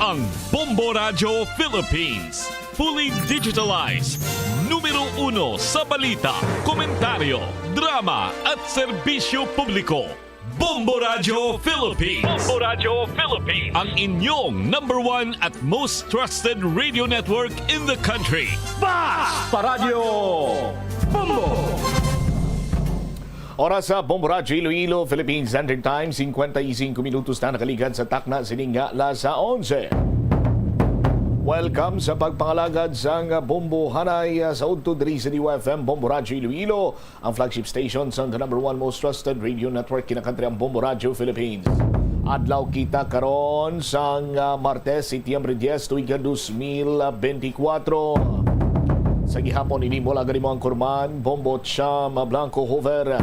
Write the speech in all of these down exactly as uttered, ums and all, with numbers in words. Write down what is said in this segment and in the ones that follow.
Ang Bombo Radyo Philippines, fully digitalized, numero uno sa balita, komentaryo, drama at serbisyo publiko. Bombo Radyo Philippines. Bombo Radyo Philippines. Ang inyong number one at most trusted radio network in the country. Basta Radyo Bombo! Oras sa Bombo Radyo Iloilo, Philippine Standard Time, cincuenta y cinco minutos na nakaligad sa takna sining nga alas onse. Welcome sa pagpangalagad sang Bombo Hanay, ah, sa udto diri sa D Y F M Bombo Radyo Iloilo, ang flagship station sang the number one most trusted radio network kinakantri, ang Bombo Radyo Philippines. Adlaw kita karon sang, ah, Martes, Setyembre diez, tuig ka dos mil benti kwatro. Sa gihapon, ini mo lang gani mo ang kurman, Bombo Cham Blanco Hover.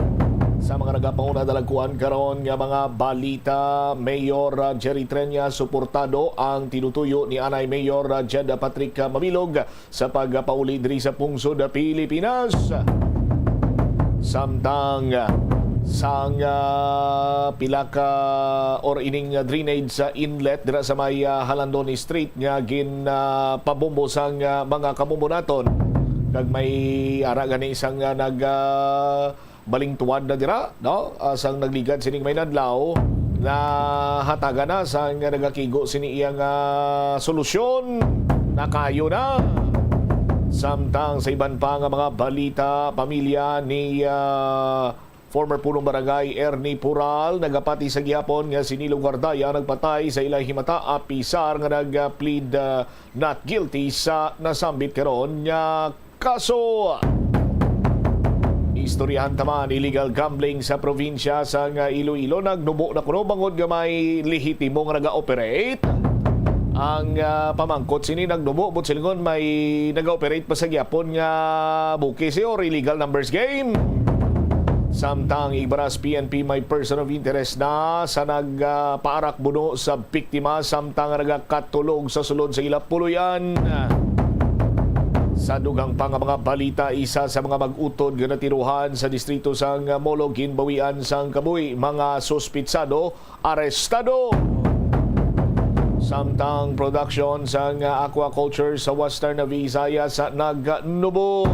Sa mga nagapanguna dalagkuan karon nga mga balita, Mayor, ah, Jerry Treña suportado ang tinutuyo ni anay Mayor, ah, Jed Patrick, ah, Mabilog sa pagpauli diri sa pungsod Pilipinas. Samtang sang, ah, pila ka or ining drainage sa inlet dira sa may, ah, Jalandoni Street nga gin, ah, pabombo sang, ah, mga kabombo naton, kag may ara gani sang, ah, nag, ah, balingtuwad na dira, no? Ah, sang nagligad sining may nadlaw, nahatagan na sang nagakigo sini iya nga solusyon. Nakayo na. Samtang sa iban pa nga mga balita, pamilya ni, ah, former punong barangay Ernie Pural nagapati sa gihapon nga si Nilo Guardaya nagpatay sa ilang himata, apisar nga nag-plead, ah, not guilty sa nasambit karon nga kaso. Istoryahan ta man, illegal gambling sa probinsya sang Iloilo. Nagnubo na kuno bangod nga may lehitimo nga naga-operate. Ang, ah, pamangkot sini, nagnubo, but silingon may naga-operate pa sa gyapon nga bukis, eh, or illegal numbers game. Samtang igbaras P N P may person of interest na sa nagpaarak buno sa biktima samtang nagakatulog sa sulod sa ila puloy-an. Sa dugang pa nga mga balita, isa sa mga mag-utod nga natirohan sa distrito sang Molo ginbawian sang kabuhi, mga suspitsado arestado. Samtang production sang aquaculture sa Western Visayas nagnubo.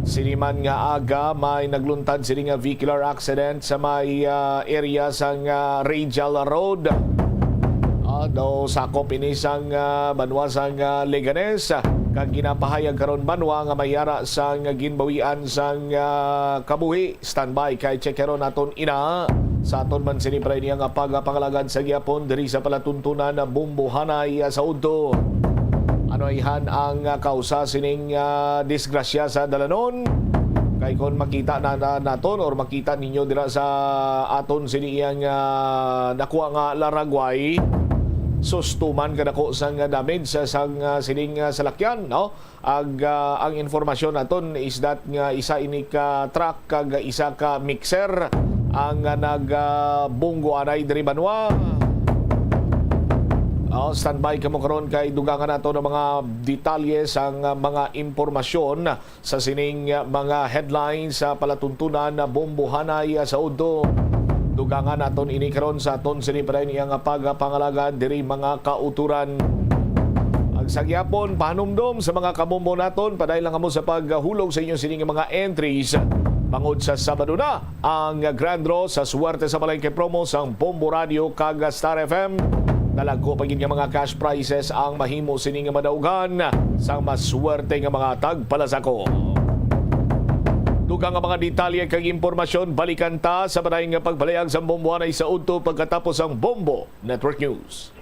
Sini man nga aga, may nagluntad sini nga vehicular accident sa may, ah, area sang, ah, Radial Road. Ah, daw sakop ini sang, ah, banwa sang, ah, Leganes, kag ginapahayag karon banwa nga may ara sang ginbawian sang, ah, kabuhi. Standby kay check karon naton ina. Sa aton man sini pa rin nga pagapangalagad sa gyapon diri sa palatuntunan na Bombo Hanay, ah, sa udto. Ano ayhan ang, ah, kausa sining, ah, disgrasya sa dalanon? Kay kon makita na, na naton or makita ninyo dira sa aton sini iyang, ah, nakuha nga laragway, sustuman kadako sang damage sa, sang, ah, sining, ah, salakyan, no? Ag, ah, ang informasyon naton is that nga isa ini ka truck kag isa ka mixer ang, ah, nag, ah, bunggo anay diri banwa. Oh, standby kamo karon kay dugangan nato ng mga detalye sang, ah, mga impormasyon sa sining, ah, mga headlines sa palatuntunan na Bombo Hanay, ah, sa udto. Dugangan naton ini karon sa aton sini pa rin iyang pagpangalagad diri, mga kauturan. Ag sa gyapon, pahanumdom sa mga kabombo naton, padayon lang kamo sa paghulog sa inyo sining mga entries. Bangod sa Sabado na ang Grand Draw sa Swerte sa Palengke promo sang Bombo Radio kag Star F M. Dalagko pa gid nga mga cash prizes ang mahimo sini nga madaugan sang maswerte nga mga tagpalasako. Dugang nga mga detalye kag impormasyon, balikan ta sa padayon nga pagpalayag sang Bombo Hanay sa udto pagkatapos ang Bombo Network News.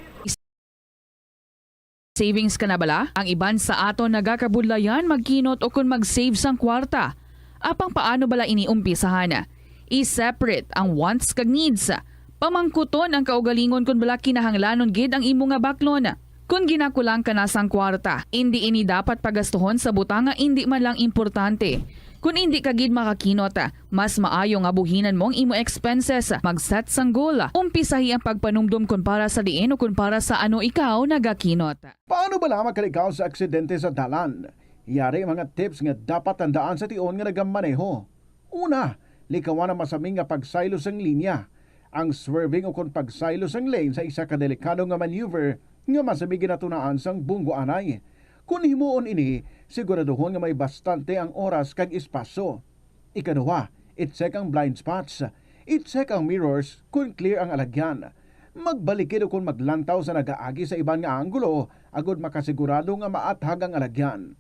Savings ka na bala? Ang iban sa aton nagakabudlayan magkinot o kon mag-save sang kwarta. Apang paano bala ini umpisahan? I-separate ang wants kag needs. Pamangkuton ang kaugalingon kon bala kinahanglanon gid ang imo nga baklon. Kon ginakulang ka na sang kwarta, indi ini dapat pagastuhon sa butang nga indi man lang importante. Kon indi ka gid makakinot, mas maayo nga buhinan mo ang imo expenses, mag-set sang goal, umpisahi ang pagpanumdom kon para sa diin o kon para sa ano ikaw nagakinot. Paano bala makalikaw sa aksidente sa dalan? Yari mga tips nga dapat tandaan sa tion nga nagamaneho. Una, likawan ang masaming nga pagsaylo sang linya. Ang swerving ukon pagsaylo sang lane sa isa ka delikado nga maneuver nga masami ginatunaan sang bunggo anay. Kon himuon ini, siguraduhon nga may bastante ang oras kag espasyo. Ikaduha, i-check ang blind spots. I-check ang mirrors kon clear ang alagyan. Magbalikid ukon maglantaw sa nagaagi sa iban nga anggulo agod makasigurado nga maathag ang alagyan.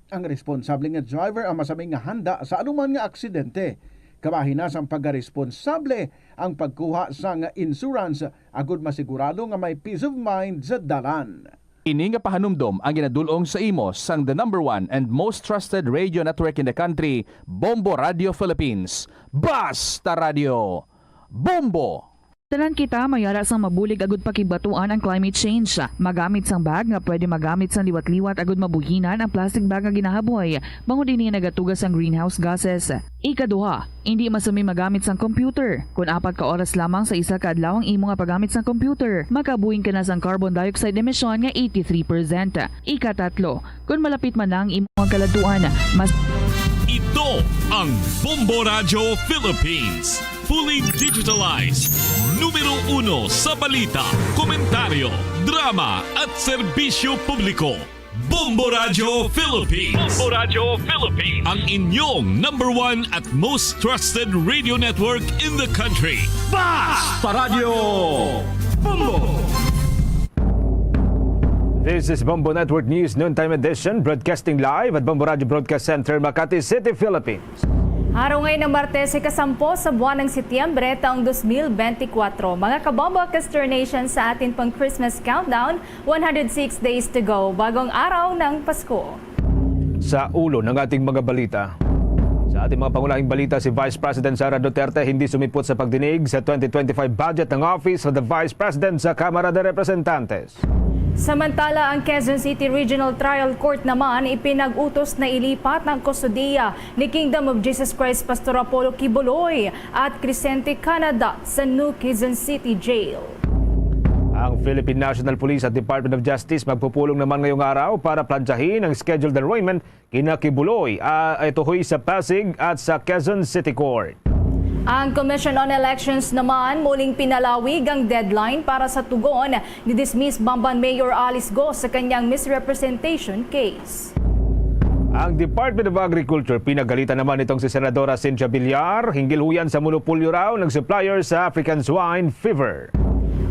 Ang responsable nga driver ang masami nga handa sa anuman nga aksidente. Kabahin na sang pagkaresponsable ang pagkuha sang insurance agod masigurado nga may peace of mind sa dalan. Ini nga pahanumdom ang ginadul-ong sa imo sang the number one and most trusted radio network in the country, Bombo Radio Philippines. Basta Radio, Bombo! Tanan kita may ara sang mabulig agud pakigbatuan ang climate change. Magamit sang bag nga pwede magamit sang liwat-liwat agud mabuhinan ang plastic bag nga ginahaboy, bangod ini nagatuga sang greenhouse gases. Ikaduha, indi masumi magamit sang computer. Kon apat ka oras lamang sa isa ka adlaw ang imo nga paggamit sang computer, makabuhin ka na sang carbon dioxide emission nga eighty-three percent. Ikatatlo, kon malapit man na ang imo nga kaladtuan, mas Ito ang Bombo Radyo Philippines. Fully digitalized. Numero uno sa balita, komentaryo, drama, at serbisyo publiko. Bombo Radyo Philippines. Bombo Radyo Philippines. Ang inyong number one at most trusted radio network in the country. Basta Radyo Bombo! This is Bombo Network News Noontime Edition, broadcasting live at Bombo Radyo Broadcast Center, Makati City, Philippines. Araw ngayon ng Martes, ikasampo sa buwan ng Setyembre, taong dos mil benti kwatro. Mga kabombo, Kester Nation, sa atin pang Christmas countdown, one hundred six days to go. Bagong araw ng Pasko. Sa ulo ng ating mga balita. Sa ating mga pangunahing balita, si Vice President Sara Duterte hindi sumipot sa pagdinig sa twenty twenty-five budget ng Office of the Vice President sa Kamara de Representantes. Samantala, ang Quezon City Regional Trial Court naman ipinag-utos na ilipat ang kustodiya ni Kingdom of Jesus Christ Pastor Apollo Quiboloy at Crescente Canada sa New Quezon City Jail. Ang Philippine National Police at Department of Justice magpupulong naman ngayong araw para plantsahin ang scheduled arraignment kina Quiboloy, ah, ituhoy sa Pasig at sa Quezon City Court. Ang Commission on Elections naman muling pinalawig ang deadline para sa tugon ni dismissed Bamban Mayor Alice Go sa kanyang misrepresentation case. Ang Department of Agriculture pinagalitan naman itong si Senadora Cynthia Villar hinggil huyan sa monopolyo raw ng supplier sa African Swine Fever.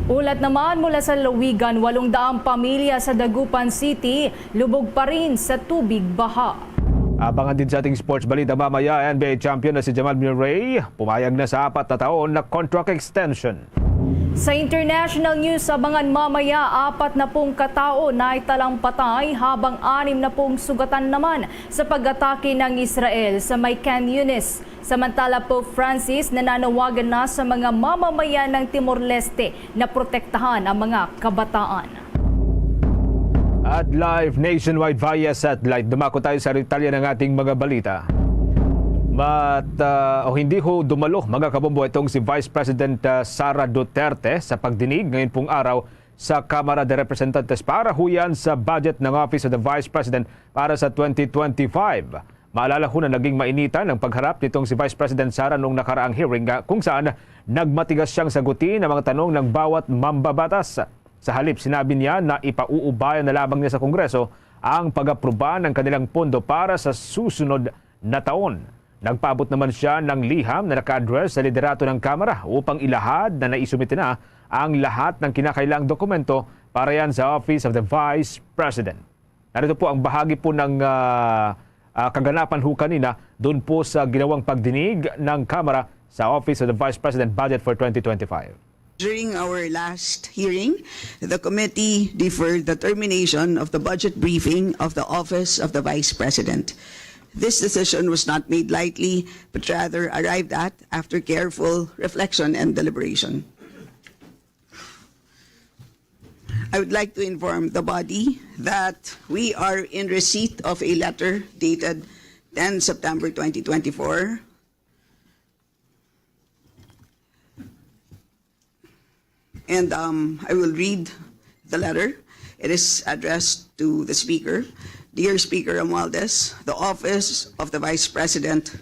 Ulat naman mula sa Lawigan, walong daang pamilya sa Dagupan City lubog pa rin sa tubig baha. Abangan din sa ating sports balita mamaya, N B A champion na si Jamal Murray, pumayag na sa apat na taon na contract extension. Sa international news, abangan mamaya, apat na pung katao naitalang patay habang anim na pung sugatan naman sa pag-atake ng Israel sa may Khan Yunis. Samantala, Pope Francis nananawagan na sa mga mamamayan ng Timor-Leste na protektahan ang mga kabataan. At live nationwide via satellite, dumako tayo sa detalye ng ating mga balita. Mat, ah, o hindi ho dumalo, mga kabombo, itong si Vice President, ah, Sara Duterte sa pagdinig ngayon pong araw sa Kamara de Representantes para huyan sa budget ng Office of the Vice President para sa twenty twenty-five. Maalala ho na naging mainitan ang pagharap nitong si Vice President Sara noong nakaraang hearing, ah, kung saan nagmatigas siyang sagutin ang mga tanong ng bawat mambabatas. Sa halip, sinabi niya na ipauubaya na lamang niya sa Kongreso ang pag-aproba ng kanilang pondo para sa susunod na taon. Nagpaabot naman siya ng liham na naka-address sa liderato ng Kamara upang ilahad na naisumite na ang lahat ng kinakailangang dokumento para yan sa Office of the Vice President. Narito po ang bahagi po ng, ah, ah, kaganapan ho kanina doon po sa ginawang pagdinig ng Kamara sa Office of the Vice President Budget for twenty twenty-five. During our last hearing, the committee deferred the termination of the budget briefing of the Office of the Vice President. This decision was not made lightly, but rather arrived at after careful reflection and deliberation. I would like to inform the body that we are in receipt of a letter dated ten September twenty twenty-four. And, um, I will read the letter. It is addressed to the Speaker. Dear Speaker Romualdez, the Office of the Vice President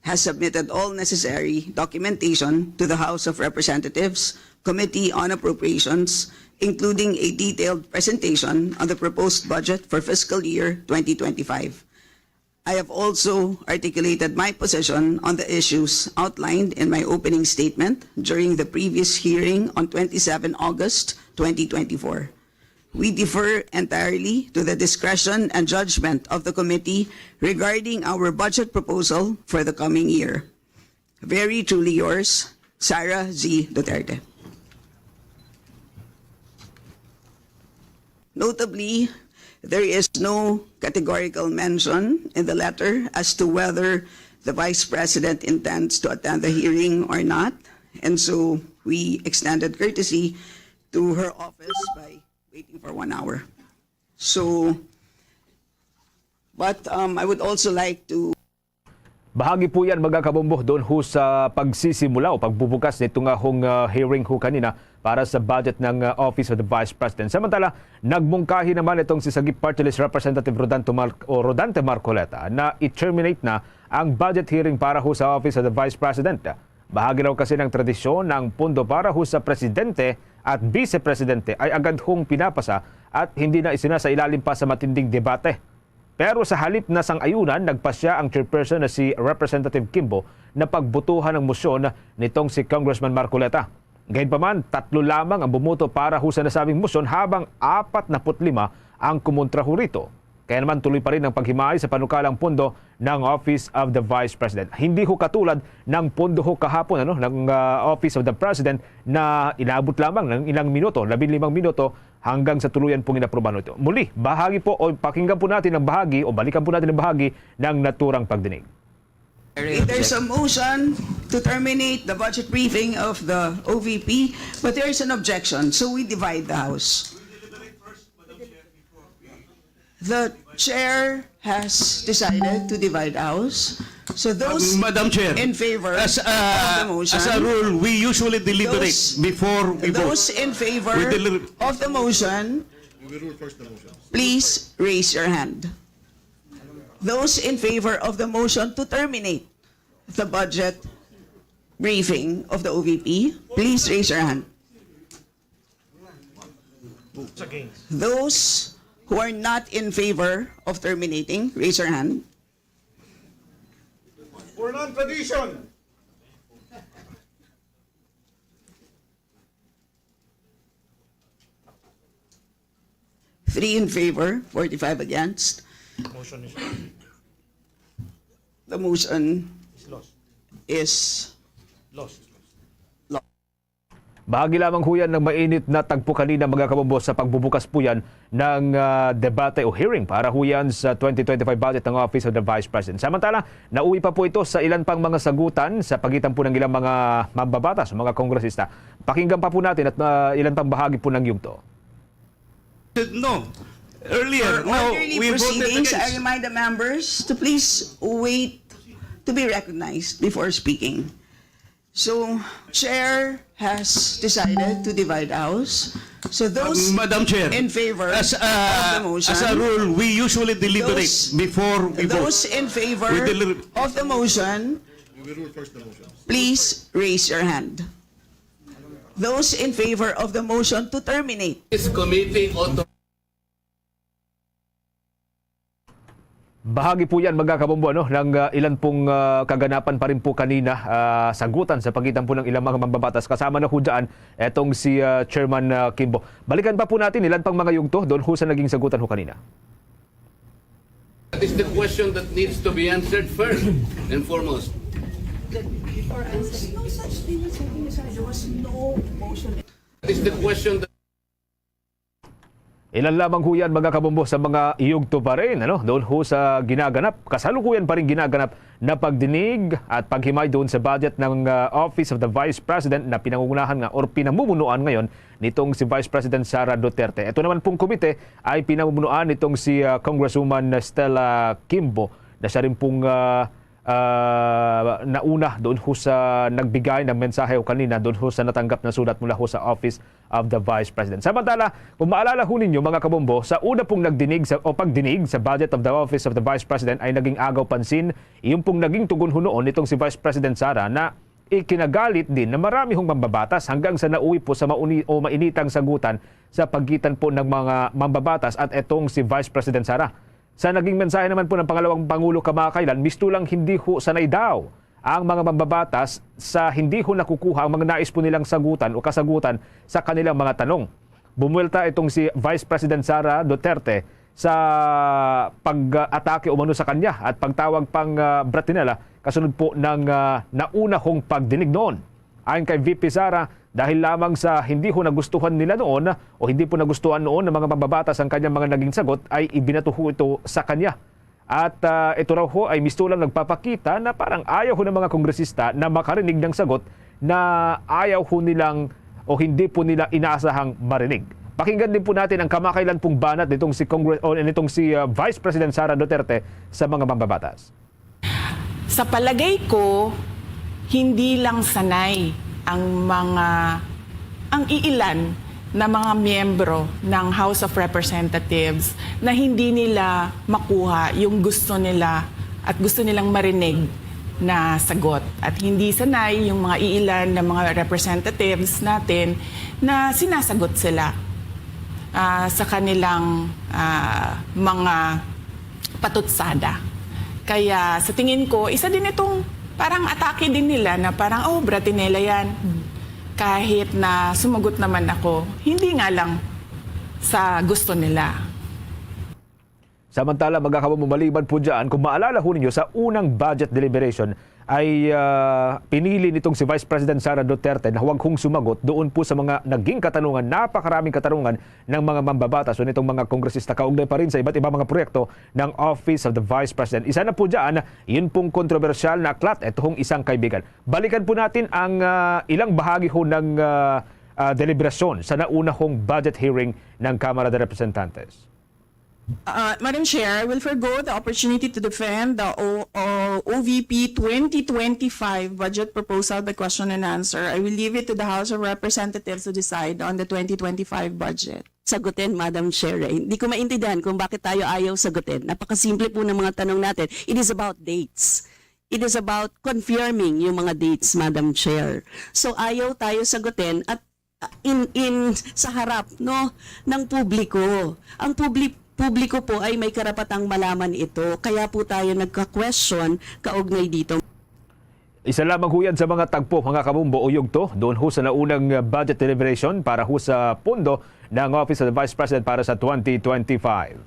has submitted all necessary documentation to the House of Representatives Committee on Appropriations, including a detailed presentation on the proposed budget for fiscal year twenty twenty-five. I have also articulated my position on the issues outlined in my opening statement during the previous hearing on twenty-seven August twenty twenty-four. We defer entirely to the discretion and judgment of the committee regarding our budget proposal for the coming year. Very truly yours, Sara Z Duterte. Notably, there is no categorical mention in the letter as to whether the Vice President intends to attend the hearing or not, and so we extended courtesy to her office by waiting for one hour. So, but, um, I would also like to Bahagi po yan, mga kabombo, doon ho sa pagsisimula o pagbubukas nito nga hong, ah, hearing ho kanina para sa budget ng, ah, Office of the Vice President. Samantala, nagmungkahi naman itong si Sagip Party List Representative Rodante Mar-, o Rodante Marcoleta na i-terminate na ang budget hearing para ho sa Office of the Vice President. Bahagi raw kasi ng tradisyon na ang pondo para ho sa Presidente at Vice Presidente ay agad hong pinapasa at hindi na isinasailalim pa sa matinding debate. Pero sa halip na sang-ayunan, nagpasya ang chairperson na si Representative Kimbo na pagbutuhan ang motion nitong si Congressman Marcoleta. Gayunpaman, tatlo lamang ang bumoto para ho sa nasabing motion, habang apat na put lima ang kumontra ho rito. Kaya naman, tuloy pa rin ang paghimay sa panukalang pondo ng Office of the Vice President. Hindi ho katulad ng pondo ho kahapon, ano, ng, ah, Office of the President na inabot lamang ng ilang minuto, labing limang minuto, hanggang sa tuluyan pong inaprubahan ito. Muli, bahagi po o pakinggan po natin ang bahagi o balikan po natin ang bahagi ng naturang pagdinig. There's a motion to terminate the budget briefing of the O V P, but there is an objection, so we divide the House. The chair has decided to divide House. So those Madam Chair, in favor as, uh, of the motion, as a rule, we usually deliberate those, before we vote. Those in favor We deliver- of the motion, We will rule first the motion. Please raise your hand. Those in favor of the motion to terminate the budget briefing of the O V P, please raise your hand. Those who are not in favor of terminating, raise your hand. For non-tradition. Three in favor, forty-five against. Motion is The motion is lost. Is Lost. Bahagi lamang ho yan ng mainit na tagpo kanina, mga kabombo, sa pagbubukas po yan ng, ah, debate o hearing para ho yan sa twenty twenty-five budget ng Office of the Vice President. Samantala, nauwi pa po ito sa ilan pang mga sagutan sa pagitan po ng ilang mga mambabatas o mga kongresista. Pakinggan pa po natin at, ah, ilan pang bahagi po ng yugto. No. Earlier, For now, orderly we voted proceedings, I against. Remind the members to please wait to be recognized before speaking. So, chair has decided to divide House. So those Madam Chair, in favor as, uh, of the motion, as a rule, we usually deliberate those, before we vote. Those in favor We deliber- of the motion, We will rule first the motion. Please raise your hand. Those in favor of the motion to terminate. This committee author- Bahagi po yan, mga kabombo, ano, ng, ah, ilan pong, ah, kaganapan pa rin po kanina, ah, sagutan sa pagitan po ng ilang mga mambabatas. Kasama na ho dyan etong si, ah, Chairman, ah, Kimbo. Balikan pa po natin ilan pang mga yugto doon ho sa naging sagutan ho kanina. That is the question that needs to be answered first and foremost. There was no such thing as having a side. There was no motion. That is the question that Ilan lamang ho yan, mga kabombo, sa mga yugto pa rin, ano? Doon ho sa ginaganap, kasalukuyan pa rin ginaganap na pagdinig at paghimay doon sa budget ng, ah, Office of the Vice President na pinangungunahan nga or pinamumunuan ngayon nitong si Vice President Sara Duterte. Ito naman pong komite ay pinamumunuan nitong si, ah, Congresswoman Stella Kimbo na siya rin pong, ah, ah, nauna doon ho sa nagbigay ng mensahe o kanina doon ho sa natanggap na sulat mula ho sa Office of the Vice President. Samantala, kung maalala ho ninyo, mga kabombo, sa una pong nagdinig sa, o pagdinig sa budget of the Office of the Vice President ay naging agaw pansin yung pong naging tugon ho noon nitong si Vice President Sara na ikinagalit din na marami hong mambabatas hanggang sa nauwi po sa mauni o mainitang sagutan sa pagitan po ng mga mambabatas at etong si Vice President Sara. Sa naging mensahe naman po ng pangalawang Pangulo kamakailan, mistulang hindi ho sanay daw ang mga mambabatas sa hindi ho nakukuha ang mga nais po nilang sagutan o kasagutan sa kanilang mga tanong. Bumuwelta itong si Vice President Sara Duterte sa pag-atake umano sa kanya at pagtawag pang, ah, bratinela kasunod po ng, ah, nauna hong pagdinig noon. Ayon kay V P Sara, dahil lamang sa hindi ho nagustuhan nila noon o hindi po nagustuhan noon ng mga mambabatas ang kanyang mga naging sagot, ay ibinato ho ito sa kanya. At, ah, ito raw ho ay mistulang nagpapakita na parang ayaw ho ng mga kongresista na makarinig ng sagot na ayaw ho nilang o hindi po nila inaasahang marinig. Pakinggan din po natin ang kamakailan pong banat nitong si Congress o nitong si, ah, Vice President Sara Duterte sa mga mambabatas. Sa palagay ko, hindi lang sanay ang mga, ang iilan na mga miyembro ng House of Representatives na hindi nila makuha yung gusto nila at gusto nilang marinig na sagot. At hindi sanay yung mga iilan na mga representatives natin na sinasagot sila, ah, sa kanilang, ah, mga patutsada. Kaya sa tingin ko, isa din itong parang atake din nila na parang, "Oh, bratinela yan." Kahit na sumagot naman ako, hindi nga lang sa gusto nila. Samantala, mga kabombo, maliban po dyan, kung maalala ho ninyo, sa unang budget deliberation ay, ah, pinili nitong si Vice President Sara Duterte na huwag hong sumagot doon po sa mga naging katanungan, napakaraming katanungan ng mga mambabatas o nitong mga kongresista kaugnay pa rin sa iba't ibang mga proyekto ng Office of the Vice President. Isa na po dyan, yun pong kontrobersyal na aklat, ito hong isang kaibigan. Balikan po natin ang, ah, ilang bahagi ho ng, ah, ah, deliberasyon sa nauna hong budget hearing ng Kamara de Representantes. Uh, Madam Chair, I will forego the opportunity to defend the o, o, O V P twenty twenty-five budget proposal by question and answer. I will leave it to the House of Representatives to decide on the twenty twenty-five budget. Sagutin, Madam Chair. Eh. Hindi ko maintindihan kung bakit tayo ayaw sagutin. Napakasimple po ng mga tanong natin. It is about dates. It is about confirming yung mga dates, Madam Chair. So ayaw tayo sagutin at in in sa harap, no, ng publiko. Ang publi- publiko po ay may karapatang malaman ito, kaya po tayo nagka-question kaugnay dito. Isa lamang ho yan sa mga tagpo, mga kabumbo o yugto, doon ho sa naunang budget deliberation para ho sa pondo ng Office of the Vice President para sa twenty twenty-five.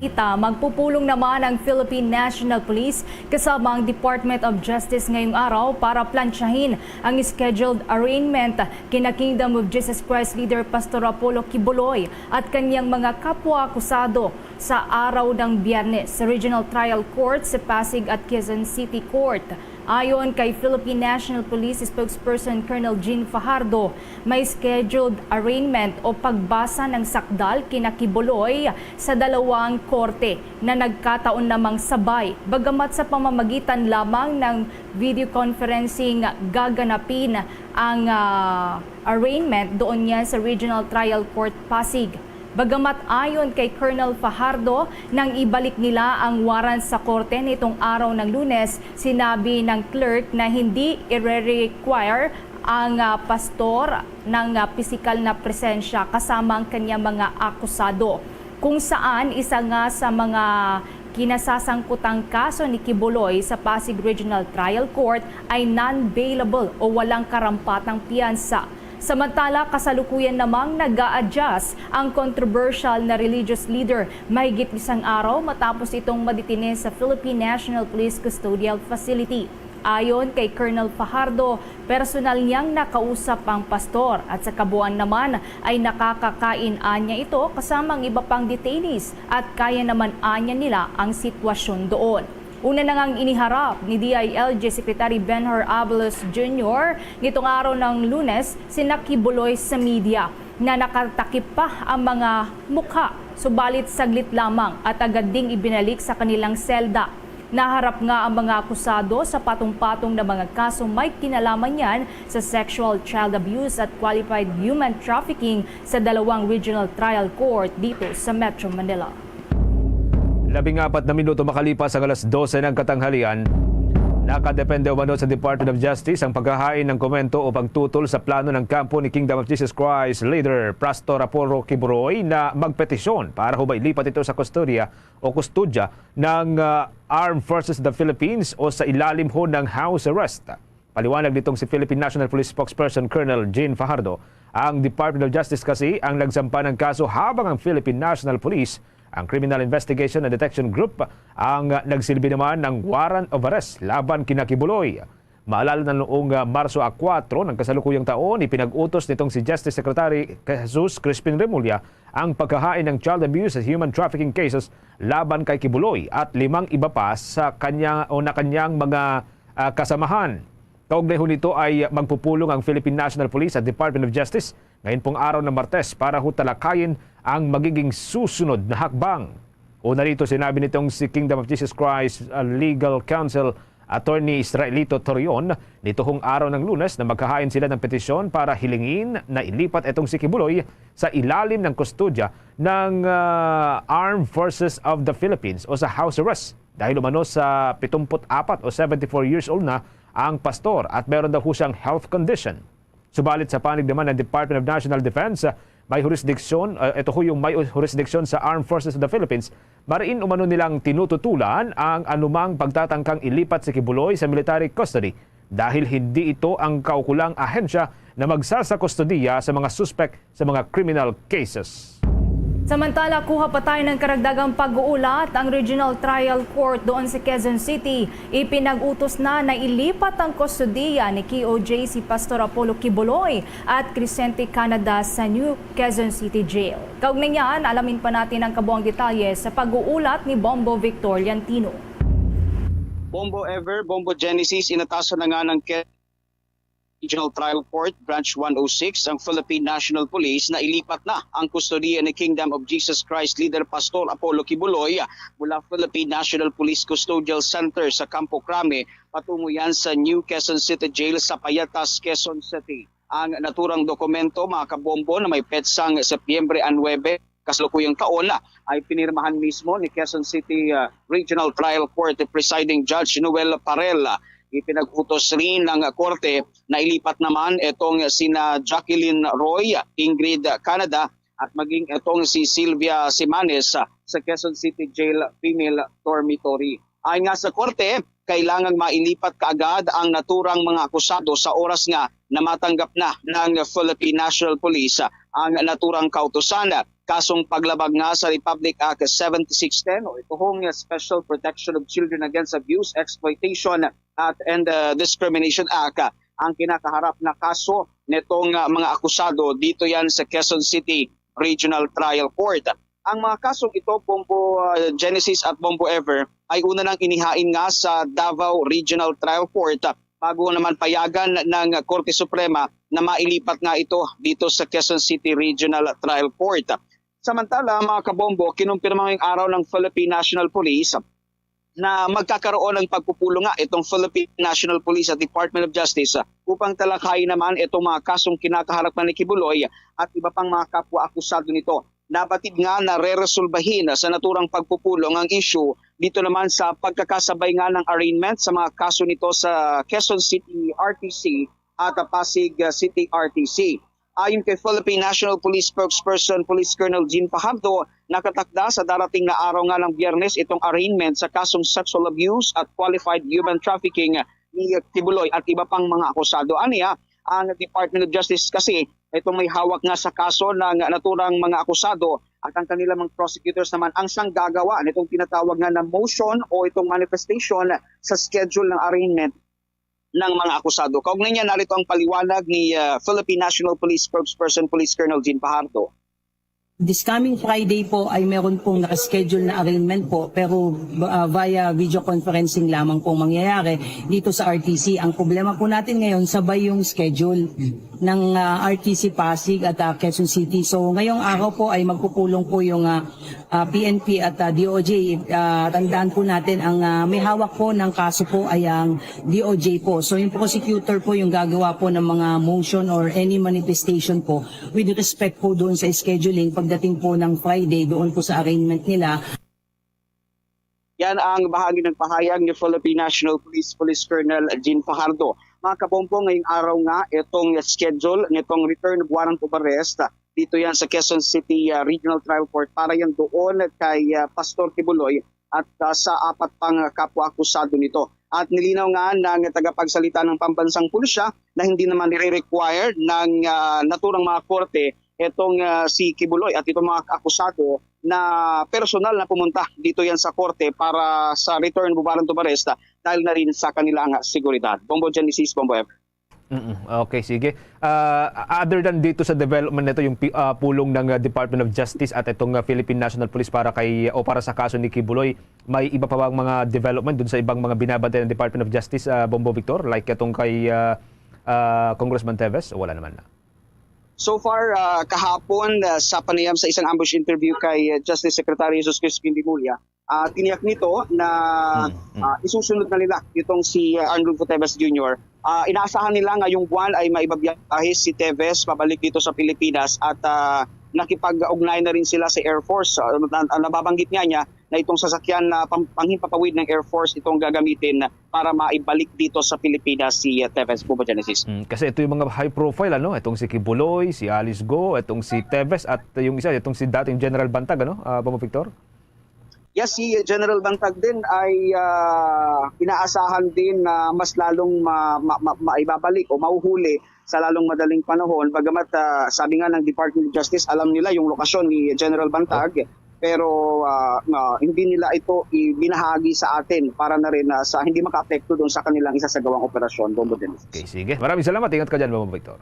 Ita, magpupulong naman ang Philippine National Police kasama ang Department of Justice ngayong araw para plantsahin ang scheduled arraignment kina Kingdom of Jesus Christ leader Pastor Apollo Quiboloy at kanyang mga kapwa akusado sa araw ng Biyernes sa Regional Trial Court sa Pasig at Quezon City Court. Ayon kay Philippine National Police Spokesperson Colonel Jean Fajardo, may scheduled arraignment o pagbasa ng sakdal kina Quiboloy sa dalawang korte na nagkataon namang sabay, bagamat sa pamamagitan lamang ng video conferencing gaganapin ang, ah, arraignment doon niya sa Regional Trial Court Pasig. Bagamat ayon kay Colonel Fajardo, nang ibalik nila ang warrant sa korte nitong araw ng Lunes, sinabi ng clerk na hindi ire-require ang, ah, pastor ng, ah, pisikal na presensya kasama ang kanyang mga akusado, kung saan isa nga sa mga kinasasangkutang kaso ni Quiboloy sa Pasig Regional Trial Court ay non-bailable o walang karampatang piyansa. Samantala, kasalukuyan namang nag-a-adjust ang controversial na religious leader mahigit isang araw matapos itong madetine sa Philippine National Police Custodial Facility. Ayon kay Colonel Fajardo, personal niyang nakausap ang pastor at sa kabuuan naman ay nakakakain-an niya ito kasama ang iba pang detainees at kaya naman anya nila ang sitwasyon doon. Una na ngang iniharap ni D I L G Secretary Benhur Abalos Junior nitong araw ng Lunes sina Quiboloy sa media na nakatakip pa ang mga mukha, subalit saglit lamang at agad ding ibinalik sa kanilang selda. Naharap nga ang mga akusado sa patong-patong na mga kaso may kinalaman niyan sa sexual child abuse at qualified human trafficking sa dalawang regional trial court dito sa Metro Manila. Labing apat na minuto makalipas ang alas dose ng katanghalian, nakadepende umano sa Department of Justice ang paghahain ng komento o pagtutol sa plano ng kampo ni Kingdom of Jesus Christ leader Pastor Apollo Kibuloy na magpetisyon para humailipat ito sa kustodiya o kustodya ng ah, Armed Forces of the Philippines o sa ilalim ho ng house arrest. Paliwanag nitong si Philippine National Police Spokesperson Colonel Jean Fajardo, ang Department of Justice kasi ang nagsampa ng kaso, habang ang Philippine National Police, ang Criminal Investigation and Detection Group, ang nagsilbi naman ng warrant of arrest laban kina Kibuloy. Maalala na noong ah, Marso a kuwatro ng kasalukuyang taon, ipinag-utos nitong si Justice Secretary Jesus Crispin Remulla ang paghahain ng child abuse at human trafficking cases laban kay Kibuloy at limang iba pa sa kanya o na kanyang mga ah, kasamahan. Kaugnay ho nito ay magpupulong ang Philippine National Police at Department of Justice ngayon pong araw na Martes para ho talakayin ang magiging susunod na hakbang. Una rito, sinabi nitong si Kingdom of Jesus Christ uh, Legal Counsel Attorney Israelito Torion nito hong araw ng Lunes na maghahain sila ng petisyon para hilingin na ilipat itong si Kibuloy sa ilalim ng kustodya ng uh, Armed Forces of the Philippines o sa house arrest dahil umano sa pitumput apat o seventy-four years old na ang pastor at meron daw ho siyang health condition. Subalit sa panig naman ng Department of National Defense, may jurisdiction, uh, ito ho yung may jurisdiction sa Armed Forces of the Philippines, mariin umano nilang tinututulan ang anumang pagtatangkang ilipat si Kibuloy sa military custody dahil hindi ito ang kaukulang ahensya na magsasakustodiya sa mga suspek sa mga criminal cases. Samantala, kuha pa tayo ng karagdagang pag-uulat ang Regional Trial Court doon sa Quezon City. Ipinag-utos na na ilipat ang kustodiya ni K O J si Pastor Apollo Kibuloy at Crescente Canada sa New Quezon City Jail. Kaugnay niyan, alamin pa natin ang kabuang detalye sa pag-uulat ni Bombo Victor Liantino. Bombo Ever, Bombo Genesis, inatasan na nga ng Quezon Regional Trial Court, Branch one oh six, ang Philippine National Police na ilipat na ang kustodiya ni Kingdom of Jesus Christ leader Pastor Apollo Kibuloy mula Philippine National Police Custodial Center sa Campo Crame patungo yan sa New Quezon City Jail sa Payatas, Quezon City. Ang naturang dokumento, mga kabombo, na may petsang Setyembre nuebe, kasalukuyang taon, ay pinirmahan mismo ni Quezon City uh, Regional Trial Court Presiding Judge Noel Parel. Ipinag-utos rin ng korte na ilipat naman itong sina Jacqueline Roy, Ingrid Canada, at maging itong si Sylvia Simanes sa Quezon City Jail Female Dormitory. Ayon nga sa korte, kailangang mailipat kaagad ang naturang mga akusado sa oras nga namatanggap na ng Philippine National Police ang naturang kautusan. Kasong paglabag nga sa Republic Act seventy-six ten o ito hong Special Protection of Children Against Abuse, Exploitation at and uh, Discrimination Act ang kinakaharap na kaso nitong uh, mga akusado dito yan sa Quezon City Regional Trial Court. Ang mga kasong ito, Bombo uh, Genesis at Bombo Ever, ay una nang inihain nga sa Davao Regional Trial Court bago naman payagan ng Korte Suprema na mailipat nga ito dito sa Quezon City Regional Trial Court. Samantala, mga kabombo, kinumpirma ngayong araw ng Philippine National Police na magkakaroon ng pagpupulong nga itong Philippine National Police at Department of Justice upang talakayin naman itong mga kasong kinakaharap ni Kibuloy at iba pang mga kapwa akusado nito. Nabatid nga na reresolbahin sa naturang pagpupulong ang issue dito naman sa pagkakasabay nga ng arraignment sa mga kaso nito sa Quezon City R T C at Pasig City R T C. Ayon kay Philippine National Police Spokesperson Police Colonel Jean Fajardo, nakatakda sa darating na araw nga ng Biyernes itong arraignment sa kasong sexual abuse at qualified human trafficking ni Kibuloy at iba pang mga akusado. Aniya, ang Department of Justice kasi itong may hawak nga sa kaso ng naturang mga akusado at ang kanilang mga prosecutors naman ang sanggagawa nitong tinatawag nga na motion o itong manifestation sa schedule ng arraignment ng mga akusado. Kaugnay niya, narito ang paliwanag ni uh, Philippine National Police Spokesperson Police Colonel Jean Fajardo. This coming Friday po ay meron pong nakaschedule na arraignment po, pero ah, via video conferencing lamang po mangyayari dito sa R T C. Ang problema po natin ngayon, sabay yung schedule ng ah, R T C Pasig at ah, Quezon City. So ngayong araw po ay magpupulong po yung ah, ah, P N P at ah, D O J. Ah, tandaan po natin, ang ah, may hawak po ng kaso po ay ang D O J po. So yung prosecutor po yung gagawa po ng mga motion or any manifestation po with respect po doon sa scheduling pagdating po ng Friday doon po sa arraignment nila. Yan ang bahagi ng pahayag ni Philippine National Police Police Colonel Jean Fajardo. Mga kabombo, ngayong araw nga itong schedule nitong return of warrant of arrest dito yan sa Quezon City ah, Regional Trial Court para yan doon kay ah, Pastor Kibuloy at ah, sa apat pang ah, kapwa akusado nito. At nilinaw nga ng tagapagsalita ng pambansang pulisya na hindi naman nire-required ng ah, naturang mga korte itong ah, si Kibuloy at itong mga akusado na personal na pumunta dito yan sa korte para sa return of warrant of arrest ah, dahil na rin sa kanilang seguridad. Bombo Genesis, Bombo Ever. Mm-mm. Okay, sige. Ah, other than dito sa development nito, yung pi- ah, pulong ng ah, Department of Justice at itong ah, Philippine National Police para kay o para sa kaso ni Kibuloy, may iba pa bang mga development dun sa ibang mga binabantayan ng Department of Justice, ah, Bombo Victor, like itong kay ah, ah, Congressman Teves? O wala naman na. So far, ah, kahapon ah, sa panayam sa isang ambush interview kay ah, Justice Secretary Jesus Crispin Remulla, ah, tiniyak nito na Mm, mm. ah, isusunod na nila itong si ah, Arnulfo Teves Junior. Ah, inaasahan nila ngayong buwan ay maibabiyahe si Teves pabalik dito sa Pilipinas at ah, nakipag-ugnayan na rin sila sa Air Force. Ah, na- na- nababanggit nga niya na itong sasakyan na pang- panghimpapawid ng Air Force itong gagamitin para maibalik dito sa Pilipinas si ah, Teves, Bombo Genesis. Mm, kasi ito yung mga high profile, ano? Itong si Kibuloy, si Alice Go, itong si Teves, at yung isa, itong si dating General Bantag, ano? Ah, Bombo Victor? Yes, si General Bantag din ay ah, inaasahan din na mas lalong ma- ma- ma- maibabalik o mahuhuli sa lalong madaling panahon. Bagamat ah, sabi nga ng Department of Justice, alam nila yung lokasyon ni General Bantag, pero ah, ah, hindi nila ito ibinahagi sa atin para na rin ah, sa hindi makaapekto doon sa kanilang isasagawang operasyon, Bombo Dennis. Okay, sige. Maraming salamat. Ingat ka dyan, Bombo Victor.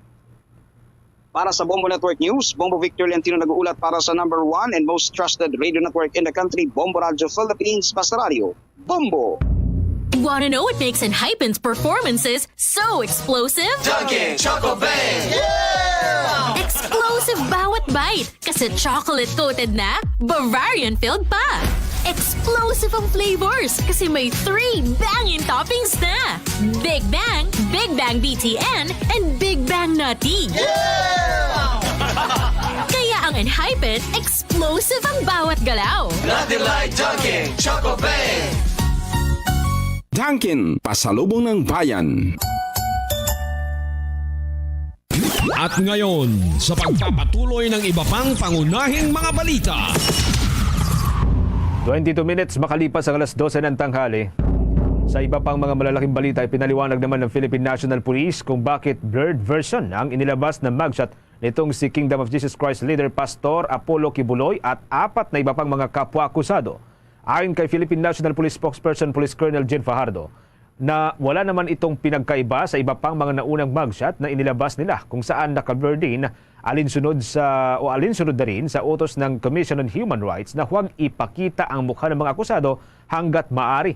Para sa Bombo Network News, Bombo Victor Leontino nag-uulat para sa number one and most trusted radio network in the country, Bombo Radio Philippines, Basta Radio, Bombo! Want to know what makes Enhypen's performances so explosive? Dunkin' Choco Bang! Explosive bawat bite kasi chocolate-coated na, Bavarian-filled pa. Explosive ang flavors kasi may three banging toppings na. Big Bang, Big Bang B T N, and Big Bang Nutty. Kaya ang Enhypen, explosive ang bawat galaw. Nothing like Dunkin' Choco Bang! Dunkin', pasalubong ng bayan. At ngayon, sa pagpapatuloy ng iba pang pangunahing mga balita. Twenty-two minutes makalipas ang alas dose ng tanghali. Sa iba pang mga malalaking balita, ipinaliwanag naman ng Philippine National Police kung bakit blurred version ang inilabas na mugshot nitong si Kingdom of Jesus Christ leader Pastor Apollo Kibuloy at apat na iba pang mga kapwa akusado. Ayon kay Philippine National Police spokesperson Police Colonel Jean Fajardo, na wala naman itong pinagkaiba sa iba pang mga naunang mugshot na inilabas nila, kung saan naka-blur din alinsunod sa o alinsunod na rin sa utos ng Commission on Human Rights na huwag ipakita ang mukha ng mga akusado hanggat maaari.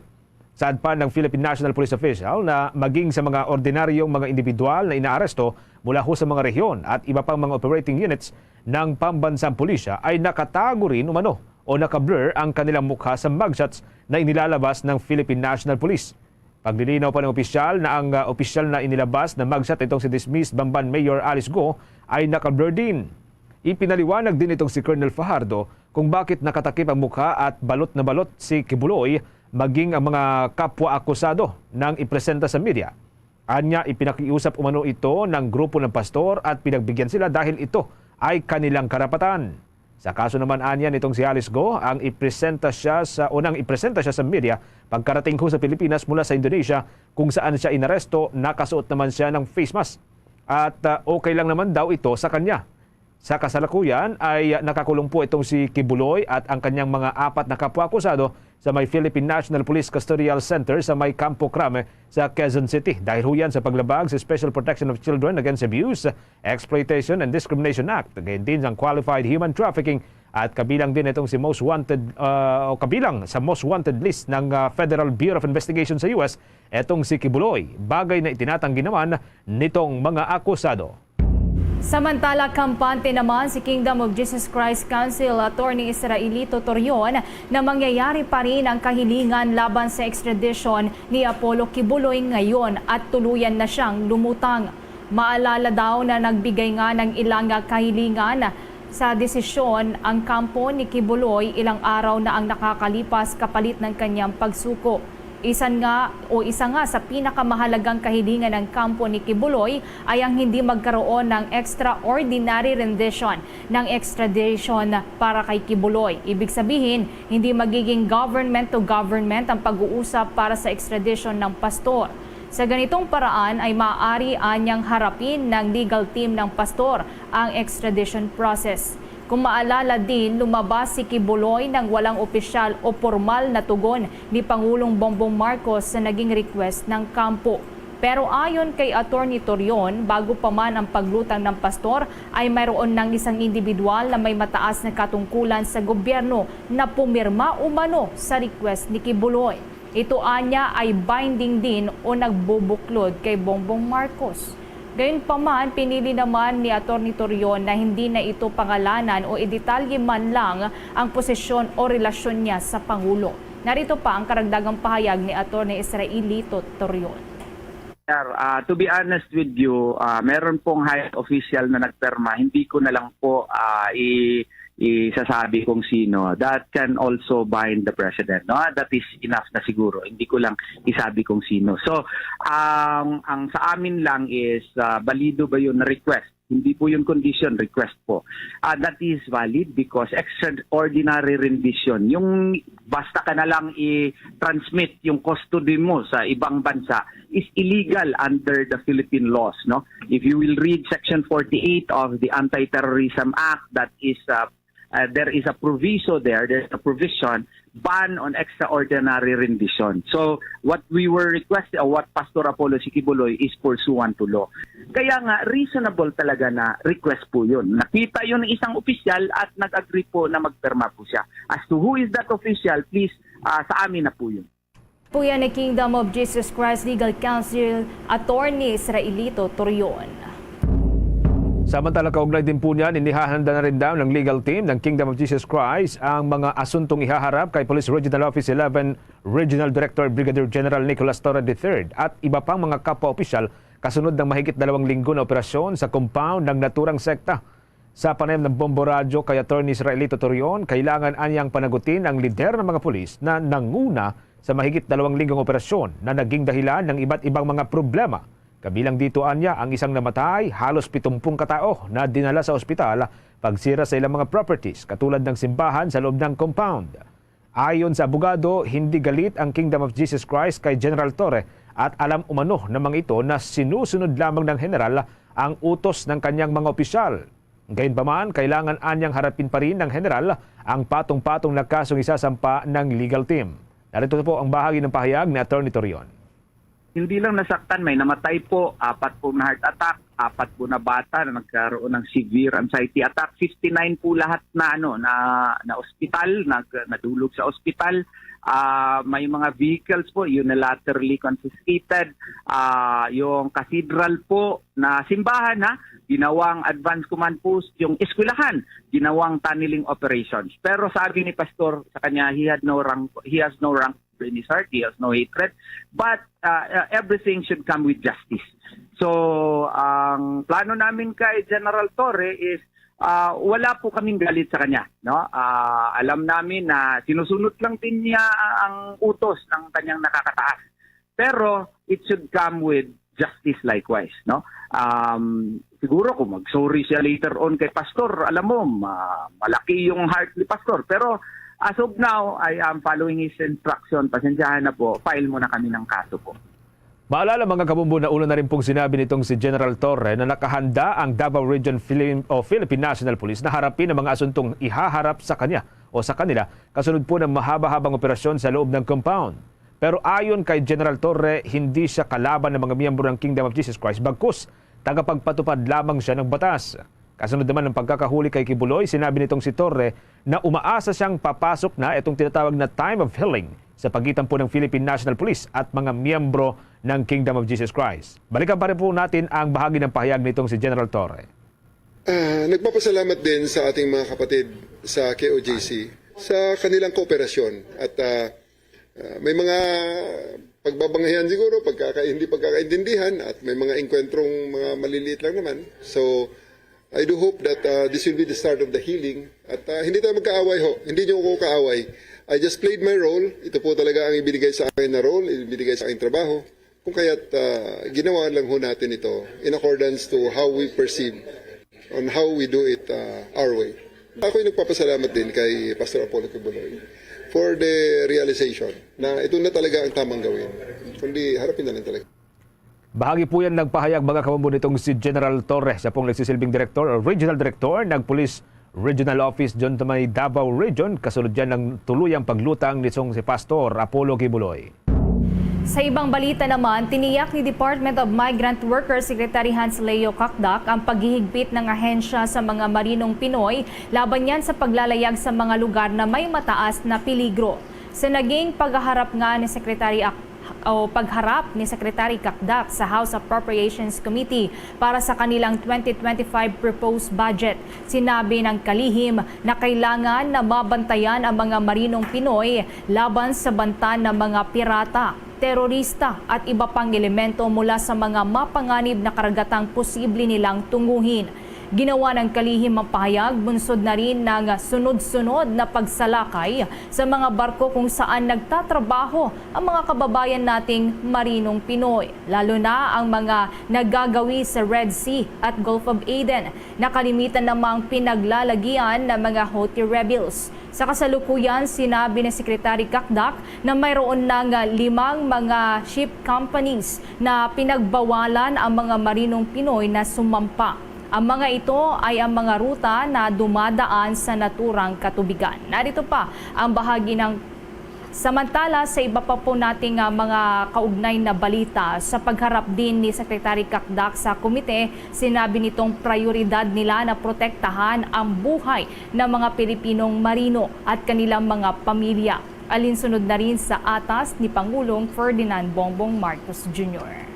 Saad pa ng Philippine National Police official na maging sa mga ordinaryong mga individual na inaaresto mula ho sa mga rehiyon at iba pang mga operating units ng pambansang pulisya ay nakatago rin umano o naka-blur ang kanilang mukha sa mugshots na inilalabas ng Philippine National Police. Paglilinaw pa ng opisyal na ang ah, opisyal na inilabas na mugshot nitong si dismissed Bamban Mayor Alice Go ay naka-blur din. Ipinaliwanag din itong si Colonel Fajardo kung bakit nakatakip ang mukha at balot na balot si Kibuloy, maging ang mga kapwa akusado nang ipresenta sa media. Anya, ipinakiusap umano ito ng grupo ng pastor at pinagbigyan sila dahil ito ay kanilang karapatan. Sa kaso naman anya nitong si Alice Go, ang ipresenta siya sa unang ipresenta siya sa media pagkarating ko sa Pilipinas mula sa Indonesia, kung saan siya inaresto, nakasuot naman siya ng face mask. At ah, okay lang naman daw ito sa kanya. Sa kasalukuyan ay nakakulong po itong si Kibuloy at ang kanyang mga apat na kapwa akusado sa may Philippine National Police Custodial Center sa may Campo Crame sa Quezon City. Dahil ho yan sa paglabag sa Special Protection of Children Against Abuse, Exploitation and Discrimination Act, gayon din ang Qualified Human Trafficking at kabilang din itong si most wanted, ah, o kabilang sa most wanted list ng, ah, Federal Bureau of Investigation sa U S, itong si Kibuloy, bagay na itinatanggi naman nitong mga akusado. Samantala, kampante naman si Kingdom of Jesus Christ Council Attorney Israelito Torion na mangyayari pa rin ang kahilingan laban sa extradition ni Apollo Kibuloy ngayon at tuluyan na siyang lumutang. Maalala daw na nagbigay nga ng ilang kahilingan sa desisyon ang kampo ni Kibuloy ilang araw na ang nakakalipas kapalit ng kanyang pagsuko. Isan nga o isa nga sa pinakamahalagang kahilingan ng kampo ni Kibuloy ay ang hindi magkaroon ng extraordinary rendition ng extradition para kay Kibuloy. Ibig sabihin, hindi magiging government to government ang pag-uusap para sa extradition ng pastor. Sa ganitong paraan ay maaari anyang harapin ng legal team ng pastor ang extradition process. Kung maalala din, lumabas si Kibuloy nang walang opisyal o pormal na tugon ni Pangulong Bongbong Marcos sa naging request ng kampo. Pero ayon kay Attorney Torion, bago pa man ang paglutang ng pastor ay mayroon ng isang individual na may mataas na katungkulan sa gobyerno na pumirma umano sa request ni Kibuloy. Ito anya ay binding din o nagbubuklod kay Bongbong Marcos. Gayunpaman, pinili naman ni Attorney Torion na hindi na ito pangalanan o idetalye man lang ang posisyon o relasyon niya sa Pangulo. Narito pa ang karagdagang pahayag ni Attorney Israelito Torion. Sir, ah, to be honest with you, ah, meron pong high official na nagpirma. Hindi ko na lang po, ah, i-, isasabi kung sino. That can also bind the president, no? That is enough na siguro. Hindi ko lang isabi kung sino. So, ang, ang sa amin lang is, ah, balido ba yun na request? Hindi po yun condition, request po. Ah, that is valid because extraordinary rendition, yung basta ka na lang i-transmit yung custody mo sa ibang bansa, is illegal under the Philippine laws, no? If you will read Section forty-eight of the Anti-Terrorism Act, that is, uh, uh, there is a proviso there, there's a provision ban on extraordinary rendition. So, what we were requesting, or what Pastor Apollo Sikibuloy is pursuant to law. Kaya nga, reasonable talaga na request po yun. Nakita yun ng isang opisyal at nag-agree po na magpirma po siya. As to who is that official, please, ah, sa amin na po yun. Po yan ni Kingdom of Jesus Christ Legal Counsel Attorney Israelito Torion. Samantala, kaugnay din po niyan, inihahanda na rin daw ng legal team ng Kingdom of Jesus Christ ang mga asuntong ihaharap kay Police Regional Office eleven Regional Director Brigadier General Nicolas Torre the third at iba pang mga kapwa opisyal kasunod ng mahigit dalawang linggo na operasyon sa compound ng naturang sekta. Sa panayam ng Bombo Radyo kay Attorney Israelito Torion, kailangan anyang panagutin ang lider ng mga pulis na nanguna sa mahigit dalawang linggong operasyon na naging dahilan ng iba't ibang mga problema. Kabilang dito anya ang isang namatay, halos pitumpung katao na dinala sa ospital, pagsira sa ilang mga properties katulad ng simbahan sa loob ng compound. Ayon sa abogado, hindi galit ang Kingdom of Jesus Christ kay General Torre at alam umano ng mga ito na sinusunod lamang ng General ang utos ng kanyang mga opisyal. Gayunpaman, kailangan anyang harapin pa rin ng General ang patong-patong na kasong isasampa ng legal team. Narito po ang bahagi ng pahayag ni Attorney Torion. Hindi lang nasaktan, may namatay po, apat po na heart attack, apat po na bata na nagkaroon ng severe anxiety attack, fifty-nine po lahat na, ano, na, na ospital, nag, nadulog sa ospital. Ah, may mga vehicles po unilaterally confiscated. Ah, yung cathedral po na simbahan, ha, ginawang advance command post, yung eskwelahan, ginawang tunneling operations. Pero sabi ni Pastor sa kanya, he had no rank, he has no rank in his heart, he has no hatred, but, uh, uh, everything should come with justice. So, ang plano namin kay General Torre is, uh, wala po kaming galit sa kanya, no? Uh, alam namin na sinusunod lang din niya ang utos ng kanyang nakakataas. Pero it should come with justice likewise, no? Um, siguro kung mag-sorry siya later on kay Pastor, alam mo, ma-, malaki yung heart ni Pastor. Pero as of now, I am following his instruction. Pasensyahan na po, file muna kami ng kaso po. Maalala, mga kabombo, na una na rin pong sinabi nitong si General Torre na nakahanda ang Davao Region Philin-, o Philippine National Police na harapin ang mga asuntong ihaharap sa kanya o sa kanila, kasunod po ng mahaba-habang operasyon sa loob ng compound. Pero ayon kay General Torre, hindi siya kalaban ng mga miyembro ng Kingdom of Jesus Christ, bagkus tagapagpatupad lamang siya ng batas. Kasunod naman ng pagkakahuli kay Quiboloy, sinabi nitong si Torre na umaasa siyang papasok na itong tinatawag na time of healing sa pagitan po ng Philippine National Police at mga miyembro ng Kingdom of Jesus Christ. Balikan pa rin po natin ang bahagi ng pahayag nitong si General Torre. Ah, nagpapasalamat din sa ating mga kapatid sa K O J C sa kanilang kooperasyon at ah, ah, may mga pagbabanggihan siguro, pagkaka hindi pagkakaintindihan at may mga engkwentrong mga maliliit lang naman. So I do hope that ah, this will be the start of the healing at ah, hindi tayo magkaaway ho. Hindi niyo ako kaaway. I just played my role. Ito po talaga ang ibinigay sa akin na role, ibinigay sa akin trabaho. Kung kaya't ah, ginawa lang ho natin ito in accordance to how we perceive on how we do it ah, our way. Ako'y nagpapasalamat din kay Pastor Apollo Quiboloy for the realization na ito na talaga ang tamang gawin. Kundi harapin na lang talaga. Bahagi po yan ng pahayag, mga kabombo, nitong si General Torre. Siya pong nagsisilbing direktor o regional director ng Police Regional Office dyan sa may Davao Region. Kasunod yan ng tuluyang paglutang nitong si Pastor Apollo Quiboloy. Sa ibang balita naman, tiniyak ni Department of Migrant Workers Secretary Hans Leo Cacdac ang paghihigpit ng ahensya sa mga marinong Pinoy laban yan sa paglalayag sa mga lugar na may mataas na peligro. Sa naging pagharap nga ni Secretary Ac- o pagharap ni Secretary Cacdac sa House Appropriations Committee para sa kanilang twenty twenty-five proposed budget, sinabi ng kalihim na kailangan na mabantayan ang mga marinong Pinoy laban sa banta ng mga pirata, terorista at iba pang elemento mula sa mga mapanganib na karagatang posible nilang tunguhin. Ginawa ng kalihim ang pahayag bunsod na rin ng sunod-sunod na pagsalakay sa mga barko kung saan nagtatrabaho ang mga kababayan nating marinong Pinoy, lalo na ang mga nagagawi sa Red Sea at Gulf of Aden na kalimitan namang pinaglalagian ng mga Houthi rebels. Sa kasalukuyan, sinabi ni Secretary Cacdac na mayroon nang limang mga ship companies na pinagbawalan ang mga marinong Pinoy na sumampa. Ang mga ito ay ang mga ruta na dumadaan sa naturang katubigan. Narito pa ang bahagi ng Samantala, sa iba pa po nating ah, mga kaugnay na balita, sa pagharap din ni Secretary Cacdac sa komite, sinabi nitong prioridad nila na protektahan ang buhay ng mga Pilipinong marino at kanilang mga pamilya. Alinsunod na rin sa atas ni Pangulong Ferdinand Bongbong Marcos Junior.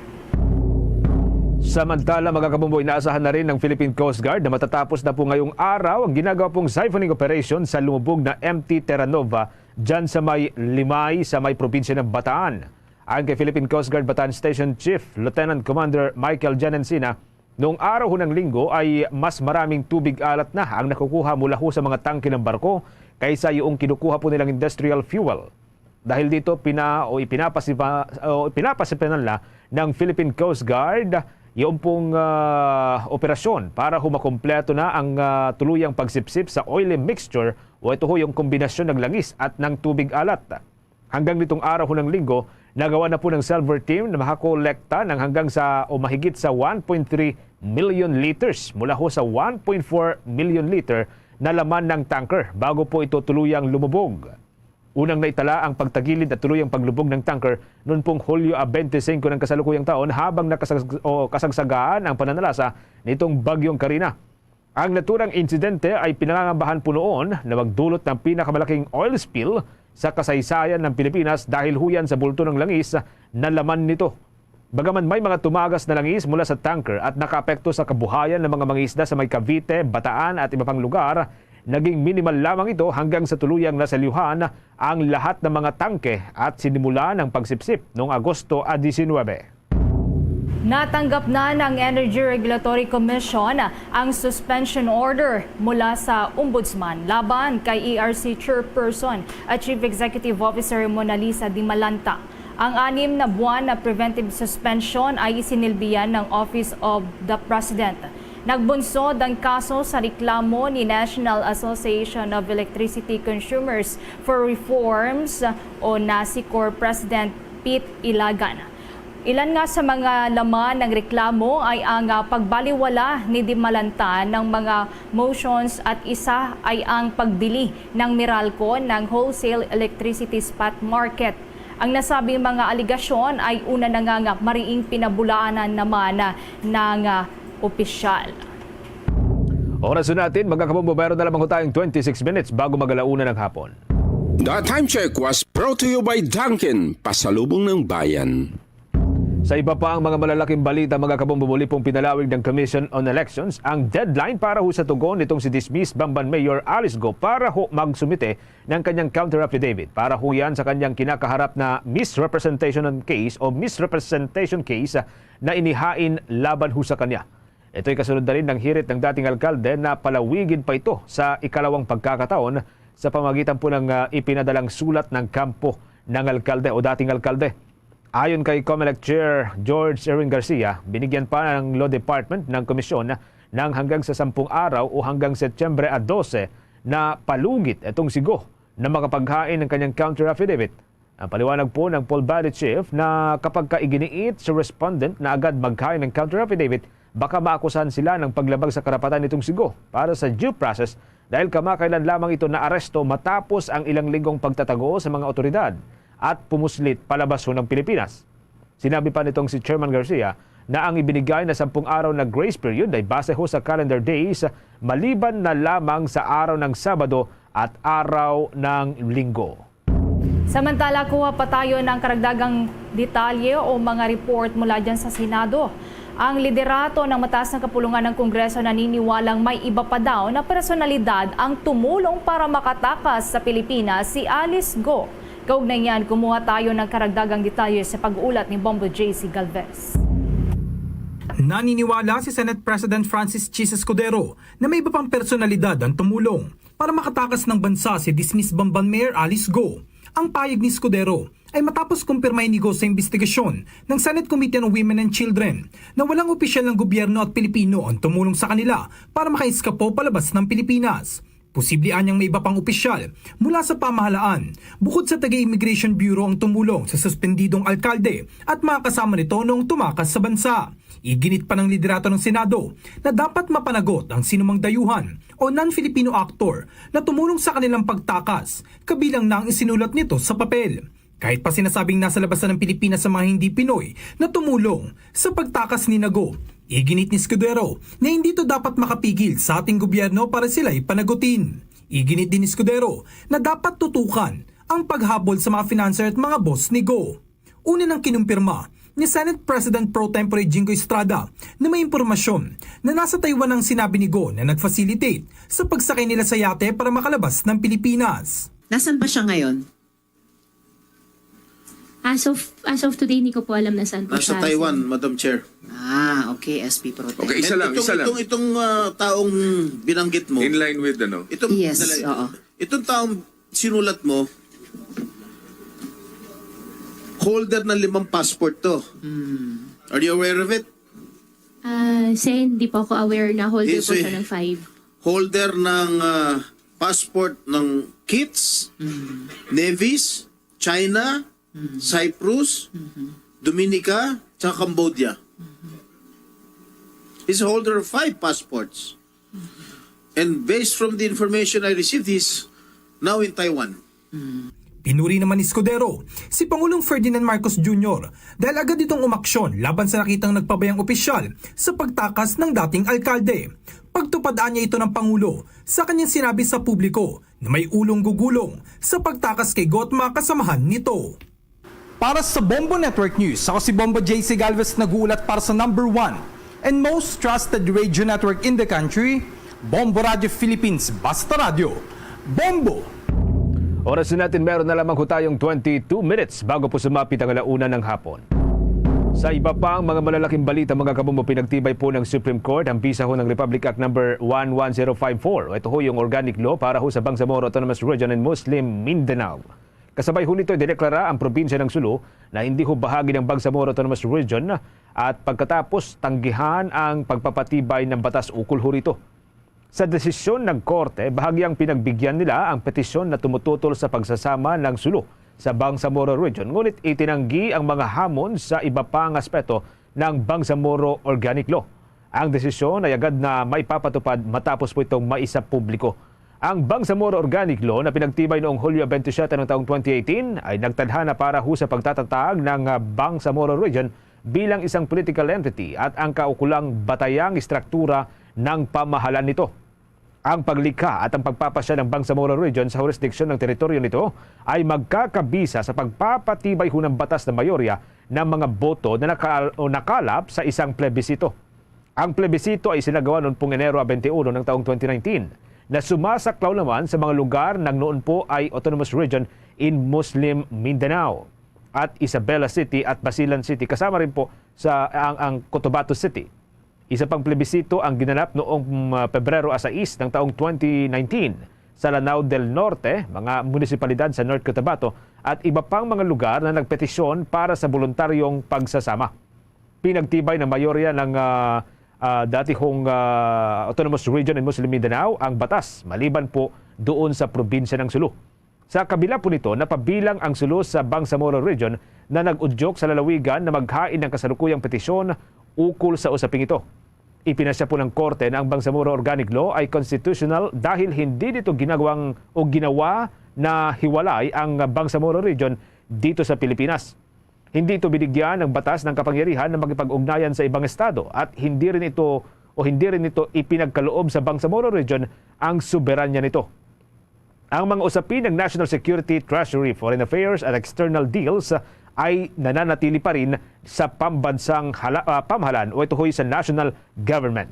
Samantala, mga kabombo, inaasahan na rin ng Philippine Coast Guard na matatapos na po ngayong araw ang ginagawa pong siphoning operation sa lumubog na M T Terra Nova dyan sa may Limay, sa may probinsya ng Bataan. Ayon kay Philippine Coast Guard Bataan Station Chief Lieutenant Commander Michael Jan Encina, noong araw ho ng linggo ay mas maraming tubig alat na ang nakukuha mula ho sa mga tangke ng barko kaysa yung kinukuha po nilang industrial fuel. Dahil dito, pina, o ipinapasipa, o ipinapasipanan na ng Philippine Coast Guard yung pong ah, operasyon para humakompleto na ang ah, tuluyang pagsipsip sa oily mixture o ito ho yung kombinasyon ng langis at ng tubig alat. Hanggang nitong araw ho ng linggo, nagawa na po ng Silver Team na makakolekta ng hanggang sa o mahigit sa one point three million liters mula ho sa one point four million liter na laman ng tanker bago po ito tuluyang lumubog. Unang naitala ang pagtagilid at tuluyang paglubog ng tanker noon pong Hulyo a twenty-five ng kasalukuyang taon habang nakasag- o kasagsagaan ang pananalasa nitong Bagyong Karina. Ang naturang insidente ay pinangangambahan po noon na magdulot ng pinakamalaking oil spill sa kasaysayan ng Pilipinas dahil huyan sa bulto ng langis na laman nito. Bagaman may mga tumagas na langis mula sa tanker at nakaapekto sa kabuhayan ng mga mangingisda sa may Cavite, Bataan at iba pang lugar, naging minimal lamang ito hanggang sa tuluyang nasalihan ang lahat ng mga tangke at sinimulan ang pagsipsip noong Agosto a diecinuebe. Natanggap na ng Energy Regulatory Commission ang suspension order mula sa Ombudsman laban kay E R C Chairperson at Chief Executive Officer Monalisa Dimalanta. Ang anim na buwan na preventive suspension ay isinilbihan ng Office of the President. Nagbunsod ang kaso sa reklamo ni National Association of Electricity Consumers for Reforms o NASECOR President Pete Ilagan. Ilan nga sa mga laman ng reklamo ay ang, ah, pagbaliwala ni Dimalanta ng mga motions at isa ay ang pagbili ng Meralco ng wholesale electricity spot market. Ang nasabing mga alegasyon ay una na nga, nga mariing pinabulaanan naman, ah, ng, ah, opisyal. Oras na natin, mga kabombo, meron na lamang ho tayong twenty-six minutes bago mag-alauna ng hapon. The time check was brought to you by Dunkin', pasalubong ng bayan. Sa iba pa ang mga malalaking balita, mga kabombo, muli pong pinalawig ng Commission on Elections ang deadline para ho sa tugon nitong si dismissed Bamban Mayor Alice Go para ho magsumite ng kanyang counter affidavit para ho yan sa kanyang kinakaharap na misrepresentation case o misrepresentation case na inihain laban ho sa kanya. Ito'y kasunod na rin ng hirit ng dating alkalde na palawigin pa ito sa ikalawang pagkakataon sa pamagitan po ng, ah, ipinadalang sulat ng kampo ng alkalde o dating alkalde. Ayon kay Comelec Chair George Erwin Garcia, binigyan pa ng Law Department ng komisyon ng hanggang sa sampung araw o hanggang Setyembre a dose na palugit itong si Go na makapaghain ng kanyang counter affidavit. Ang paliwanag po ng Polbody Chief na kapag ka iginiit sa respondent na agad maghain ng counter affidavit, baka maakusahan sila ng paglabag sa karapatan nitong si Go para sa due process dahil kamakailan lamang ito naaresto matapos ang ilang linggong pagtatago sa mga otoridad at pumuslit palabas ho ng Pilipinas. Sinabi pa nitong si Chairman Garcia na ang ibinigay na sampung araw na grace period ay base ho sa calendar days maliban na lamang sa araw ng Sabado at araw ng Linggo. Samantala, kuha pa tayo ng karagdagang detalye o mga report mula dyan sa Senado. Ang liderato ng mataas na kapulungan ng Kongreso naniniwalang may iba pa daw na personalidad ang tumulong para makatakas sa Pilipinas si Alice Go. Kaugnay niyan, kumuha tayo ng karagdagang detalye sa pag-uulat ni Bombo J C Galvez. Naniniwala si Senate President Francis Chiz Escudero na may iba pang personalidad ang tumulong para makatakas ng bansa si dismissed Bamban Mayor Alice Go. Ang payag ni Escudero ay matapos kumpirmahin ni Go sa imbestigasyon ng Senate Committee on Women and Children na walang opisyal ng gobyerno at Pilipino ang tumulong sa kanila para makaiskapo palabas ng Pilipinas. Posible anyang may iba pang opisyal mula sa pamahalaan bukod sa taga-Immigration Bureau ang tumulong sa suspendidong alkalde at mga kasama nito noong tumakas sa bansa. Iginit pa ng liderato ng Senado na dapat mapanagot ang sinumang dayuhan o non-Filipino actor na tumulong sa kanilang pagtakas, kabilang na ang isinulat nito sa papel. Kahit pa sinasabing nasa labas na ng Pilipinas ang mga hindi Pinoy na tumulong sa pagtakas ni Nago, iginit ni Escudero na hindi ito dapat makapigil sa ating gobyerno para sila'y panagutin. Iginit din ni Escudero na dapat tutukan ang paghabol sa mga financer at mga boss ni Go. Una nang kinumpirma ni Senate President Pro Tempore Jinggoy Estrada na may impormasyon na nasa Taiwan ang sinabi ni Go na nag-facilitate sa pagsakay nila sa yate para makalabas ng Pilipinas. Nasaan ba siya ngayon? As of as of today, hindi ko po alam na saan po Nasa siya. Taiwan, Madam Chair. Ah, okay, S P Pro Tem. Okay, isa lang, itong, isa lang. Itong, itong ah, taong binanggit mo, In line with ano? itong, Yes, dali- oo. Itong taong sinulat mo, holder ng limang passport to. Hmm. Are you aware of it? Ah, Sen, hindi po ako aware na holder Yes, po siya eh. ng five. Holder ng ah, passport ng Kits, Hmm. Nevis, China, Hmm. Cyprus, Mhm. Dominica, tsaka Cambodia. Mhm. He's a holder of five passports. And based from the information I received, he's now in Taiwan. Pinuri naman ni Escudero si Pangulong Ferdinand Marcos Junior dahil agad itong umaksyon laban sa nakitang nagpabayang opisyal sa pagtakas ng dating alkalde. Pagtupad-an niya ito ng Pangulo sa kanyang sinabi sa publiko na may ulong gugulong sa pagtakas kay Go at mga kasamahan nito. Para sa Bombo Network News, ako si Bombo J C Galvez, nag-uulat para sa number one and most trusted radio network in the country, Bombo Radio Philippines. Basta Radyo, Bombo! Oras na natin, meron na lamang ho tayong twenty-two minutes bago po sumapit ang alauna ng hapon. Sa iba pang mga malalaking balita, mga kabombo, pinagtibay po ng Supreme Court ang bisa ho ng Republic Act number one one zero five four. Ito ho yung organic law para ho sa Bangsamoro Autonomous Region and Muslim Mindanao. Kasabay ho nito, idineklara ang probinsya ng Sulu na hindi ho bahagi ng Bangsamoro Autonomous Region at pagkatapos tanggihan ang pagpapatibay ng batas ukol ho rito. Sa desisyon ng korte, bahagyang pinagbigyan nila ang petisyon na tumututol sa pagsasama ng Sulu sa Bangsamoro Region, ngunit itinanggi ang mga hamon sa iba pa nga aspeto ng Bangsamoro Organic Law. Ang desisyon ay agad na maipapatupad matapos po itong maisa publiko. Ang Bangsamoro Organic Law na pinagtibay noong Hulyo twenty-seven ng taong twenty eighteen ay nagtadhana para ho sa pagtatatag ng, ah, Bangsamoro Region bilang isang political entity at ang kaukulang batayang istruktura ng pamahalaan nito. Ang paglikha at ang pagpapasya ng Bangsamoro Region sa jurisdiction ng teritoryo nito ay magkakabisa sa pagpapatibay ho ng batas ng mayorya ng mga boto na nakal-, o nakalap sa isang plebisito. Ang plebisito ay isinagawa noon pong Enero twenty-one ng taong twenty nineteen, na sumasaklaw naman sa mga lugar ng noon po ay Autonomous Region in Muslim Mindanao at Isabela City at Basilan City, kasama rin po sa ang, ang Cotabato City. Isa pang plebisito ang ginanap noong, mm, Pebrero sais ng taong twenty nineteen sa Lanao del Norte, mga munisipalidad sa North Cotabato, at iba pang mga lugar na nagpetisyon para sa boluntaryong pagsasama. Pinagtibay ng mayorya ng, ah, ah, dati hong, ah, Autonomous Region in Muslim Mindanao ang batas, maliban po doon sa probinsya ng Sulu. Sa kabila po nito, napabilang ang Sulu sa Bangsamoro Region na nag-udyok sa lalawigan na maghain ng kasalukuyang petisyon ukol sa usaping ito. Ipinasya po ng korte na ang Bangsamoro Organic Law ay constitutional dahil hindi nito ginawang o ginawa na hiwalay ang Bangsamoro Region dito sa Pilipinas. Hindi ito binigyan ng batas ng kapangyarihan na makipag-ugnayan sa ibang estado at hindi rin ito o hindi rin ito ipinagkaloob sa Bangsamoro Region ang soberanya nito. Ang mga usapin ng national security, treasury, foreign affairs, at external deals ay nananatili pa rin sa pambansang hala-, ah, pamahalaan o ito hoy sa national government.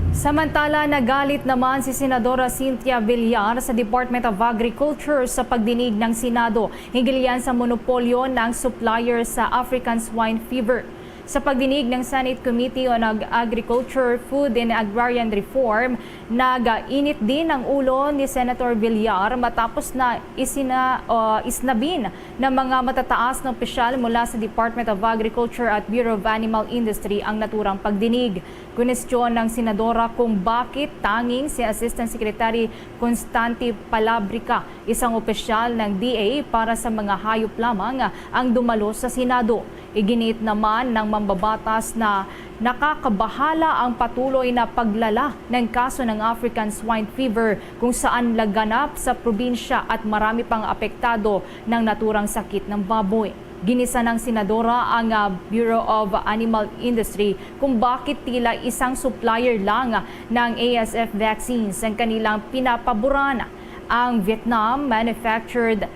Samantala, nagalit naman si Senadora Cynthia Villar sa Department of Agriculture sa pagdinig ng Senado hinggil yan sa monopolyo ng supplier sa African Swine Fever. Sa pagdinig ng Senate Committee on Ag-, Agriculture, Food and Agrarian Reform, nag-init din ang ulo ni Senator Villar matapos na isina-, o isnabin ng mga matataas na opisyal mula sa Department of Agriculture at Bureau of Animal Industry ang naturang pagdinig. Kwinestiyon ng senadora kung bakit tanging si Assistant Secretary Constante Palabrica, isang opisyal ng D A para sa mga hayop lamang, ang dumalo sa Senado. Iginit naman ng mambabatas na nakakabahala ang patuloy na paglala ng kaso ng African Swine Fever, kung saan laganap sa probinsya at marami pang apektado ng naturang sakit ng baboy. Ginisa ng senadora ang, ah, Bureau of Animal Industry kung bakit tila isang supplier lang ng A S F vaccines ang kanilang pinapaboran. Ang Vietnam manufactured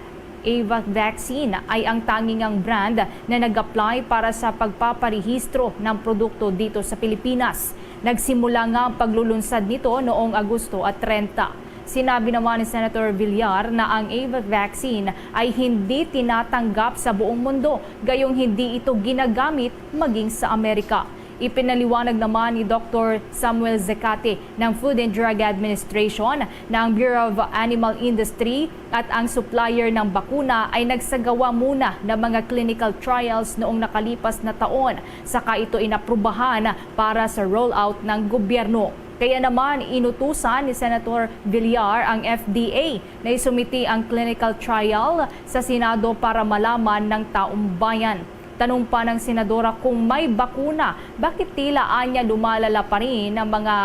Ava vaccine ay ang tanging ang brand na nag-apply para sa pagpaparehistro ng produkto dito sa Pilipinas. Nagsimula nga ang paglulunsad nito noong Agosto at treinta. Sinabi naman ni Senator Villar na ang Ava vaccine ay hindi tinatanggap sa buong mundo, gayong hindi ito ginagamit maging sa Amerika. Ipinaliwanag naman ni Doktor Samuel Zecate ng Food and Drug Administration na ang Bureau of Animal Industry at ang supplier ng bakuna ay nagsagawa muna ng mga clinical trials noong nakalipas na taon, saka ito inaprubahan para sa rollout ng gobyerno. Kaya naman, inutusan ni Senator Villar ang F D A na isumiti ang clinical trial sa Senado para malaman ng taumbayan. Tanong pa ng senadora kung may bakuna, bakit tila anya lumalala pa rin ang mga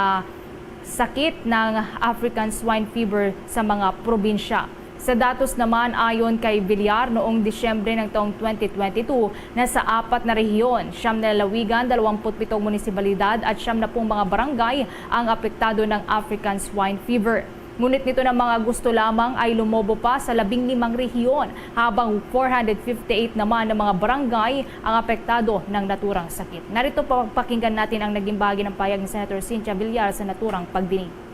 sakit ng African Swine Fever sa mga probinsya? Sa datos naman, ayon kay Villar, noong Disyembre ng taong twenty twenty-two, nasa apat na rehiyon, siyam na lalawigan, dalawampu't pitong munisipalidad at siyam na pung mga barangay ang apektado ng African Swine Fever. Ngunit nito na mga Agosto lamang ay lumobo pa sa labing limang rehiyon, habang four hundred fifty-eight naman na mga barangay ang apektado ng naturang sakit. Narito pa, pakinggan natin ang naging bahagi ng pahayag ni Senator Cynthia Villar sa naturang pagdinig.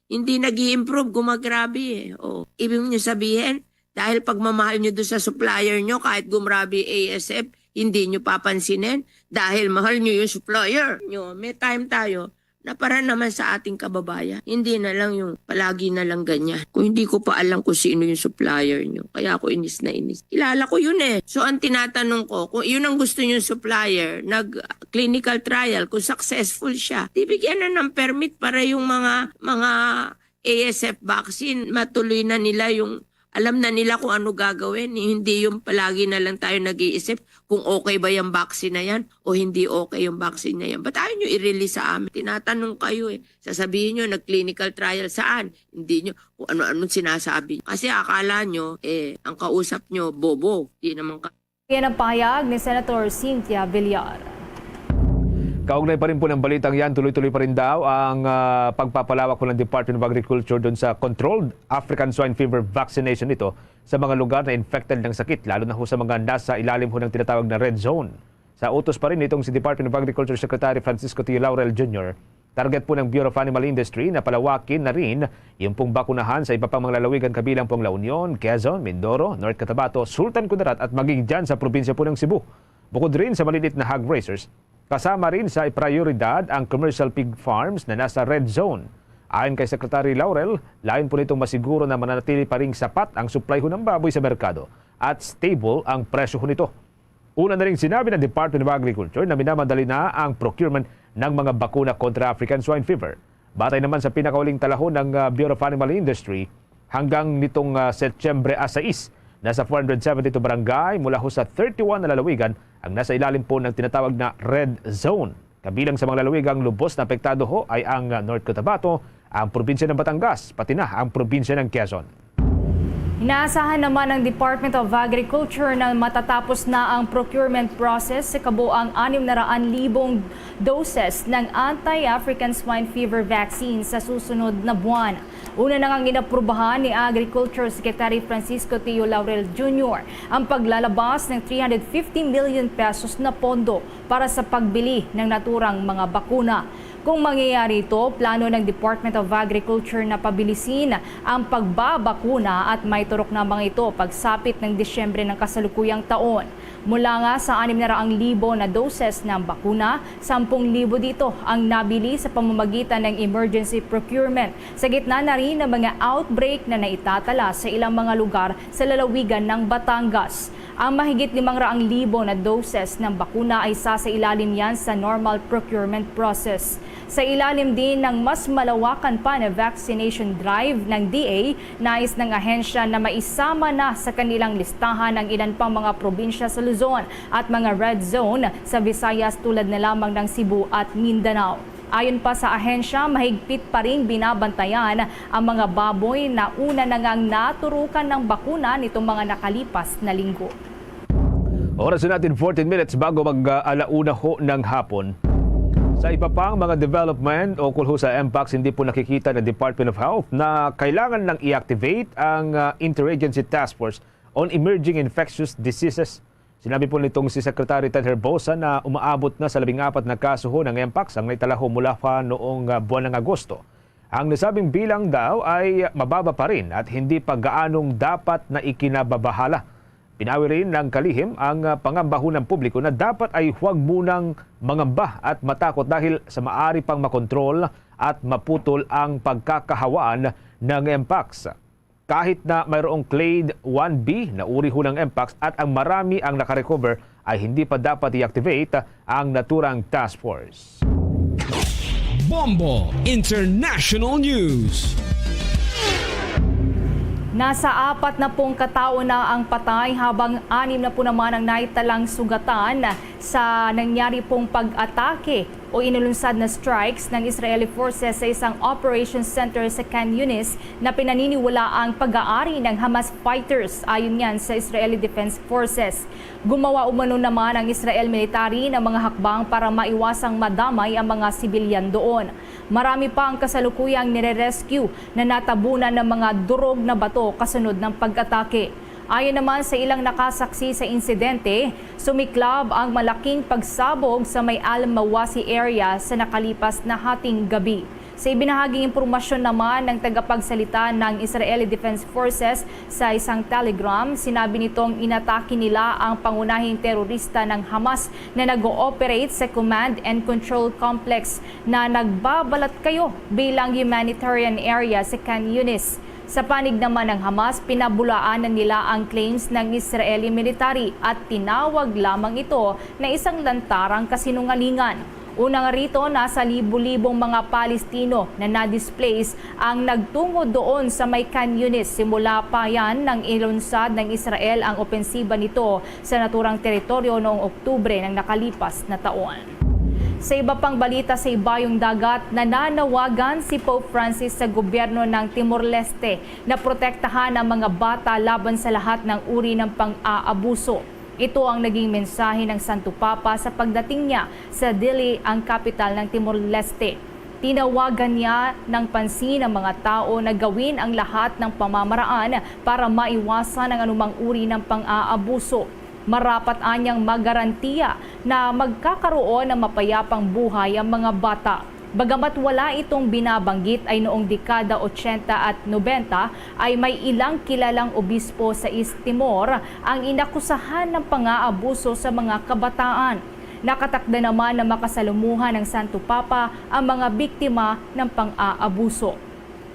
Hindi nag-i-improve, gumagrabe eh. Oh, ibig niyo sabihin, dahil pagmamahal niyo doon sa supplier niyo, kahit gumrabe A S F, hindi niyo papansinin dahil mahal niyo yung supplier niyo. May time tayo na para naman sa ating kababayan. Hindi na lang yung palagi na lang ganyan. Kung hindi ko pa alam kung sino yung supplier niyo, kaya ako inis na inis. Kilala ko yun eh. So ang tinatanong ko, kung yun ang gusto niyo supplier, nag clinical trial, kung successful siya, di bigyan na ng permit para yung mga, mga A S F vaccine, matuloy na nila yung Alam na nila kung ano gagawin. Eh. Hindi yung palagi na lang tayo nag-iisip kung okay ba yung vaccine na yan o hindi okay yung vaccine na yan. Ba't ayaw nyo i-release sa amin? Tinatanong kayo eh. Sasabihin nyo, nag-clinical trial saan? Hindi nyo, kung ano-anong sinasabi. Kasi akala nyo, eh, ang kausap nyo, bobo. Di naman ka- Yan ang pahayag ni Senator Cynthia Villar. Kaugnay pa rin po ng balitang yan, tuloy-tuloy pa rin daw ang, ah, pagpapalawak po ng Department of Agriculture dun sa controlled African Swine Fever vaccination nito sa mga lugar na infected ng sakit, lalo na ho sa mga nasa ilalim ho ng tinatawag na red zone. Sa utos pa rin nitong si Department of Agriculture Secretary Francisco T. Laurel Junior, target po ng Bureau of Animal Industry na palawakin na rin yung pong bakunahan sa iba pang mga lalawigan kabilang po ang La Union, Quezon, Mindoro, North Cotabato, Sultan Kudarat at maging dyan sa probinsya po ng Cebu. Bukod rin sa maliliit na hog raisers, kasama rin sa prioridad ang commercial pig farms na nasa red zone. Ayon kay Secretary Laurel, layon po nitong masiguro na mananatili pa ring sapat ang supply ho ng baboy sa merkado at stable ang presyo ho nito. Una na ring sinabi ng Department of Agriculture na minamadali na ang procurement ng mga bakuna kontra African Swine Fever. Batay naman sa pinakahuling talahon ng, ah, Bureau of Animal Industry, hanggang nitong, ah, Setyembre a sais, nasa four hundred seventy-two barangay mula ho sa thirty-one na lalawigan ang nasa ilalim po ng tinatawag na red zone. Kabilang sa mga lalawigang lubos na apektado ho ay ang, ah, North Cotabato, ang probinsya ng Batangas, pati na ang probinsya ng Quezon. Inaasahan naman ng Department of Agriculture na matatapos na ang procurement process sa kabuang anim na raan libong doses ng anti-African Swine Fever vaccine sa susunod na buwan. Una na ngang inaprubahan ni Agriculture Secretary Francisco Tio Laurel Junior ang paglalabas ng three hundred fifty million pesos na pondo para sa pagbili ng naturang mga bakuna. Kung mangyayari ito, plano ng Department of Agriculture na pabilisin ang pagbabakuna at may turok na mga ito pagsapit ng Disyembre ng kasalukuyang taon. Mula nga sa anim na raang libo na doses ng bakuna, sampung libo dito ang nabili sa pamamagitan ng emergency procurement, sa gitna na rin ng mga outbreak na naitatala sa ilang mga lugar sa lalawigan ng Batangas. Ang mahigit limang raang libo na doses ng bakuna ay sasailalim yan sa normal procurement process. Sa ilalim din ng mas malawakan pa na vaccination drive ng D A, nais ng ahensya na maisama na sa kanilang listahan ang ilan pang mga probinsya sa Luzon at mga red zone sa Visayas, tulad na lamang ng Cebu at Mindanao. Ayon pa sa ahensya, mahigpit pa ring binabantayan ang mga baboy na una na ngang naturukan ng bakuna nitong mga nakalipas na linggo. Oras na natin, fourteen minutes bago mag, ah, ala una ho ng hapon. Sa iba pang mga development ukol ho sa Mpox, hindi po nakikita ng Department of Health na kailangan nang i-activate ang, ah, Interagency Task Force on Emerging Infectious Diseases. Sinabi po nitong si Secretary Ted Herbosa na umaabot na sa labing apat na kaso ho ng Mpox ang naitala ho mula pa noong, ah, buwan ng Agosto. Ang nasabing bilang daw ay mababa pa rin at hindi pa gaanong dapat na ikinababahala. Pinawi rin ng kalihim ang, ah, pangamba ho ng publiko na dapat ay huwag munang mangamba at matakot dahil sa maari pang makontrol at maputol ang pagkakahawaan ng Mpox. Kahit na mayroong clade one B na uri ho ng Mpox at ang marami ang nakarecover, ay hindi pa dapat i-activate ang naturang task force. Bombo International News. Nasa apat na pung katao na ang patay, habang anim na po naman ang naitalang sugatan sa nangyari pong pag-atake o inulunsad na strikes ng Israeli forces sa isang operation center sa Khan Yunis na pinaniniwalaang pag-aari ng Hamas fighters, ayon yan sa Israeli Defense Forces. Gumawa umano naman ang Israel military ng mga hakbang para maiwasang madamay ang mga sibilyan doon. Marami pa ang kasalukuyang nire-rescue na natabunan ng mga durog na bato kasunod ng pag-atake. Ayon naman sa ilang nakasaksi sa insidente, sumiklab ang malaking pagsabog sa may Al Mawasi area sa nakalipas na hating gabi. Sa ibinahaging impormasyon naman ng tagapagsalita ng Israeli Defense Forces sa isang Telegram, sinabi nitong inatake nila ang pangunahing terorista ng Hamas na nag-ooperate sa Command and Control Complex na nagbabalat kayo bilang humanitarian area sa Khan Yunis. Sa panig naman ng Hamas, pinabulaanan nila ang claims ng Israeli military at tinawag lamang ito na isang lantarang kasinungalingan. Una nga rito, nasa libo-libong mga Palestino na na-displace ang nagtungod doon sa may Khan Yunis simula pa yan nang ilunsad ng Israel ang opensiba nito sa naturang teritoryo noong Oktubre ng nakalipas na taon. Sa iba pang balita sa Ibayong Dagat, nananawagan si Pope Francis sa gobyerno ng Timor-Leste na protektahan ang mga bata laban sa lahat ng uri ng pang-aabuso. Ito ang naging mensahe ng Santo Papa sa pagdating niya sa Dili, ang kapital ng Timor-Leste. Tinawagan niya ng pansin ang mga tao na gawin ang lahat ng pamamaraan para maiwasan ang anumang uri ng pang-aabuso. Marapat anyang magarantiya na magkakaroon ng mapayapang buhay ang mga bata. Bagamat wala itong binabanggit, ay noong dekada ochenta at nobenta ay may ilang kilalang obispo sa East Timor ang inakusahan ng pang-aabuso sa mga kabataan. Nakatakda naman na makasalumuhan ng Santo Papa ang mga biktima ng pang-aabuso.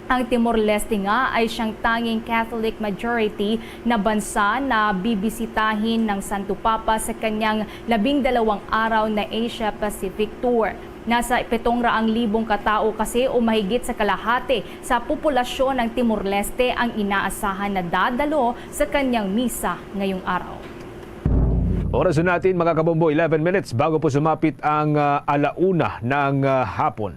Ang Timor-Leste nga ay siyang tanging Catholic majority na bansa na bibisitahin ng Santo Papa sa kanyang labing dalawang araw na Asia-Pacific tour. Nasa pitong raang libong katao kasi o mahigit sa kalahati sa populasyon ng Timor-Leste ang inaasahan na dadalo sa kanyang misa ngayong araw. Oras na natin, mga kabombo, eleven minutes bago po sumapit ang ah, alauna ng ah, hapon.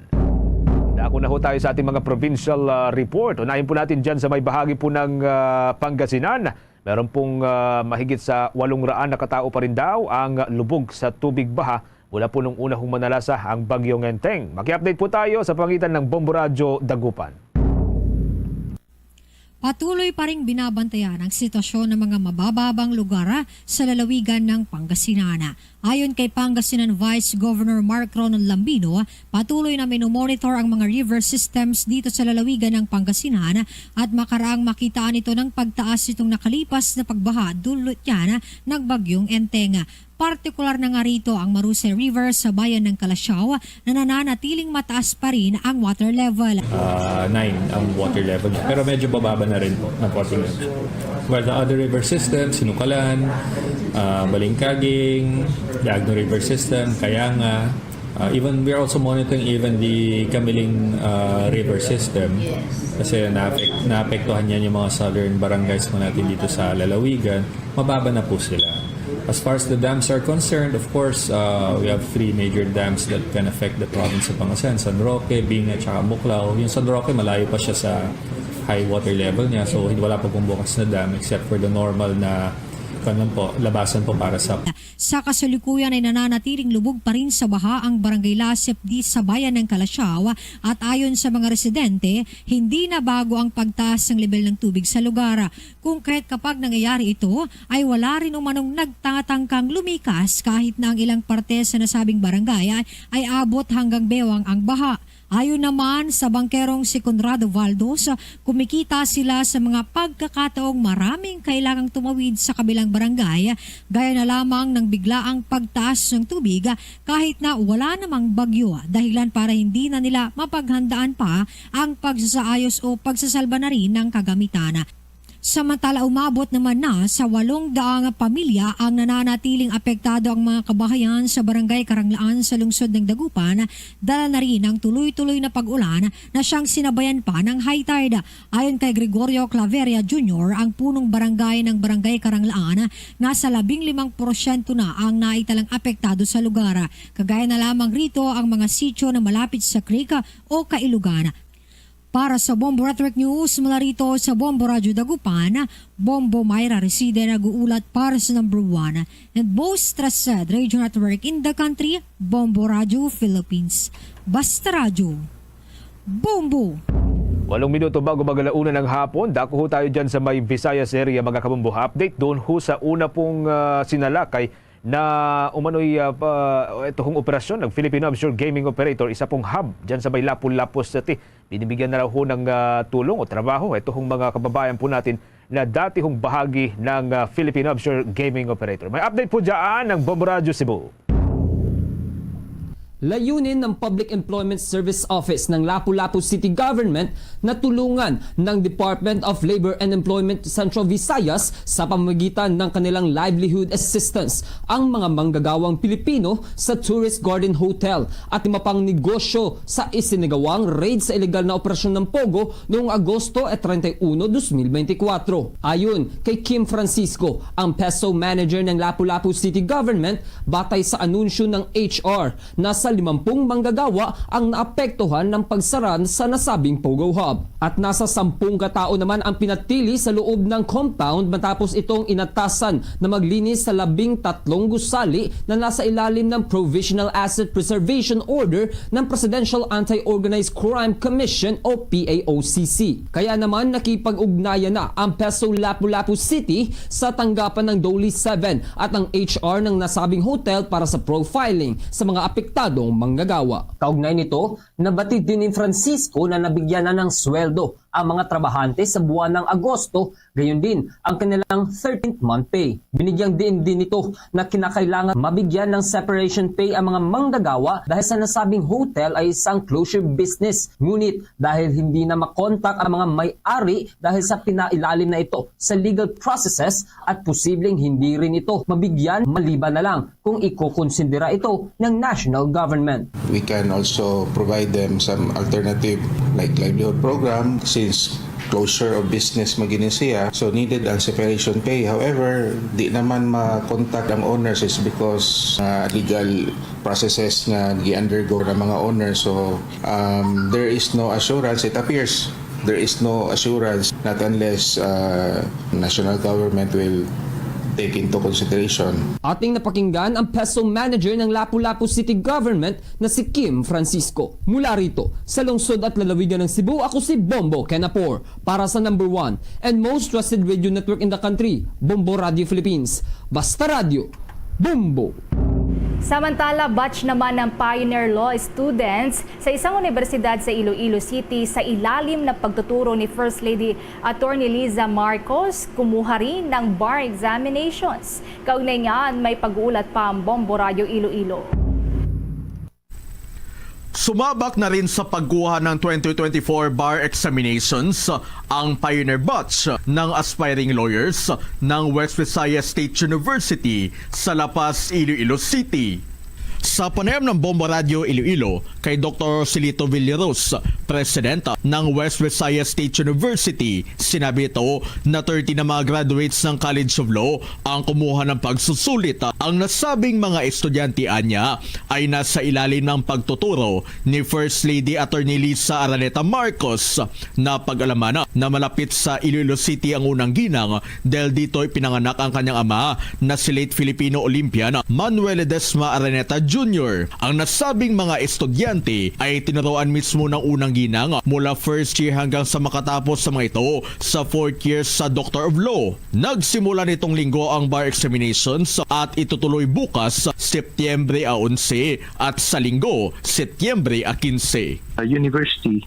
Dako na ho tayo sa ating mga provincial ah, report. Unahin po natin dyan sa may bahagi po ng ah, Pangasinan. Meron pong ah, mahigit sa walong raan na katao pa rin daw ang lubog sa tubig baha mula po nung una hong manalasa ang Bagyong Enteng. Maki-update po tayo sa pangitan ng Bombo Radyo Dagupan. Patuloy pa ring binabantayan ang sitwasyon ng mga mabababang lugar sa lalawigan ng Pangasinan. Ayon kay Pangasinan Vice Governor Mark Ronald Lambino, patuloy na minomonitor ang mga river systems dito sa lalawigan ng Pangasinan at makaraang makitaan ito ng pagtaas nitong nakalipas na pagbaha dulot yan ng Bagyong Enteng. Partikular na nga rito ang Maruse River sa bayan ng Calasiao na nananatiling mataas pa rin ang water level. Ah, nine ang water level, pero medyo bababa na rin po ng konti. While the other river system, Sinukalan, ah, Balingkaging, the Agno River System, Kayanga, ah, even we're also monitoring even the Kamiling ah, River System kasi naapek- naapektuhan yan yung mga southern barangays po natin dito sa lalawigan. Mababa na po sila. As far as the dams are concerned, of course, uh, we have three major dams that can affect the province of Pangasinan, San Roque, Binga, at saka Buklao. Yung San Roque, malayo pa siya sa high water level niya. So, hindi wala pa pong bukas na dam except for the normal na, kwan lang po, labasan po para sa Sa kasalukuyan ay nananatiling lubog pa rin sa baha ang Barangay Lasip di sa bayan ng Calasiao at ayon sa mga residente, hindi na bago ang pagtaas ng level ng tubig sa lugar. Kung kaya't kapag nangyayari ito, ay wala rin umanong nagtatangkang lumikas kahit na ang ilang parte sa nasabing barangay ay, ay abot hanggang bewang ang baha. Ayon naman sa bangkerong si Conrado Valdos, kumikita sila sa mga pagkakataong maraming kailangang tumawid sa kabilang barangay, gaya na lamang ng biglaang pagtaas ng tubig kahit na wala namang bagyo, dahilan para hindi na nila mapaghandaan pa ang pagsasaayos o pagsasalba na rin ng kagamitan. Samantala, umabot naman na sa walong daang pamilya ang nananatiling apektado ang mga kabahayan sa Barangay Karanglaan sa lungsod ng Dagupan, dala na rin ang tuloy-tuloy na pag-ulan na siyang sinabayan pa ng high tide. Ayon kay Gregorio Claveria Junior, ang punong barangay ng Barangay Karanglaan, nasa labing limang porsyento na ang naitalang apektado sa lugar. Kagaya na lamang rito ang mga sityo na malapit sa creek o kailugan. Para sa Bombo Rhetoric News, mula rito sa Bombo Radyo Dagupan, Bombo Myra Reside nag-uulat para sa number one and most trusted radio network in the country, Bombo Radyo Philippines. Basta Radyo, Bombo! Walong minuto bago mag-alauna ng hapon, dako ho tayo dyan sa may Visayas area, mga kabombo. Update doon ho sa una pong ah, sinalakay na umano'y ah, pa, ito hong operasyon ng Philippine Offshore Gaming Operator, isa pong hub dyan sa may Lapu-Lapu City. Binibigyan na raw ho ng ah, tulong o trabaho ito hong mga kababayan po natin na dati hong bahagi ng ah, Philippine Offshore Gaming Operator. May update po dyan ng Bombo Radyo Cebu. Layunin ng Public Employment Service Office ng Lapu-Lapu City Government na tulungan ng Department of Labor and Employment Central Visayas sa pamamagitan ng kanilang livelihood assistance ang mga manggagawang Pilipino sa Tourist Garden Hotel at iba pang negosyo sa isinagawang raid sa iligal na operasyon ng POGO noong Agosto treinta y uno, dos mil beintikwatro. Ayon kay Kim Francisco, ang PESO manager ng Lapu-Lapu City Government, batay sa anunsyo ng H R, nasa limampung manggagawa ang naapektuhan ng pagsara sa nasabing POGO Hub. At nasa sampung katao naman ang pinatili sa loob ng compound matapos itong inatasan na maglinis sa labing tatlong gusali na nasa ilalim ng Provisional Asset Preservation Order ng Presidential Anti-Organized Crime Commission o P A O C C. Kaya naman nakipag-ugnayan na ang PESO Lapu-Lapu City sa tanggapan ng DOLE seven at ang H R ng nasabing hotel para sa profiling sa mga apektadong manggagawa. Kaugnay nito, nabatid din ni Francisco na nabigyan na ng sweldo ang mga trabahante sa buwan ng Agosto, gayon din ang kanilang thirteenth month pay. Binigyang diin din nito na kinakailangan mabigyan ng separation pay ang mga manggagawa dahil sa nasabing hotel ay isang closure business. Ngunit dahil hindi na makontak ang mga may-ari dahil sa pinailalim na ito sa legal processes at posibleng hindi rin ito mabigyan maliban na lang kung ikokonsidera ito ng national government. We can also provide them some alternative like livelihood program since closure of business magini siya, so needed ang separation pay. However, di naman ma-contact ang owners is because uh, legal processes nga gi-undergo ng mga owners. So um, there is no assurance, it appears there is no assurance not unless uh, national government will take into consideration. Ating napakinggan ang PESO manager ng Lapu-Lapu City Government na si Kim Francisco. Mula rito, sa lungsod at lalawigan ng Cebu, ako si Bombo Kenapor para sa number one and most trusted radio network in the country, Bombo Radio Philippines. Basta Radio, Bombo! Samantala, batch naman ng Pioneer Law students sa isang unibersidad sa Iloilo City sa ilalim ng pagtuturo ni First Lady Attorney Liza Marcos kumuha rin ng bar examinations. Kaugnay niyan, may pag-uulat pa ang Bombo Radyo Iloilo. Sumabak na rin sa pagkuha ng twenty twenty-four bar examinations ang pioneer batch ng aspiring lawyers ng West Visayas State University sa La Paz, Iloilo City. Sa panayam ng Bombo Radyo Iloilo kay Doktor Silito Villaros, presidente ng West Visayas State University, sinabi ito na thirty na mga graduates ng College of Law ang kumuha ng pagsusulit. Ang nasabing mga estudyante anya ay nasa ilalim ng pagtuturo ni First Lady Attorney Lisa Araneta Marcos. Napag-alaman na malapit sa Iloilo City ang unang ginang dahil dito'y pinanganak ang kanyang ama na si late Filipino Olympian Manuel Ledesma Araneta Junior. Ang nasabing mga estudyante ay tinuruan mismo ng unang ginang mula first year hanggang sa makatapos sa mga ito sa fourth year sa Doctor of Law. Nagsimula nitong linggo ang bar examinations at itutuloy bukas, Setyembre a onse, at sa Linggo, Setyembre a kinse. Uh, university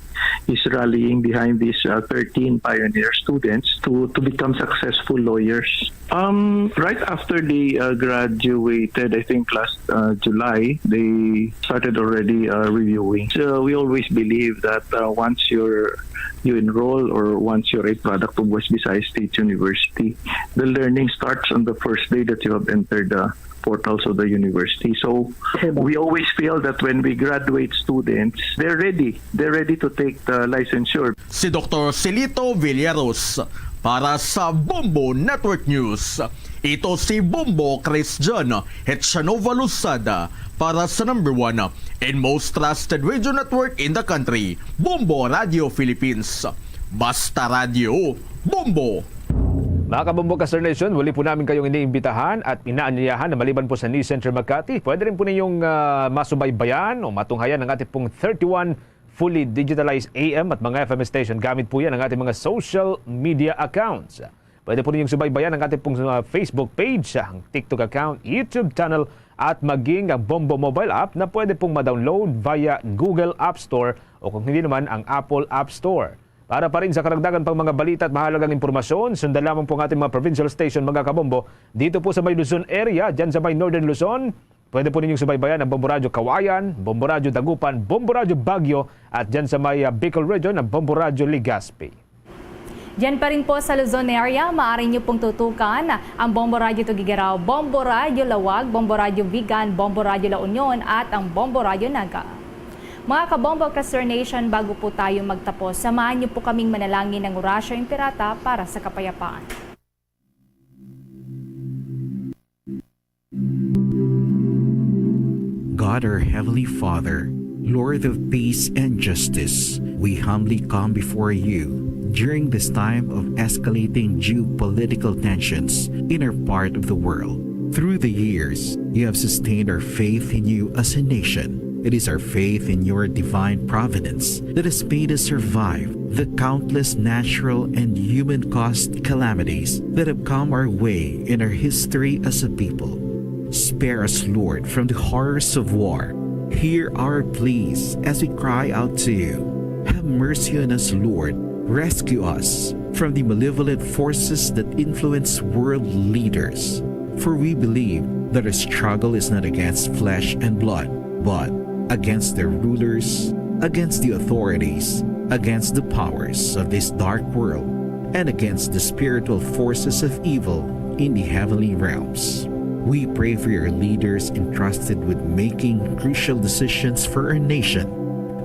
is rallying behind these uh, thirteen pioneer students to, to become successful lawyers. Um, right after they uh, graduated, I think last uh, July, they started already uh, reviewing. So we always believe that uh, once you're you enroll or once you're a product of West Visayas State University, the learning starts on the first day that you have entered the portals of the university. So we always feel that when we graduate students, they're ready. They're ready to take the licensure. Si Doktor Silito Villaros para sa Bombo Network News. Ito si Bombo Christian Hetchanova Losada para sa number one and most trusted radio network in the country, Bombo Radio Philippines. Basta Radio, Bombo! Mga kabombo, Kastar Nation, muli po namin kayong iniimbitahan at inaanyayahan na maliban po sa News Center Makati, pwede rin po ninyong ah, masubaybayan o matunghayan ang ating pong thirty-one fully digitalized A M at mga F M station gamit po yan ang ating mga social media accounts. Pwede po ninyong subaybayan ang ating pong ah, Facebook page, ang TikTok account, YouTube channel at maging ang Bombo mobile app na pwede pong ma-download via Google App Store o kung hindi naman ang Apple App Store. Para pa rin sa karagdagan pang mga balita at mahalagang impormasyon, sundan lamang po ang ating mga provincial station, mga kabombo, dito po sa may Luzon area, dyan sa may Northern Luzon, Pwede po ninyong subaybayan ang Bombo Radyo Cauayan, Bombo Radyo Dagupan, Bombo Radyo Baguio, at dyan sa may, ah, Bicol Region, ang Bombo Radyo Legazpi. Diyan pa rin po sa Luzon area, maaari niyo pong tutukan ang Bombo Radyo Tuguegarao, Bombo Radyo Laoag, Bombo Radyo Vigan, Bombo Radyo La Union, at ang Bombo Radyo Naga. Mga kabombo, Kastro Nation, bago po tayo magtapos, samahan niyo po kaming manalangin ng Orasyo Imperata para sa kapayapaan. God, our Heavenly Father, Lord of peace and justice, we humbly come before you during this time of escalating geopolitical tensions in our part of the world. Through the years, you have sustained our faith in you as a nation. It is our faith in your divine providence that has made us survive the countless natural and human-caused calamities that have come our way in our history as a people. Spare us, Lord, from the horrors of war. Hear our pleas as we cry out to you. Have mercy on us, Lord. Rescue us from the malevolent forces that influence world leaders. For we believe that our struggle is not against flesh and blood, but against the rulers, against the authorities, against the powers of this dark world, and against the spiritual forces of evil in the heavenly realms. We pray for your leaders entrusted with making crucial decisions for our nation.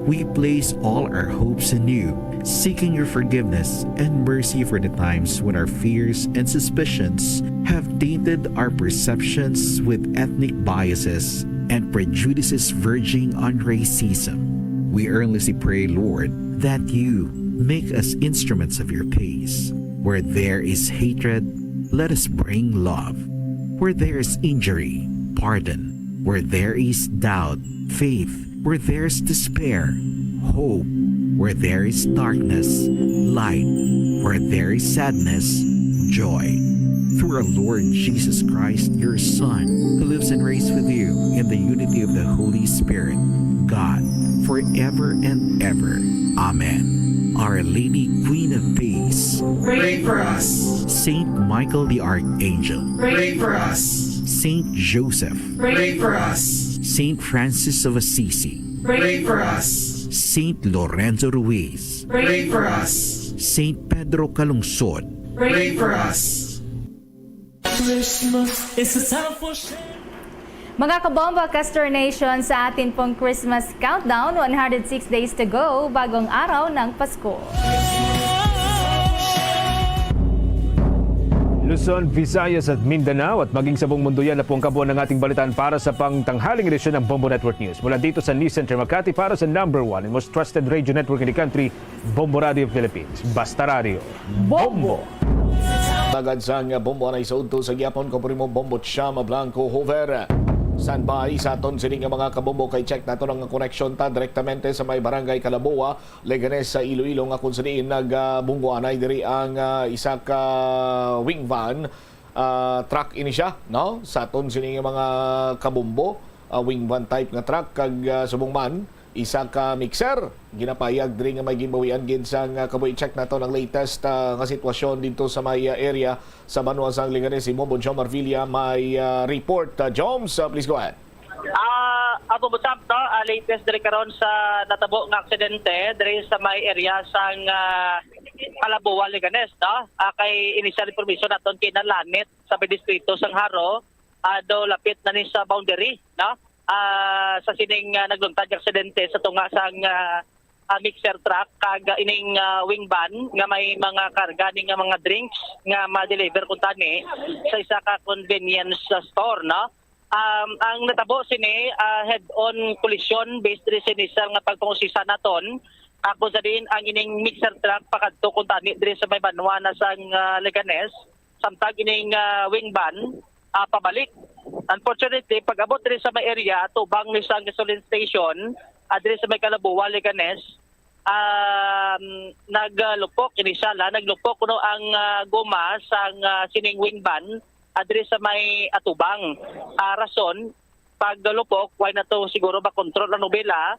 We place all our hopes in you, seeking your forgiveness and mercy for the times when our fears and suspicions have tainted our perceptions with ethnic biases and prejudices verging on racism. We earnestly pray, Lord, that you make us instruments of your peace. Where there is hatred, let us bring love. Where there is injury, pardon. Where there is doubt, faith. Where there is despair, hope. Where there is darkness, light. Where there is sadness, joy. Through our Lord Jesus Christ, your Son, who lives and reigns with you in the unity of the Holy Spirit, God, forever and ever. Amen. Our Lady, Queen of Peace, pray for us. Saint Michael the Archangel, pray for us. Saint Joseph, pray for us. Saint Francis of Assisi, pray for us. Saint Lorenzo Ruiz, pray for us. Saint Pedro Calungsod, pray for us. Christmas is a time for sharing. Mga kabombo, Kastro Nation, sa atin pong Christmas countdown, one hundred six days to go, bagong araw ng Pasko. Luzon, Visayas at Mindanao at maging sa buong mundo, yan na po ang kabuuan ng ating balitaan para sa pangtanghaling edisyon ng Bombo Network News. Mula dito sa News Center Makati para sa number one and most trusted radio network in the country, Bombo Radio Philippines. Basta Radio. Bombo! Tagad sang Bombo anay sa udto sa gihapon, ko po nimo Bombo Chama Blanco Hover. Standby sa aton sini nga mga kabombo kay check nato ang koneksyon ta direktamente sa may Barangay Calaboa, Leganes sa Iloilo, nga kung sa diin nag, ah, bunggo anay diri ang, ah, isa ka wing van, ah, truck ini siya, no? Sa aton sini nga mga kabombo, ah, wing van type nga truck kag, ah, subong man, isa ka mixer. Ginapayag diri nga may ginbawian gid sang, ah, kabuhi. Check nato ang latest, ah, nga sitwasyon dito sa may, ah, area sa banwa sang Leganes. Si Bombo Jomar Villa may, ah, report. Ah, Joms, ah, please go ahead. Ah, Apo Busap, no, ah, latest diri karon sa natabo nga aksidente diri sa may area sang, ah, Calaboa, Leganes, no? Ah, kay initial information naton kay nalanit sa may distrito sang Jaro, ah, do lapit na ni sa boundary, no? Ah, sa sining, ah, nagluntad nga aksidente sa tunga sang, ah, ah, mixer truck kag, ah, ining, ah, wing van nga may mga karga ni nga mga drinks nga ma-deliver kuntani sa isa ka convenience, ah, store, no? Um, ang natabo sini, ah, head-on collision based diri sa initial nga pagpangusisa naton, ah, kung sa diin ang ining mixer truck pakadto kuntani diri sa may banwa na sang, ah, Leganes, samtang ining, ah, wing van, ah, pabalik. Unfortunately, pag-abot diri sa may area, tubang ni sa gasoline station, ah, diri sa may Calaboa, Leganes, um, naglupok, initial, ha, naglupok kuno ang, ah, goma sang, ah, sining wing van, ah, diri sa may atubang. Ah, rason, paglupok, way na to siguro makontrol ang nobela,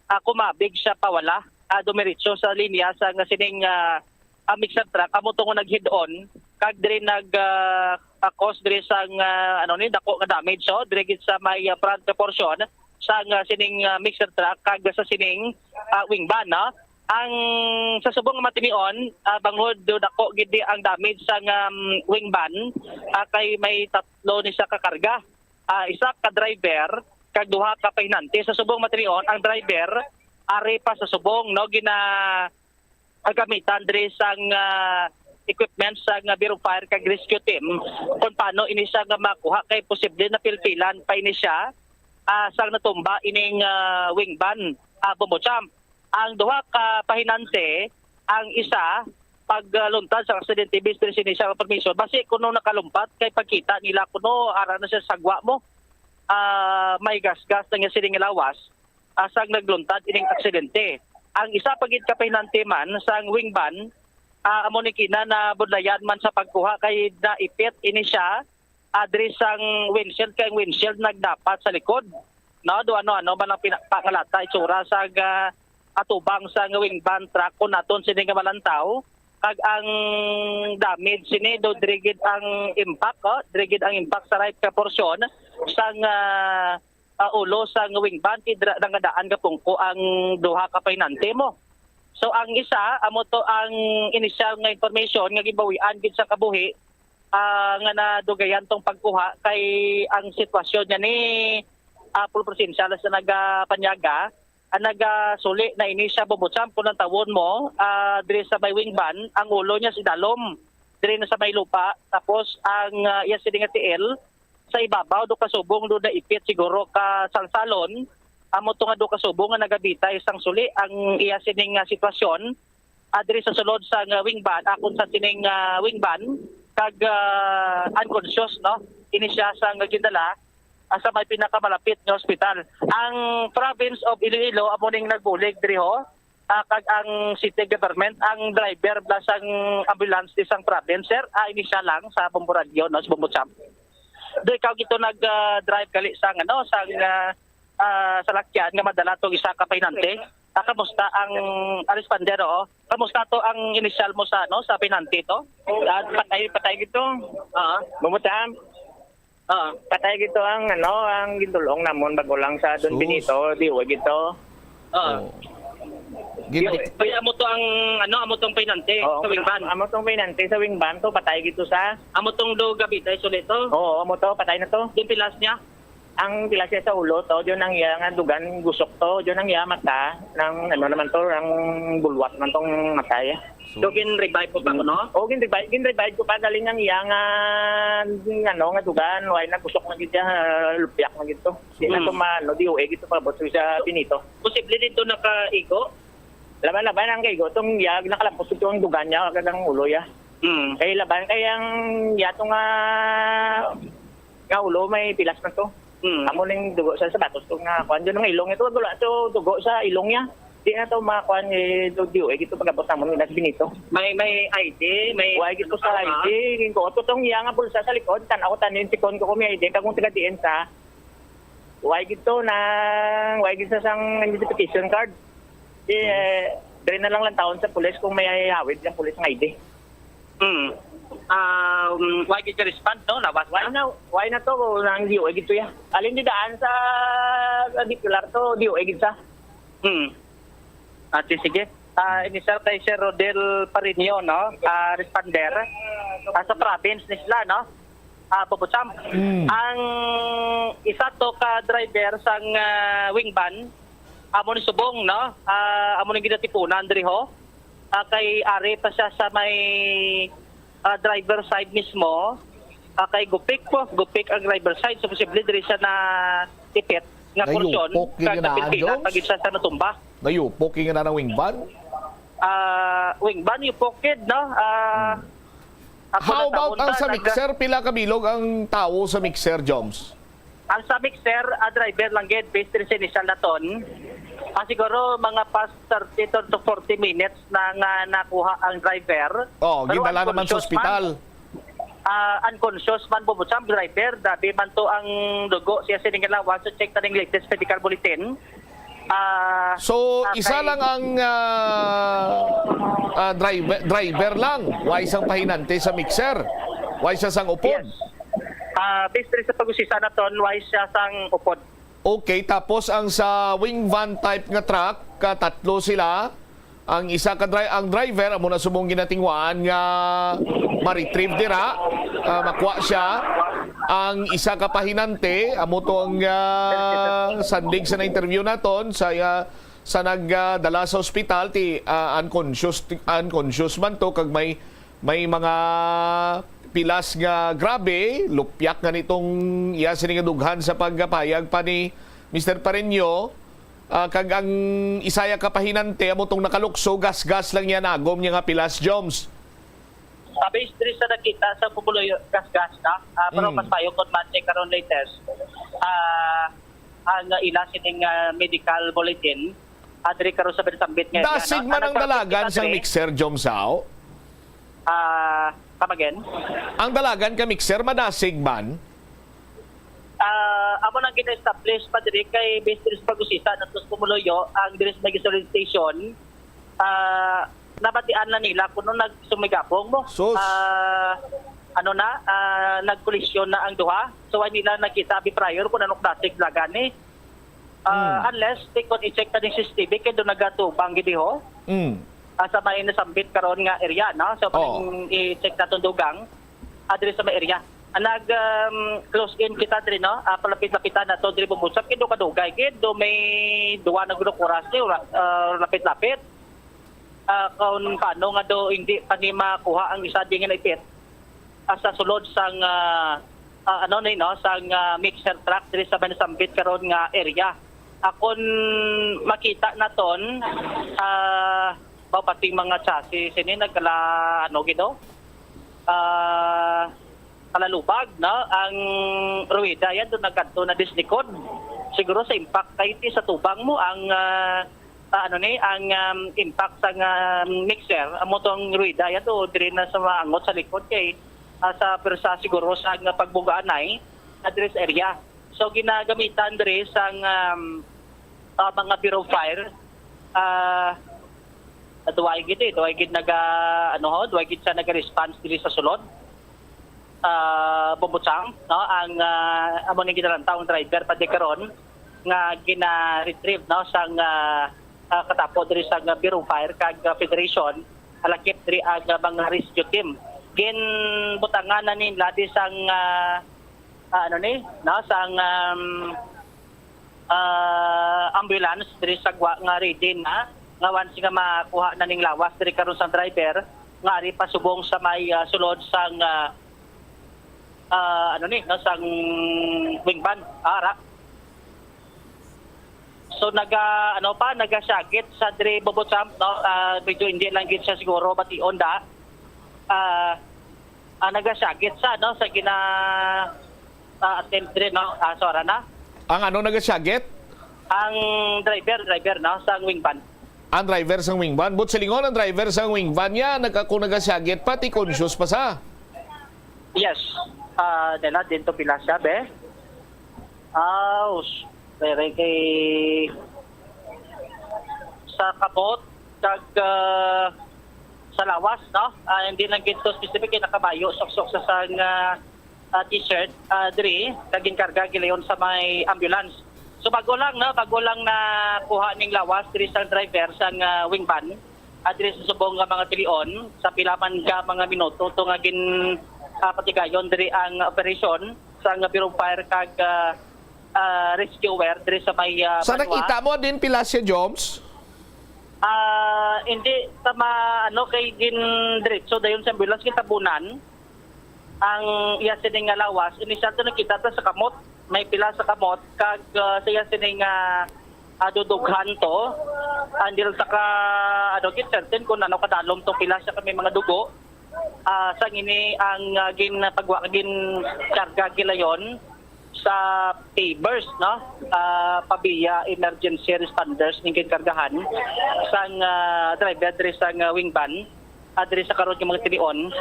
ah, kumabig siya pawala, ah, dumiretso sa linya sa nga sining, ah, ah, mixer truck, amo to nga nag-head-on, kag diri nag, ah, ah, cause diri sang, ah, ano ni, dako nga damage, so diri gid sa may, ah, front nga portion sang, ah, sining, ah, mixer truck kag sa sining, ah, wing van, no? Ang sa subong nga matinion, ah, bangod do dako gid ni ang damage sang, um, wing van, ah, kay may tatlo ni siya ka karga. Ah, isa ka driver kag duha ka pahinante. Sa subong matinion, ang driver ari pa sa subong, no, gina-, gamitan diri sang, ah, equipment sang Bureau of Fire kag Rescue Team kung paano ini siya nga makuha, kay posible na pilpilan pa ini siya, ah, sang natumba ining, ah, wing van, ah, Bombo Champ. Ang duha ka pahinante, ang isa pagluntad sa aksidente, based diri sa initial information, basi kuno nakalumpat kay pagkita nila kuno ara na siya sa gwa mo, ah, may gasgas na nga sining lawas, ah, sang nagluntad ining aksidente. Ang isa pa gid ka pahinante man sang wing van, ah, amo ni kina nabudlayan man sa pagkuha kay naipit ini siya, ah, diri sang windshield, kay ang windshield nagdapat sa likod. No, do ano-ano man ang pina-, pangalata, itsura sa ga-, atubang sang wing van truck kung naton sini nga malantaw. Kag ang damage sini do diri gid ang impact, oh, diri gid ang impact sa right ka porsyon sang, ah, ah, ulo sang wing van, kay dira na nga daan nga pungko ang duha ka pahinante mo. So ang isa, amo to ang initial nga information nga gibawian gid sa kabuhi, ah, nga nadugayan tong pagkuha kay ang sitwasyon niya ni, ah, Paul Provincial sa nagapanyaga, ang nagasuli na ini siya, Bobo Champ, kung ang tawon mo, ah, diri sa may wing van, ang ulo niya si dalom, diri na sa may lupa, tapos ang, ah, iya sini nga tiil, sa ibabaw, do kasubong, do naipit siguro ka salsalon, amo to nga do kasubong nga nagabitay sang suli ang iya sining, ah, sitwasyon, ah, diri sa sulod sa nga wing van, akon sa sining, ah, wing van, kag, ah, unconscious, no? Ini siya sa nga gindala, ah, sa may pinakamalapit nga ospital. Ang province of Iloilo amo ning nagbulig diri ho, ah, kag ang city government, ang driver bala sang ambulance di sang province, sir, ah, ini siya lang sa Bombo Radio, no, sa Bombo Champ. Do ikaw gito nag, ah, drive gali sang, ano, sang, ah, ah, salakyan nga madala tong isa ka pahinante? Ah, kamusta ang, ah, responder, oo? Kamusta to ang initial mo sa, ano, sa pahinante to? Ah, patay, patay gito. Ah. Bumutam. Ah. Patay gito ang, ano, ang gintulong namon bago lang sa Don Sus. Benito, D O A gito. Ah. Oh. Gin- Kaya amo to ang, ano, amo tong pahinante Oo, sa wing van. Amo tong pahinante sa wing van to, patay gito sa Amo tong do gabitay sulit to. Oo, amo to, patay na to. Din pilas niya. Ang pila siya sa ulo to, yun ang iya nga dugan, gusok to, yun ang iya mata, nang ano naman to, ang bulwat man tong matay. So, so, gin-revive ko pa ko, no? O, gin-revive, gin-revive ko pa, galing ang iya nga, ano, nga dugan, way na gusok na gid siya, lupyak na gid to. Di na Hmm. to ma-, ano, D O A gid to, pabot sa Benito. Posible dito nakaigo? Laban-laban ang kaigo, tong iya, nakalampos ito ang dugan niya, kag ang ulo ya. Hmm. Kay laban, kay ang iya to nga, nga ulo, may pilas man to. Hmm. Amo ning dugo sa sapatos ko nga kuan, yun ang ilong ito, wala to dugo sa ilong niya. Di na to makuan, eh, do D O A gito pag-abot namon, Minas Benito. May, may I D, may Wala gito sa Ah. I D, ko to tong iya nga bulsa sa likod, tan-aw ko tanin, tikon ko kung may I D, kag kung taga diin sa, wala gito nang, wala gito sang identification card. Di, eh, diri na lang lang taon sa pulis kung may hawid ang pulis nga I D. Hmm. Um, why did you respond, no? Lawas Why na? na, why na to? Nang D O A gito ya. Alin di daan sa, sa Bicular to, D O A gid sa. Hmm. At sige, ah, initial kay Sir Rodel Parinio, no? Ah, responder, ah, sa province ni sila, no? Ah, Bobo Champ. Mm. Ang isa to ka driver sang, ah, wing van, amo ni subong, no? Ah, amo ni ginatipunan diri ho. Ah, kay ari pa siya sa may, ah, driver side mismo. Ah, kay gupik po, gupik ang driver side. So, posible diri siya na tipit nga porsyon. Nayupok yun kag na, napilpilan Jones? Pag isa sa natumba. Nayupok yun na ng wing van? Ah, wing van, yupok gid, no? Ah, Hmm. ako How about nataon ang ta, sa nag- mixer? Pila ka bilog ang tawo sa mixer, Joms? Ang sa mixer, ah, driver lang gid, based rin sa initial naton. Ah, siguro mga past thirty to, to forty minutes na nga nakuha ang driver. Oh, Pero gindala naman sa unconscious ospital. Man, ah, unconscious man po sa driver, dabi man to ang dugo siya sining lawas, so check na ning latest medical bulletin. Ah, So, ah, isa kay- lang ang ah, ah, driver, driver lang. Way sang pahinante sa mixer. Way sang upod. Yes. Ah, based diri sa pag-usisa naton, way siya sang upod. Okay, tapos ang sa wing van type nga truck, ka tatlo sila. Ang isa ka dri- ang driver amo na subong ginatingwaan nga ma-retrieve dira, ah, makuha siya. Ang isa ka pahinante amo to ang ah, sandig sa na-interview naton sa ah, sa nagdala sa ospital ti ah, unconscious unconscious man to kag may may mga pilas nga grabe, lupyak nga nitong iya sini nga dughan sa pagpahayag pa ni Mister Pareño. Ah, kag ang isaya ka pahinante amo tong nakalukso, gasgas lang niya nagom niya nga pilas, Joms. Ah, based diri sa nakita sa pumuloy, gasgas na. Ah, pero Mm. mas payo kon man karon latest. Ah, ang ila sining ah, medical bulletin, ah, diri karon sa Bersambit nga area, Dasig no? man Ang ang nagpakita dalagan sang diri, mixer, Joms, aw? Ah, come again? Ang dalagan ka mixer madasig man? Ah, amo nang gina-establish pa diri kay based diri sa pag-usisa nato sa pumuluyo, ang diri sa may gasoline station, ah, nabatian na nila kuno nagsumigabong mo. Sus. Ah, ano na, ah, nagkolisyon na ang duha. So, ay nila nakita abi prior kung anong klaseng dalagan ni. Ah, Hmm. Unless, di kon i-check na din C C T V, kay doon nagatubang gid ho. Mm. Ah, sa may nasambit karon nga area, no? So, Oo. pag i-check naton dugang, ah, diri sa may area. Ang nag, um, close in kita diri, no? Ah, palapit-lapitan nato diri, Bumbunsam, kay do kadugay, kay do may duwa na gud ka oras ni, ora-, ah, lapit-lapit. Ah, kung paano nga do hindi pa ni makuha ang isa di nga naipit, ah, sa sulod sang, ah, ah, ano ni, no, sang, ah, mixer truck diri sa may nasambit karon nga area. Akon makita naton, ah, mao pati mga chassis ini nagkala, ano gid, oh, ah, kalalubag, no? Ang ruweda yan doon nagkadto na dislikod. Siguro sa impact kay ti sa tubang mo ang, ah, ah, ano ni, ang, um, impact sa, um, mixer, amo tong ruweda yan to diri na sa maangot sa likod kay, ah, sa persa siguro sa nga pagbugaanay address area. So ginagamitan diri sang, um, ah, mga Bureau of Fire, ah, duway gid eh, duway gid naga, ano ho, duway gid siya naga-response diri sa sulod. Ah, Bumbunsam, no, ang, ah, amo ning ginalantaw ang driver pa di karon nga gina-retrieve, no, sang, ah, ah, katapo diri sa Bureau of Fire kag, ah, Federation, alakip diri ang, ah, mga rescue team. Ginbutangan na nila di sang, ah, ah, ano ni, no, sang, um, ah, ambulance diri sa gwa nga ready na nga once nga makuha na ning lawas diri karon sang driver nga ari pasubong sa may, ah, sulod sang, ah, ah, ano ni, no, sang wing van, ara. So naga, ano pa, nagasyagit sa diri, Bumbunsam, no? Ah, medyo hindi lang gid siya siguro bation da. Ah, ah, nagasyagit sa, no, sa gina, ah, attempt diri, no? Ah, so ara na. Ang ano nagasyagit? Ang driver, driver, no, sa wing van. Ang driver sang wing van. But silingon ang driver sang wing van niya, nag-, kung nagasyagit pa, ti conscious pa sa. Yes. Ah, dela din to pila siya, be. Aw, s-, pero kay sa kamot kag, ah, sa lawas, no? Ah, hindi lang gid to specific kay nakabayo suksok sa sang, ah, ah, t-shirt, ah, diri, kag ginkarga gilayon sa may ambulance. So bago lang, no, bago lang na kuha ning lawas diri sa driver sang, ah, wing van, ah, diri sa subong nga mga tilion, sa pila man ka mga minuto to nga gin, ah, patigayon diri ang operasyon sang Bureau of Fire kag, ah, ah, rescuer diri sa may, ah, Sa banwa. Nakita mo din pila siya, Joms? Ah, hindi ta ma-, ano, kay gin diretso dayon sa ambulance, gitabunan ang iya sini nga lawas. Initial to nakita ta sa kamot, may pila sa kamot, kag, ah, sa iya sini nga, ah, dudughan to. Andil ta ka, ano, gid certain kung ano kadalom to, pila siya ka may mga dugo. Ah, sang ini ang, ah, ginpagwa-, ginkarga gilayon sa pavers, no? Ah, pabiya emergency responders ning ginkargahan sang, ah, driver diri sang, ah, wing van, ah, diri sa karon nga mga tinion,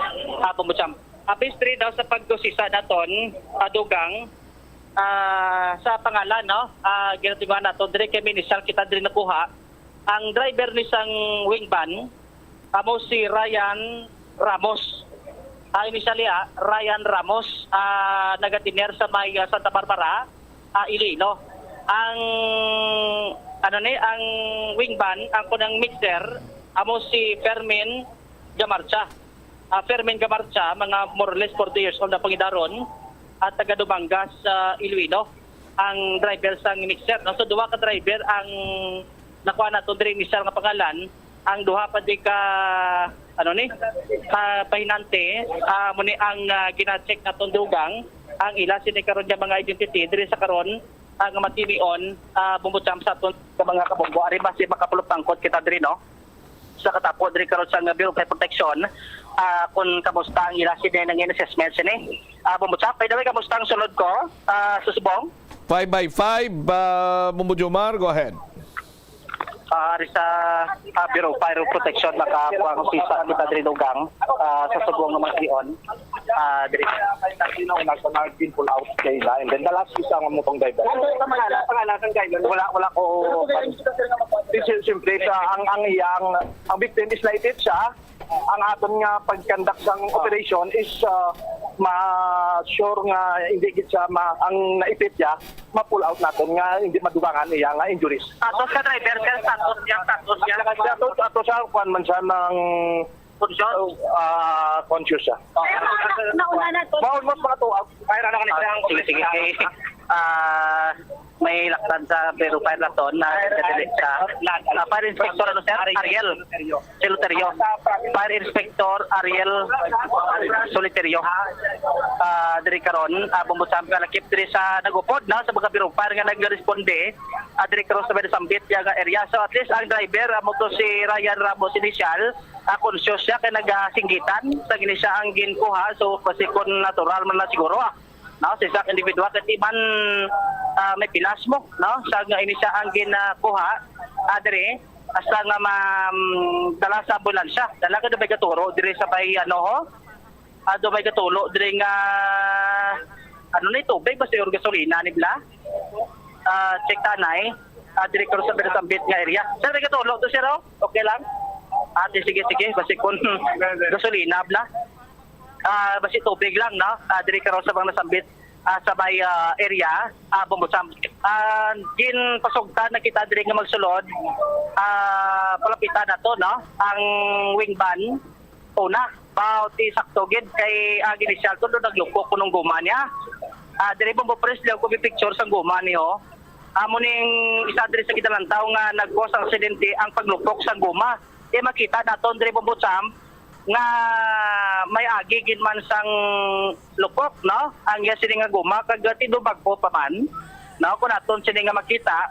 ah, Bumbunsam. Ah, based diri daw sa pagdosisa naton, ah, dugang, Ah, sa pangalan, no? Ah, ginatinguhan nato, diri kay may initial kita diri nakuha. Ang driver ni sang wing van, amo si Ryan Ramos. Ah, initially, ah, Ryan Ramos, ah, nagatiner sa may, ah, Santa Barbara, ah, Iloilo. Ang, ano ni, ang wing van, ang kunang mixer, amo si Fermin Gamarcha. Ah, Fermin Gamarcha, mga more or less forty years old na pangidaron, at taga Dumangas, sa Iloilo, ang driver sang mixer, no? So, duha ka driver ang nakuha nato diri, initial nga pangalan, ang duha pa di ka, ano ni, ka pahinante, ah, mo ni ang, ah, gina-check naton dugang, ang ila sini karon nga mga identity diri sa karon, ah, nga matinion, ah, bumutang sa aton sa mga kabunggo. Ari ba si makapulupangkot kita diri, no? Sa katapo diri karon sa Bureau of Fire Protection, ah, kung kamusta ang ila sini nangin assessment sini. Ah, Bumutang, by the way, kamusta ang sulod ko, ah, sa subong? Five by five, ah, Bumbo Jomar, go ahead. Ah, ari sa, ah, Bureau of Fire Protection, makakuha ang sisa kita diri dugang, ah, sa subong nga mga tion. Ah, diri. Nagpanaginpul out kay na, and then the last isa nga mo tong driver. Ano ang pangalan? Pangalan ng driver? Wala, wala ko. Siyempre, sa, ang, ang iyang, ang victim is naipit siya. Ang aton nga pag-conduct sang operation is, ah, ma-sure nga hindi gid siya ma-, ang naipit niya, ma-pull out naton nga hindi madugangan iya nga injuries. Status ka driver, sir? Status niya, status niya. Ato, ato siya, kuwan man siya ng, conscious? Ah, conscious siya. Nauna na to. Maon mo mga tuaw. Fire, ano ka na siya? Ah, sige, sige. Ah, may laktan sa Bureau of Fire naton na sa, ah, Fire Inspector, ano, sir? Ariel Solitario. Fire Inspector Ariel Solitario. Ah, diri karon, ah, Bumbo Jomar, kalakip diri sa nag-upod, no, sa mga Bureau of Fire nga nagresponde, ah, diri karon sa may nasambit niya nga area. So, at least ang driver, amo to si Ryan Ramos initial, ah, conscious siya kay nagasinggitan sa gini siya ang ginkuha. So, basi kun natural man na siguro, ah. No, sa isa ka individual kay di man, ah, may pilas mo, no, sa nga ini siya ang ginkuha, ah, diri, hasta nga ma-, mm, dala sa ambulansya. Dala ka may katuro diri sa may, ano, ho? Ah, do may katulo diri nga, ano ni, tubig, basta yung gasolina ni bla. Ah, check tanay. Ah, diri karon sa may nasambit nga area. Sir, may katulo to, sir, oh? Okay lang? Ate, sige, sige. Basi kun gasolina bla. Ah, basi tubig lang, no? Ah, diri karon sa mga nasambit, ah, sa may, ah, area, ah, Bumbo Jomar. Ah, ginpasugtan na kita diri nga magsulod. Ah, palapitan nato, no? Ang wing van. Una, about ti sakto gid kay ang initial to do naglukok kunong guma niya. Ah, diri Bumbo, Pres, liyaw ko picture sang guma niyo. Amo ning isa diri sa ginalantaw nga nag-cause ang aksidente ang paglukok sang guma. Kay makita naton diri Bumbo Jomar nga may agi gid man sang lukok, no? Ang iya sini nga guma kag tindog bag-o pa man, no? Kung aton sini nga makita,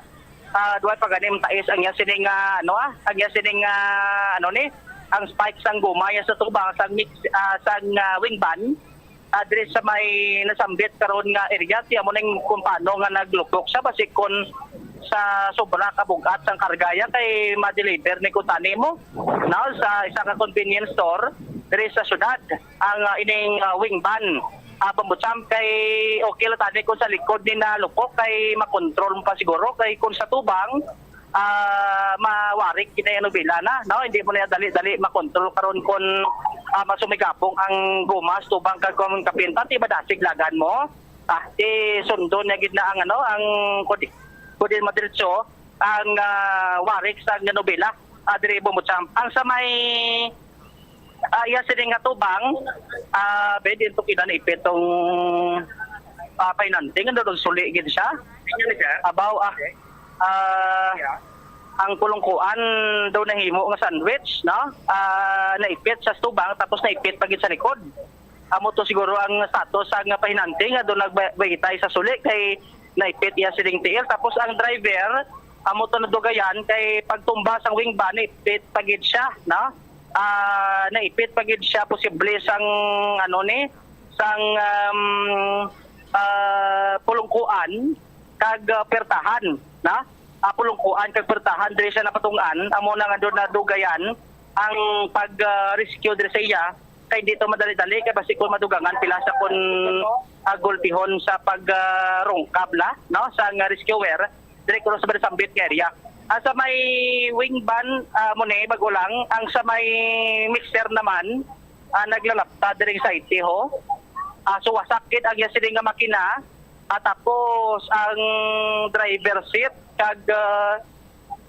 ah, duha pa gani matais ang iya sini nga, ano, ah, ang iya sini nga, ano ni, ang spike sang guma iya sa tubang sang mix, ah, sang, ah, wing van, ah, diri sa may nasambit karon nga area, ti amo ning kung paano nga naglukok siya, basi kun sa sobra ka bug-at sang karga iya kay ma-deliver ni kuntani mo, no, sa isa ka convenience store diri sa syudad ang, ah, ining, ah, wing van. Ah, Bumbo Jomar, kay okay lang tani kung sa likod ni nalukok kay makontrol mo pa siguro, kay kung sa tubang, ah, mawarik gid na iya nobela na, no? Hindi mo na iya dali-dali makontrol karon kung, ah, masumigabong ang gumas tubang kag kung kapinta, ti madasig lagan mo. Ah, ti sundon niya gid na ang, ano, ang kudi-, kudi madiretso ang, ah, warik sa nobela, ah, diri Bumbo Jomar. Ang sa may, ah, iya sini nga tubang, ah, pwede ito kita naipit tong, ah, painanting, ano, suli gid siya. Abaw, ah, ah, ang kulungkuan daw nahimo nga sandwich, no? Ah, naipit sa tubang, tapos naipit pa gid sa likod. Amo to siguro ang status sa nga pahinante nga doon nagbagitay sa suli kay naipit iya sining tiil. Tapos ang driver, amo to nadugayan kay pagtumba sang wing van, naipit pa gid siya, no? Ah, naipit pa gid siya posible sang, ano ni, sang, um, ah, pulungkuan kag, ah, pertahan, na? Ah, pulungkuan kag pertahan diri siya napatungan, amo na nga doon nadugayan ang pag, ah, rescue diri sa iya. Kay dito madali-dali, kay basi kung madugangan pila sa kun, ah, gulpihon sa pag, ah, rungkab la, no, sa nga rescuer, diri kuno sa Sambit nga area. Ah, sa may wing van, ah, mo ni, bago lang, ang sa may mixer naman, ah, naglalapta diri sa iti, ho. Ah, so, wasak gid ang iya sini nga makina. Ah, tapos ang driver seat kag, ah,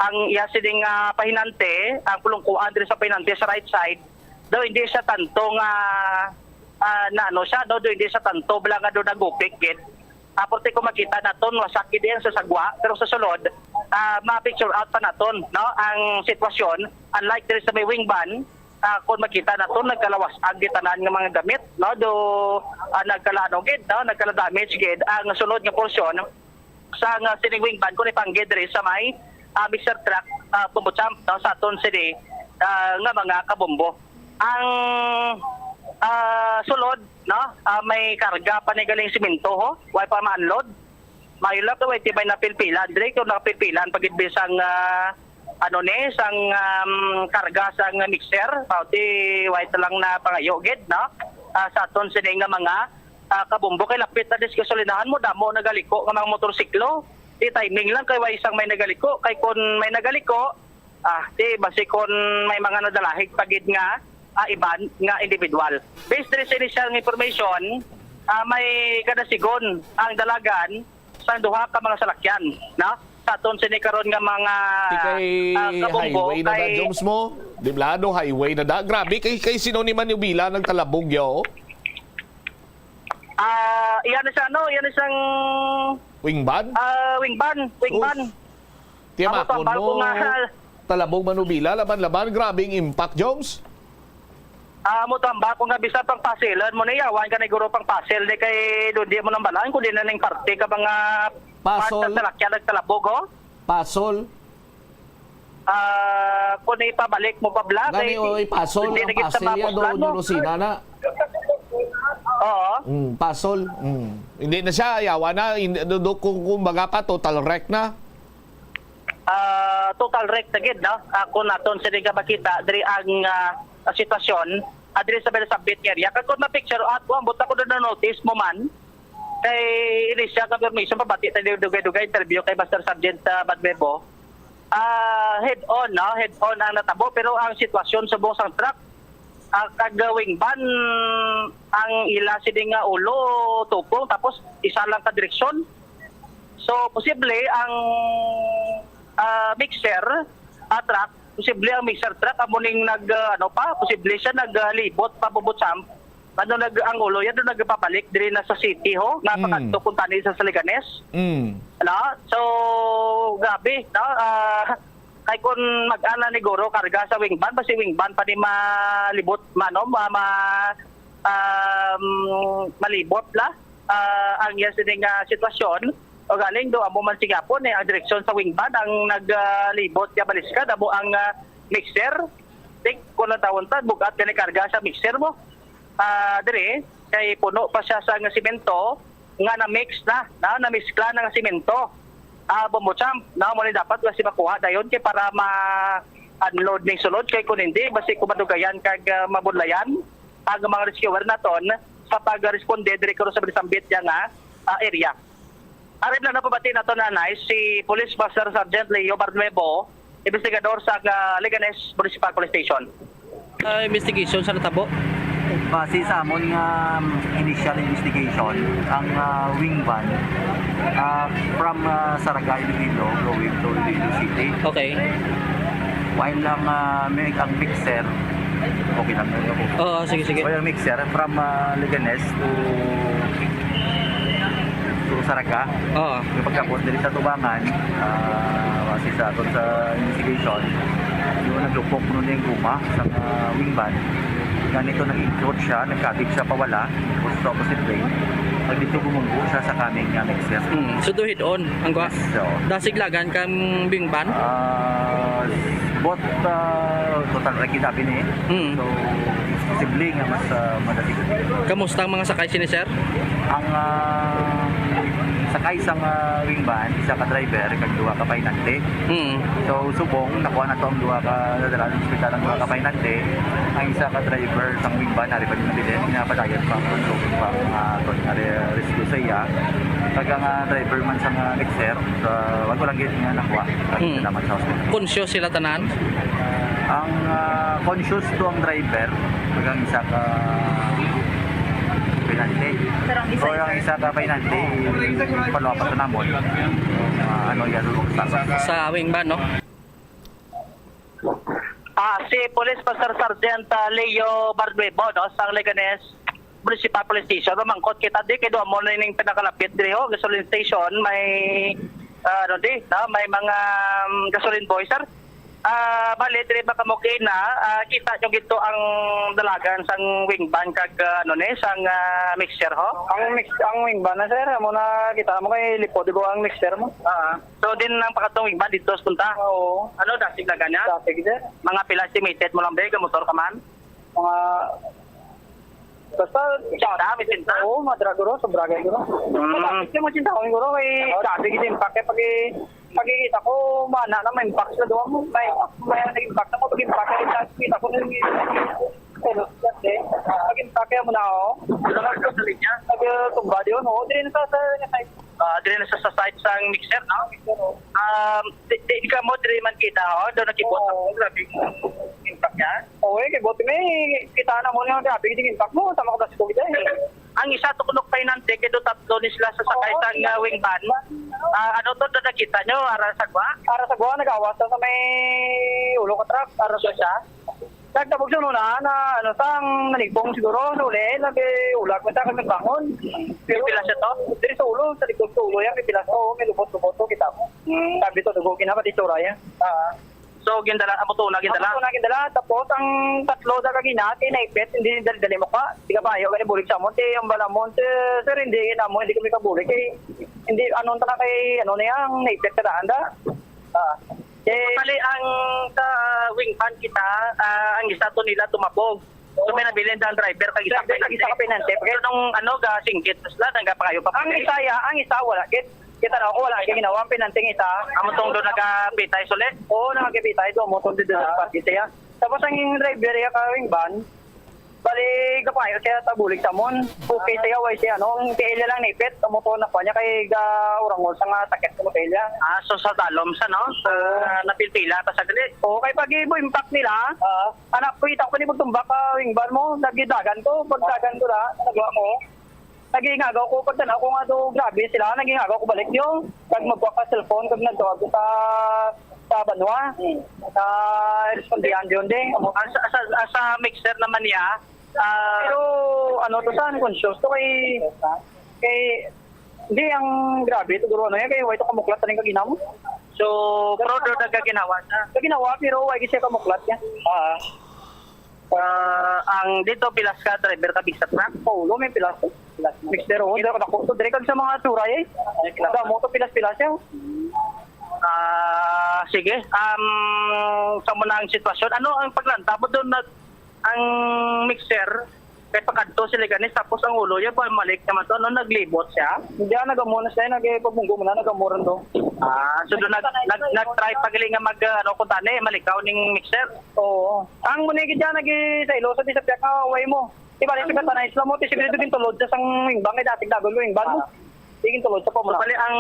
ang iya sini nga pahinante, ang pulungkuan diri sa pahinante sa right side, daw hindi siya tanto nga, ah, na ano siya, no? Daw hindi siya tanto bala nga daw nagupik gid. Ah, porte kung makita naton, wasak gid yan sa sagwa, pero sa sulod, ah, ma-picture out pa naton, no, ang sitwasyon. Unlike diri sa may wing van, ah, kung makita naton, nagkalawas-ag gid tanan nga mga gamit, no, do, ah, nagkalaano gid, no, nagkala-damage gid ang sulod nga porsyon sa nga sining wing van kung ipanggid diri sa may, ah, mixer truck, ah, bumbo champ, no, sa aton sini, ah, nga mga kabumbo. Ang, ah, sulod, no, ah, may karga pa ni galing simento, ho, way pa ma-unload. May lap, way ti may napilpilan. Diri kung napilpilan, pag bisang, ah, ano ni, sang, um, karga sang mixer, mao ti way ta lang na pangayo gid, no? Ah, sa aton sini nga mga, ah, kabumbo, kay lapit na dis gasolinahan mo, damo nagaliko nga mga motorsiklo. Di timing lang kay way isang may nagaliko, kay kun may nagaliko, ah, di basi kun may mga nadalahig pa gid nga, ah, iban nga individual. Based diri sa initial nga information, ah, may kadasigon ang dalagan sang duha ka mga salakyan, no? Sa aton sini karon nga mga, Ti kay ah, kabumbo, highway na da, kay Joms, mo? Di bala, no, highway na da. Grabe, kay, kay sino ni Manubila nagtalabog, yo? Ah, iyan na siya, no? Iyan na siyang, Wing van? ah, wing van, wing Sus. van. Tiyamakon Amo tambal mo, ko nga, talabog Manubila, laban-laban. Grabe ang impact, Joms. Ah, mo tambal ko nga bisan pang pasilan mo ni yawan ka ni guro pang pasil ni kay doon di mo nang balaan kung di na ning parte ka mga Pasol. Part sa salakyan nagtalabog, ho? Pasol. Ah, kung ipabalik mo pa bala, Gani, kay oy, Pasol, hindi ang na kita Pasol yan, mapuslan doon mo. Yung Lucina na. Oo. Mm, Pasol. Mm. Hindi na siya, yawa na. Hindi, do, do, kung, kumbaga pa, total wreck na. Ah, total wreck na gid, no? Ah, kung naton sini nga makita, diri ang, ah, sitwasyon, ah, diri sa Belasambit nga area. Kag kung ma-picture out mo, ambot ako na notice mo man, kay ini siya ka permiso, pabati tayo dugay-dugay, interview kay Master Sergeant, ah, Badmebo. Ah, head on, no? Head on ang natabo, pero ang sitwasyon subong sang truck, ah, kag wing van, ang ila sini nga ulo tupong, tapos isa lang ka direksyon. So, posible ang, ah, mixer, ah, truck, posible ang mixer truck amo ning nag, ah, ano pa, posible siya naglibot pa bubutsamp. Ano nag, ang ulo yan, doon nagpabalik diri na sa city, ho, nga Mm. pakadto kung tani sa Saliganes. Mm. Ano? So, grabe, no? Ah, kay kun mag-ana ni guro karga sa wing van, basi wing van pa ni malibot, mano, ma, ma, um, malibot la, ah, ang iya sining, ah, sitwasyon. O galing do, amo man sigapon, eh, ang direksyon sa wing van ang naglibot ya baliskad, amo ang, ah, mixer. Tik, kung natawon ta, bugat gani karga sa mixer mo. Ah, diri, kay puno pa siya sa nga simento, nga na-mix na, na, namiskla na nga simento. Ah, bumbo champ, na, mo ni dapat wala si makuha dayon kay para ma-unload ning sulod, kay kung hindi, basi kung madugayan kag, ah, mabudlayan ang mga rescuer naton sa pagresponde diri karon sa Belasambit nga, ah, area. Ari lang napabati nato na nice si Police Master Sergeant Leo Barnuevo, investigador sa, ah, Leganes Municipal Police Station. Ah, investigation sa natabo? Base sa amon nga, um, initial investigation, ang, ah, wing van, ah, from, ah, Saraga, Iloilo, going to Iloilo City. Okay. While ang, ah, mi-, ang mixer, okay lang, okay. Oo, sige, sige. While ang mixer from, ah, Leganes to, to Saraga. Oo. Yung pagkabot diri sa Tubangan, ah, base sa aton sa investigation, yung naglupok nun yung guma sa, ah, wing van. Ganito nag-implode siya, nagkabig siya pawala, tapos sa opposite lane. Pag dito bumunggo siya sa coming, ah, mixer. Mm. So, do head-on ang gwa? Yes, oo. Dasig lagan kang wing van? Ah, both, ah, total wreck yung sabi niya. Mm. So, posible nga mas, ah, madali. Kamusta ang mga sakay sini, sir? Ang, ah, Sakay sang, ah, wing van, isa ka driver kag duha ka pahinante. Mm. So, subong nakuha na to ang duha ka, nadala sa ospital ang duha ka pahinante. Ang isa ka driver sang wing van, ari pa din nabilin, pinapadayon pa ang, ang, ang, ah, aton nga re-, rescue sa iya. Kag ang, ah, driver man sang, ah, mixer, ah, wala lang gid nga nakuha. Hmm. Salamat sa hospital. Conscious sila tanan? Ang, ah, conscious to ang driver, kag ang isa ka pahinante. Pero ang isa ka pahinante, follow up pa to namon. Ah, ano yan, sa Sa wing van, no? Ah, si Police Master Sergeant, ah, Leo Barnuevo, no, sang Leganes Municipal Police Station. Mamangkot kita di kay duha mo na ning pinakalapit diri, ho, gasoline station, may, ah, ano di, no, may mga, um, gasoline boy, sir. Ah, bali, diri ba kamo kina, ah, kita nyo gito ang dalagan sang wing van kag, ah, ano ni, sang, ah, mixer, ho? Ang mix, ang wing van na, sir, amo na kita mo kay lipod ko ang mixer mo. Ah, so din ang pakatong wing van dito sa punta? Oo. Ano, dasig na ganya? Dasig, sir. Mga pila estimated mo lang, be, motor ka man? Mga, basta, Sinta, may sinta? Oo, madra, guro, sobra kay, guro. Mm. Basta, mo sinta ko, guro, kay Oo. Sabi gid impact, kay pag i-, pagkikita ko, mana na may impact sa duha mo. May, may impact na mo, pag impact, kay kita ko, nung, pero, kasi, pag impact mo na, oh. Ano ka sa linya? Pag, uh, tumba, di yun, oh, di rin sa, sa, sa, Ah, diri na sa, sa site sang mixer, no? Mixer, oh. Um, di, di, di ka mo, diri man kita, oh. Daw nakibot Oo. Ako, grabe yung impact niya. Oo, eh, kay buti may kita na mo nga, grabe yung impact mo, sama ko sa school dyan, eh. Ang isa to kunok pahinante, kay do tatlo ni sila sa sakay Oo, sang, ah, wing van. Ah, ano to, do nakita nyo, ara sa gwa? Ara sa gwa, nagawas sa may ulo ka truck. Ara sa siya? Nagtabog sa una na, ano, sang nanigpong siguro, sa uli, nag-ulag mo sa kami bangon. Pero pila siya to? Diri sa ulo, sa likod sa ulo yan, may pila sa ulo, may lubot-lubot, kita mo. Hmm. Sabi to, dugo, kinapati tsura yan. Ah. So, gindala, amo to na, gindala? Amo to na, gindala. Tapos, ang tatlo sa kagina, kay naipit, hindi dali-dali mo ka. Di ka payo, gani bulig sa amon, kay ang bala mo, sir, sir, hindi, yun, amo, hindi kami kabulig, kay, hindi, ano, ta na kay, ano na yan, naipit ka daan, da. Ah. Eh, Bali, ang sa wing van kita, ah, ang isa to nila tumabog. So, may nabilin ang driver kag isa Driver kag isa ka pinante. Pero nung ano, ga singgit sila, nang gapangayo pa ang isa, ya, ang isa wala gid. Kita na ako, wala gid ginawa ang pinanting isa. Amo tong do nagapitay suli? Oo, nagapitay to, mo tong dito sa pagkita ya. Tapos ang driver ya ka wing van, bali, gapangayo siya tabulig sa amon. Okay siya, way siya, ano, ang tiil niya lang nipit, amo to na pa niya kay ga urangol sa nga sakit sa tiil niya. Ah, so sa talom sa, no? Sa Oo. napilpila pa sa gali. Oo, kay pag ibo impact nila, Ah. anak ko, ita ko ni pagtumbak ka wing van mo, nagidagan ko, pagdagan ko na, nagawa ko. Nagingagaw ko, pagtanaw ko nga do, grabe sila, nagingagaw ko balik yo. Kag magkuha ka cellphone, kag nagtawag ko sa, sa banwa. Hmm. Sa respondihan yun din. Ang sa, sa, sa mixer naman niya, ah, Pero, ano to, sa unconscious to kay, kay, hindi, ang grabe, siguro ano yan, kay way to kamuklat na rin kaginaw. So, pero do nagkaginawa siya? Kaginawa, pero way siya kamuklat yan. Ah. Ah, ang dito, pilas ka, driver ka, big sa truck? Oo, may pilas. Pilas. Mixer, oo, dito, dako to, dire kag sa mga suray, eh. Ay, pilas. Damo to, pilas-pilas, eh. Ah, sige. Um, sa mo na ang sitwasyon. Ano ang paglantab mo doon na ang mixer? Kay pakadto sila ganis, tapos ang ulo niya, pamalik naman to, ano, naglibot siya? Hindi, ah, nagamo na siya, nagpabunggo mo na, nagamo rin to. Ah, so doon nag, nag, nag-try pa gali nga mag, ah, ano, kung tani, malikaw ning mixer? Oo. Ang muna yung gidya, nag-, sa ilo, sa di sa piyak, ah, way mo. Di ba, di sa tanay sila mo, di siguro din tulod sa sang wing van, eh, dati dagon ko wing van mo. Ah. Di gintulod sa pamula. So, bali ang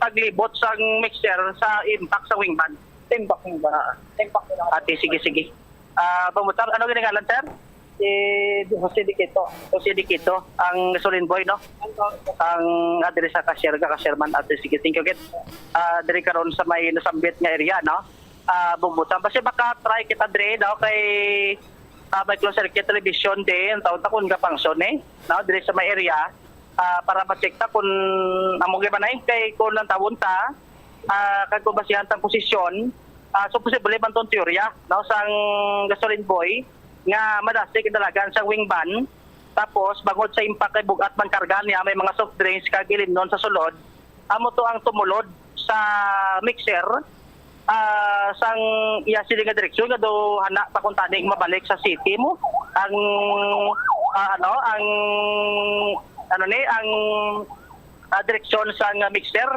paglibot sang mixer sa impact sa wing van? Sa impact wing van. Ah. Sa impact wing van. Ate, sige, sige. Ah, pamutar, ano ginangalan, sir? Si Jose Diquito. Jose Diquito, ang gasoline boy, no? Ang address sa cashier, ka cashier man, ate, sige, thank you, kid. Ah, diri karon sa may nasambit nga area, no? Ah, bumbutan. Basta maka-try kita diri, no? Kay, ah, may closed circuit television din, taon ta kung kapangson, eh, no? Diri sa may area, ah, para ma-check ta kung amo gyud man ay kay kung ang tawon ta, ah, kag kung basihan tang posisyon, ah, so posible man tong teorya, no, sang gasoline boy nga madasig ang dalagan sang wing van, tapos bangod sa impact kay bug-at man karga niya, may mga soft drinks kag ilimnon sa sulod, amo to ang tumulod sa mixer, ah, sang iya sini nga direksyon nga do hana pa kung taning mabalik sa city mo ang, ah, ano, ang, ano ni, ang ah, direksyon sang, ah, mixer.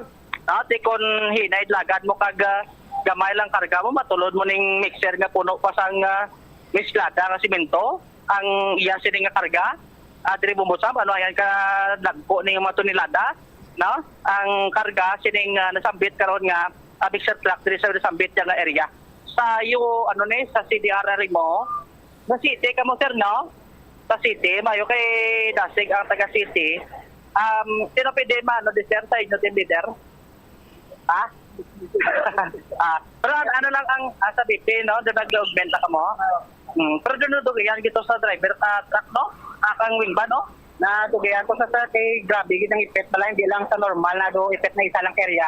Ah, ti kon hinay dalagan mo kag, ah, gamay lang karga mo, matulod mo ning mixer nga puno pa sang, ah, mesklada nga semento ang iya sini nga karga. Ah, diri, Bombo Sam, ano, ayan ka dagko ning mga tonelada, no? Ang karga sining, ah, nasambit karon nga, ah, mixer truck diri sa nasambit nga area. Sa iyo, ano ni, sa C D R R mo, sa city ka mo, sir, no? Sa city, mayo kay dasig ang taga city. Um, sino pwede maano di, sir, sa inyo, team leader? Ha? Ah, pero an-, ano lang ang, ah, sa B P, no? Doon nag-augment na kamo. Mm, pero doon, doon, yan, gito sa driver, ah, truck, no? Ah, kang wing van, no? Na, tugian ko sa, sa, kay grabe, gid ang ipit pala, hindi lang sa normal na do, ipit na isa lang area.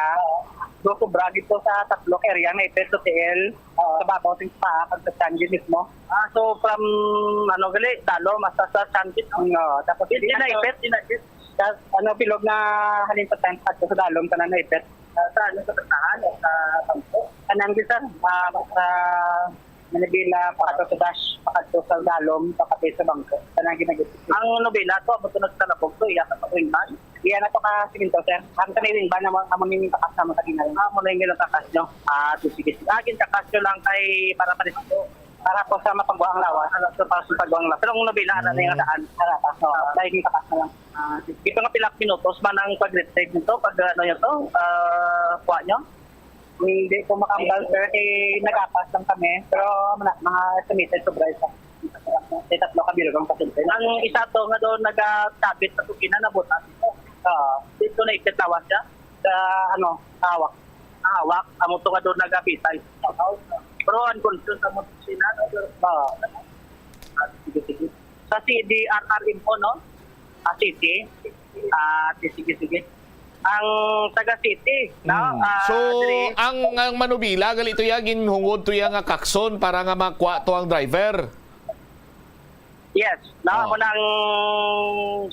Do, sobra gito sa tatlo area na ipit, sa T L, sa babaw, sa pa, pag sa Changi mismo. Ah, so from, ano, gali, Dalom, hasta sa Changi, no? Oo, tapos Di, di na ipit, di na ipit. Tas, ano, bilog na halin sa tank, pagka sa Dalom, tanan na ipit. Ah, sa ano, sa Batahan o sa Bangko? Kanang di, sir, ah, sa Manibila, pakadto sa dash, pakadto sa Dalom, pakapit sa Bangko. Kanang ginagit. Ang nobela to, amo to nagtalabog to, iya sa wing van? Iya na to ka simento, sir. Ang sa may wing van, amo, amo ning takas na mo sa ginagawa. Ah, amo na yung ilang takas nyo. Ah, di, sige, sige. Ah, gintakas nyo lang kay para palit. Para po sa mapagwa ang lawas. Ano, so, para sa pagwa ang lawas. Pero ang nobela na na yung daan. Para pa. So, dahil yung takas na lang. Ah, sige. Ito nga pila minutos man ang pag-retrieve nito, pag ano nyo to, ah, kuha nyo? Hindi ko makambal, sir. Eh, nagapas lang kami. Pero mga, mga estimated sobra isa. May tatlo ka bilog ang pasyente. Ang isa to nga doon nagakabit sa kusina, nabutas. Oo. Dito na ikit lawas siya. Sa ano, hawak. Hawak. Amo to nga doon nagabitay. Pero unconscious ang mga kusina, no? Oo. Ah, sige, sige. Sa C D R R info, no? Ah, city. Ah, sige, sige. Ang taga city, no? Mm. Ah, So, diri. ang, ang manubila, gali to ya, ginhungod to ya nga kakson para nga makuha to ang driver. Yes, no? Oh. Amo na ang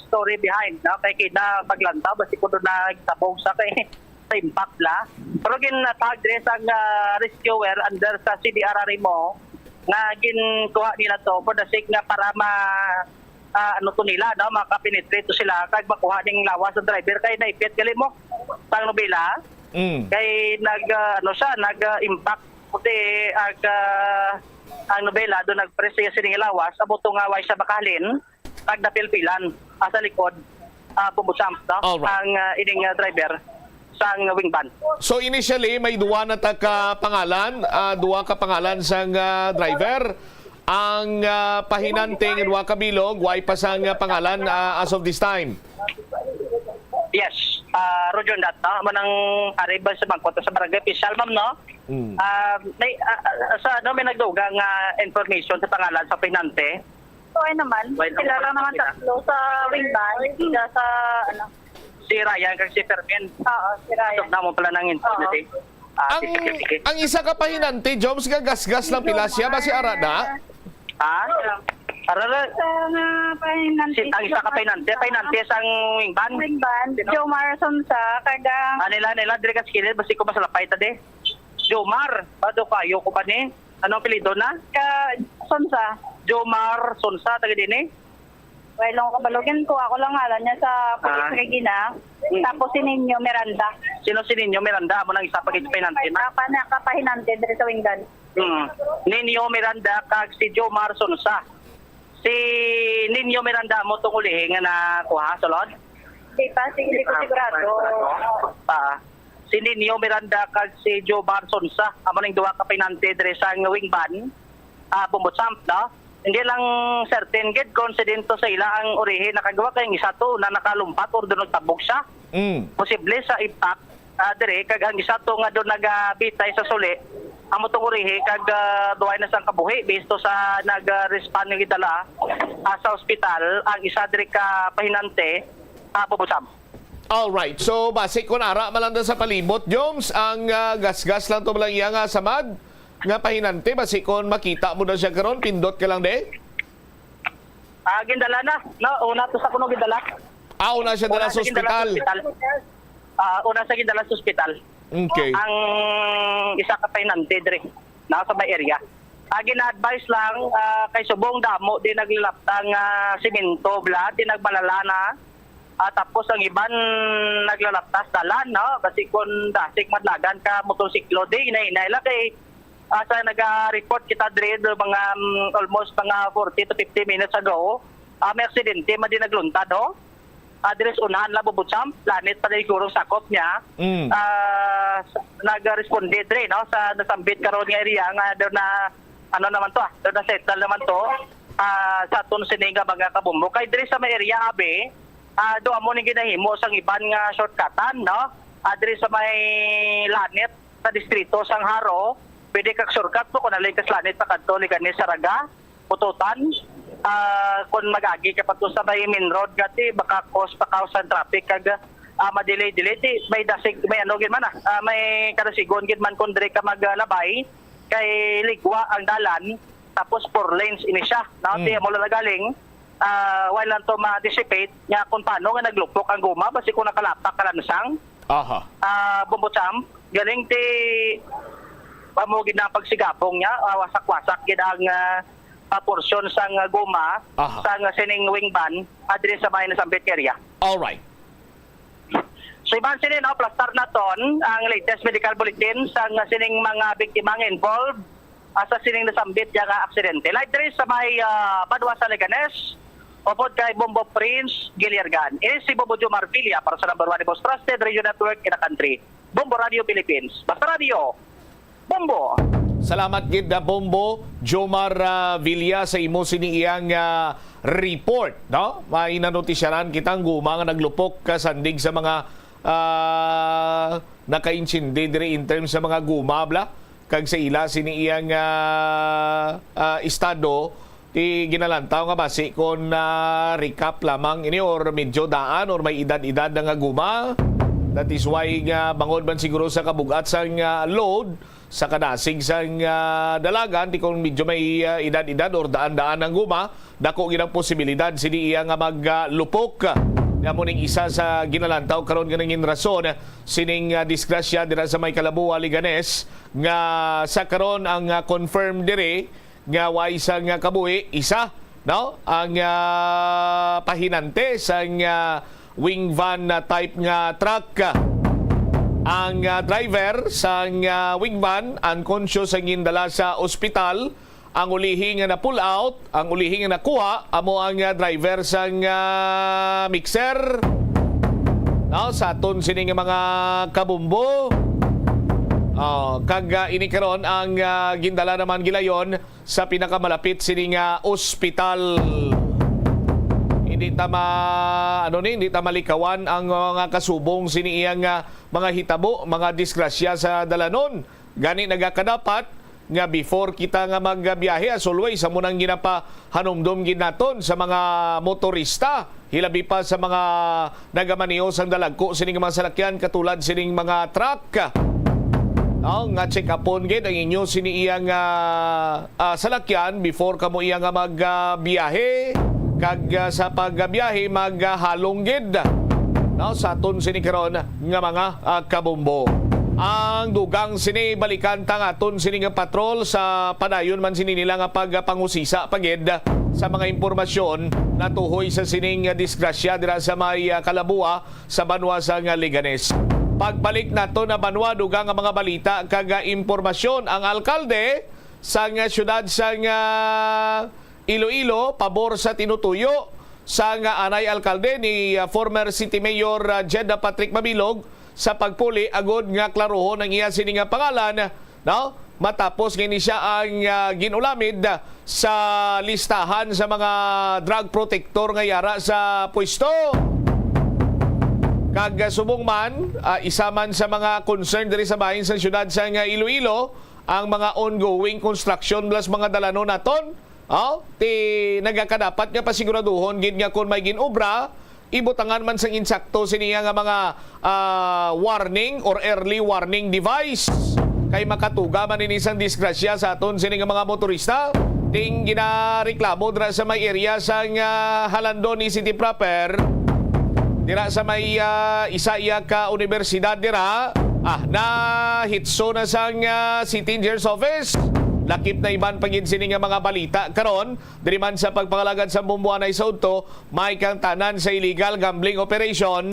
story behind, no? Kay kina paglantaw, basi ko doon nagtabog sa kay sa impact la. Pero ginatag diri sa, ah, rescuer under sa C D R R mo nga ginkuha nila to for the sake nga para ma-, ah, ano to nila, no, makapenetrate to sila kag makuha ning lawas sa driver kay naipit gali mo sang nobela. Mm. Kay nag, ah, ano siya, nag, ah, impact puti ag, ah, ang nobela do nagpress siya sining lawas, amo to nga way siya makahalin, kag napilpilan, ah, sa likod, ah, Bombo Sam, no? Alright. Ang, ah, ining, ah, driver sang wing van. So, initially, may duwa na ta ka pangalan, ah, duwa ka pangalan sang, ah, driver. Ang, ah, pahinante nga duwa ka bilog, way pa sang, ah, pangalan, ah, as of this time. Yes. Ah, Roger, that, no? Amo nang ari ba sa bangko sa barangay official, ma'am, no? Mm. Ah, may, ah, ah, sa ano, may nagdugang, ah, information sa pangalan sa pahinante? So, ay naman, Well, sila lang naman sila. tatlo sa wing van, isa sa, ano. Si Ryan kag si Fermin. Oo, si Ryan. Ito na mo pala ng info Oo. na si, ah, si Ang, Fermin. Sige. ang isa ka pahinante, Joms, nga gasgas lang pila siya, ba si Ara na? Ha? Ara na. Sa nga pahinante. Si, ang isa ka pahinante, pahinante sang wing van. Wing van, Jomar Sonsa, kag ang Ah, nila, nila, diri ka sa kilid, basi ko masalapay ta di. Jomar, ba do kayo ko ba ni? Ano apelyido na? Ka, Sonsa. Jomar Sonsa, taga din eh. Wala lang ko kabalo. Gin-, kuha ko lang ngalan niya sa pulis Ah. kay Gina. Mm. Tapos si Nino Miranda. Sino si Nino Miranda? Amo nang isa pa gid pahinante na. Papa na, kapahinante diri sa wing van. Mm. Nino Miranda kag si Jomar Sonsa. Si Nino Miranda mo tong ulihi nga nakuha, sulod? Di pa, sige, hindi ko sigurado. Ah, si Nino Miranda kag si Jomar Sonsa, amo ning duha ka pahinante diri sa wing van, ah, Bombo Sam, no? Hindi lang certain gid kung insidente sa ila ang urihi nakagawa kay ang isa to na nakalumpat or doon nagtabog siya. Mm. Posible sa impact, ah, diri, kag ang isa to nga doon nagabitay sa suli, amo tong urihi kag, ah, duway na sang kabuhi based to sa nag-respond nga gidala, ah, sa ospital ang isa diri ka pahinante, ah, Bombo Sam. All right. So, basi kun ara man lang sa palibot, Joms, ang, ah, gasgas lang to lang iya nga samad nga pahinante, basi kun makita mo na siya karon, pindot ka lang, de? Ah, gindala na. No, una to sa kuno gindala. Ah, una siya dala Una sa sa gindala sa ospital. ospital. Ah, una sa gindala sa ospital. Okay. Ang isa ka pahinante diri, na sa may area. Ah, gina-advise lang, ah, kay subong damo di naglalaptang, ah, simento, bla, di nagbalala na. Ah, tapos ang iban naglalaptas dalan, no? Basi kun dasig madlagan ka motorsiklo, di, hinay-hinay lang kay, ah, sa naga-report kita diri, do mga, mm, almost mga forty to fifty minutes ago, ah, may aksidente man di nagluntad, no? Ah, diri sa unahan lang, Bubutsam, Lanit pa na siguro sakop niya. Mm. Ah, sa, nag-responde diri, no, sa nasambit karon nga area nga do na, ano naman to, ah, do na settle naman to, ah, sa aton sini nga mga kabombo. Kay diri sa may area, abi, ah, do amo ning ginahimo sang iban nga shortcutan, no? Ah, diri sa may Lanit, sa distrito sang Jaro, pwede kag shortcut mo kung halin ka sa Lanit pa kadto, Leganes, Saraga, Bututan. Ah, kung mag-agi ka pa to sa may main road, nga ti, baka cause pa ka sa traffic kag, ah, ma-delay-delay, ti, may dasig, may ano gid man, ah, ah, may kadasigon gid man kung diri ka maglabay, kay ligwa ang dalan, tapos four lanes ini siya, no? Ti, Mm. amo lang nagaling, ah, while lang to ma-dissipate, nga kung paano nga naglupok ang guma, basi kung nakalapak ka lansang, Aha. ah, Bombo Champ, galing ti, amo gid na pagsigabong niya, ah, wasak-wasak gid ang, ah, ah, porsyon sang, ah, guma Aha. sang, ah, sining wing van, ah, diri sa may nasambit nga area. Alright. So, iban sini, no, plastar naton ang latest medical bulletin sang sining mga biktima nga involved, ah, sa sining nasambit nga aksidente. Live diri sa may, ah, Banwa sa Leganes, upod kay Bombo Prince Giliergan. Ini si Bombo Jomar Villa para sa number one the most trusted radio network in the country, Bombo Radio Philippines. Basta Radio, Bombo. Salamat gid na Bombo Jomar, ah, Villa sa imo sini iyang, ah, report, no? May nanotisyaran kita ang guma nga naglupok kasandig sa mga, ah, nakaintindi diri in terms sa mga guma, bla, kag sa ila sini iyang, ah, ah, estado, ti ginalantaw nga basi kon, ah, recap lamang ini or medyo daan or may edad-edad na nga guma. That is why nga bangod man siguro sa kabug-at sang, ah, load, sa kadasig sang, ah, dalagan, ti kung medyo may, ah, edad-edad or daan-daan ang guma, dako gid ang posibilidad sini iya nga maglupok. Amo ning isa sa ginalantaw karon nga nangin rason sining, ah, disgrasya dira sa may Calaboa, Leganes, nga sa karon ang, ah, confirmed diri nga way sang, ah, kabuhi, isa, no? Ang, ah, pahinante sang, ah, wing van na type nga truck. Ang, ah, driver sang, ah, wing van unconscious ang gindala sa ospital. Ang ulihi nga na-pull out, ang ulihi nga nakuha, amo ang, ah, driver sang, ah, mixer. No, sa aton sini nga mga kabumbo. Oh, kag, ah, ini karon ang, ah, gindala naman gilayon sa pinakamalapit sini nga ospital. Hindi ta ma-, ano ni, hindi ta malikawan ang mga kasubong sini iyang, ah, mga hitabo, mga disgrasya sa dalanon. Gani nagakadapat nga before kita nga magbiyahe, as always, amo nang ginapahanumdom gid naton sa mga motorista, hilabi pa sa mga nagamaneho sang dalagko sining mga salakyan katulad sining mga truck. No, nga check-upon gid ang inyo sini iya nga, ah, salakyan before kamo iya nga mag, ah, biyahe. Kag, ah, sa pagbiyahe, maghalong gid, no, sa aton sini karon nga mga, ah, kabumbo. Ang dugang sini, balikan ta nga aton sini nga patrol sa padayon man sini nila nga pagpangusisa pa gid sa mga impormasyon natuhoy sa sining disgrasya dira sa may, ah, Calaboa sa banwa sa nga Leganes. Pagbalik nato na banwa, dugang nga mga balita kag, ah, impormasyon. Ang alkalde sa nga siyudad sa nga Iloilo, pabor sa tinutuyo sa nga anay alkalde ni, ah, former City Mayor, ah, Jeddah Patrick Mabilog sa pagpuli agud nga klarohon ang iya sini nga pangalan, no? Matapos nga ini siya ang, ah, ginulamid sa listahan sa mga drug protector nga yara sa pwesto. Kag, ah, subong man, ah, isa man sa mga concern diri sa bahin sa siyudad sa nga Iloilo, ang mga ongoing construction plus mga dalanon naton, oh, ti nagakadapat nga pasiguraduhon gid nga kon may ginobra, ibutangan man sang insakto sini nga mga, ah, warning or early warning device. Kay makatuga man ini sang disgrasya sa aton sini nga mga motorista. Ting ginareklamo dira sa may area sang, ah, Jalandoni City proper. Dira sa may, ah, isa iya ka universidad dira, ah, nahitso na sang, ah, City Engineer's Office. Lakip na iban pa gid sini nga mga balita karon diri man sa pagpangalagad sa Bomboanay sa udto, may kang tanan sa illegal gambling operation.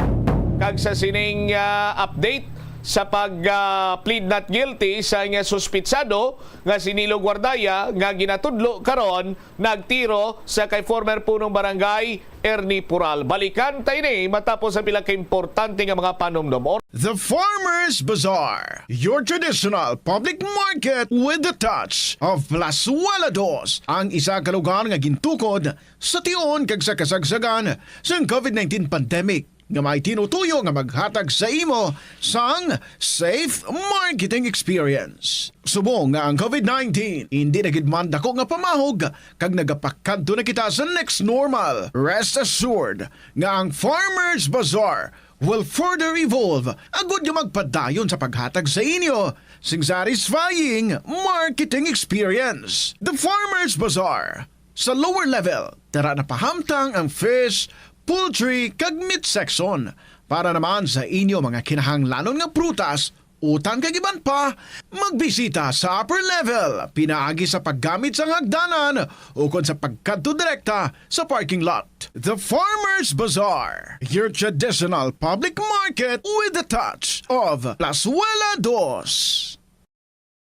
Kag sa sining, ah, update sa pag, ah, plead not guilty sa nga suspitsado nga si Nilo Guardaya nga ginatudlo karon nagtiro sa kay former punong barangay Ernie Pural. Balikan ta ini matapos ang pila ka importante nga mga panumdom. The Farmers Bazaar, your traditional public market with the touch of Plazuela Dos, ang isa ka lugar nga gintukod sa tion kag sa kasagsagan sang covid nineteen pandemic nga may tinutuyo nga maghatag sa imo sang safe marketing experience. Subong nga ang covid nineteen indi na gid man dako nga pamahog kag nagapakadto na kita sa next normal, rest assured nga ang Farmers Bazaar will further evolve agud nga magpadayon sa paghatag sa inyo sing satisfying marketing experience. The Farmers Bazaar, sa lower level, tara na pahamtang ang fish, poultry, kag meat section. Para naman sa inyo mga kinahanglanon nga prutas, utan kag iban pa, magbisita sa upper level pinaagi sa paggamit sang hagdanan ukon sa pagkadto direkta sa parking lot. The Farmers Bazaar, your traditional public market with the touch of Plazuela Dos.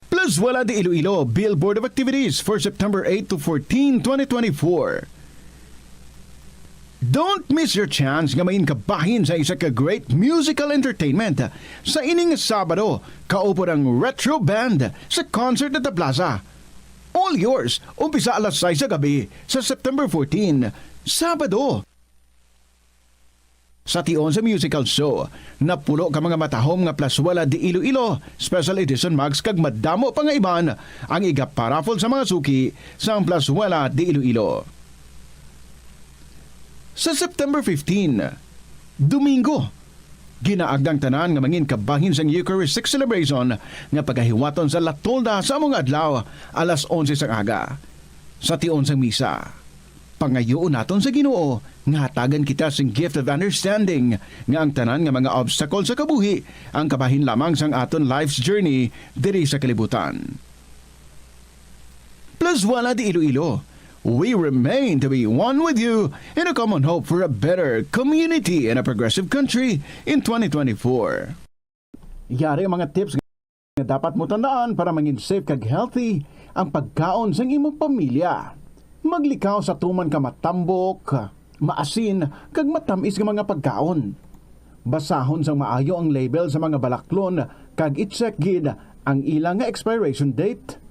Plazuela de Iloilo, Billboard of Activities for September eight to fourteen, twenty twenty-four. Don't miss your chance nga main kabahin sa isa ka great musical entertainment sa ining Sabado, kaupod ang Retro Band sa Concert at the Plaza. All yours, umpisa alas sais sa gabi sa September fourteen, Sabado. Sa tion sa musical show, napulo ka mga matahom nga Plazuela de Iloilo Special Edition mugs kag madamo pa nga iban ang igaparaffle sa mga suki sang Plazuela de Iloilo. Sa September fifteen, Domingo, ginaagda ang tanan nga mangin kabahin sang Eucharistic celebration nga pagahiwaton sa La Tolda sa amo nga adlaw, alas onse sang aga. Sa tion sang misa, pangayoon naton sa Ginoo nga hatagan kita sing gift of understanding nga ang tanan nga mga obstacle sa kabuhi ang kabahin lamang sang aton life's journey diri sa kalibutan. Plazuela de Iloilo, we remain to be one with you in a common hope for a better community and a progressive country in twenty twenty-four. Yari ang mga tips nga dapat mo tandaan para mangin safe kag healthy ang pagkaon sang imong pamilya. Maglikaw sa tuman ka matambok, maasin, kag matamis nga mga pagkaon. Basahon sang maayo ang label sa mga balaklon kag i-check gid ang ila nga expiration date.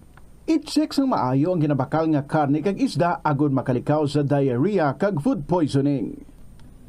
I-check sang maayo ang ginabakal nga karne kag isda agud makalikaw sa diarrhea kag food poisoning.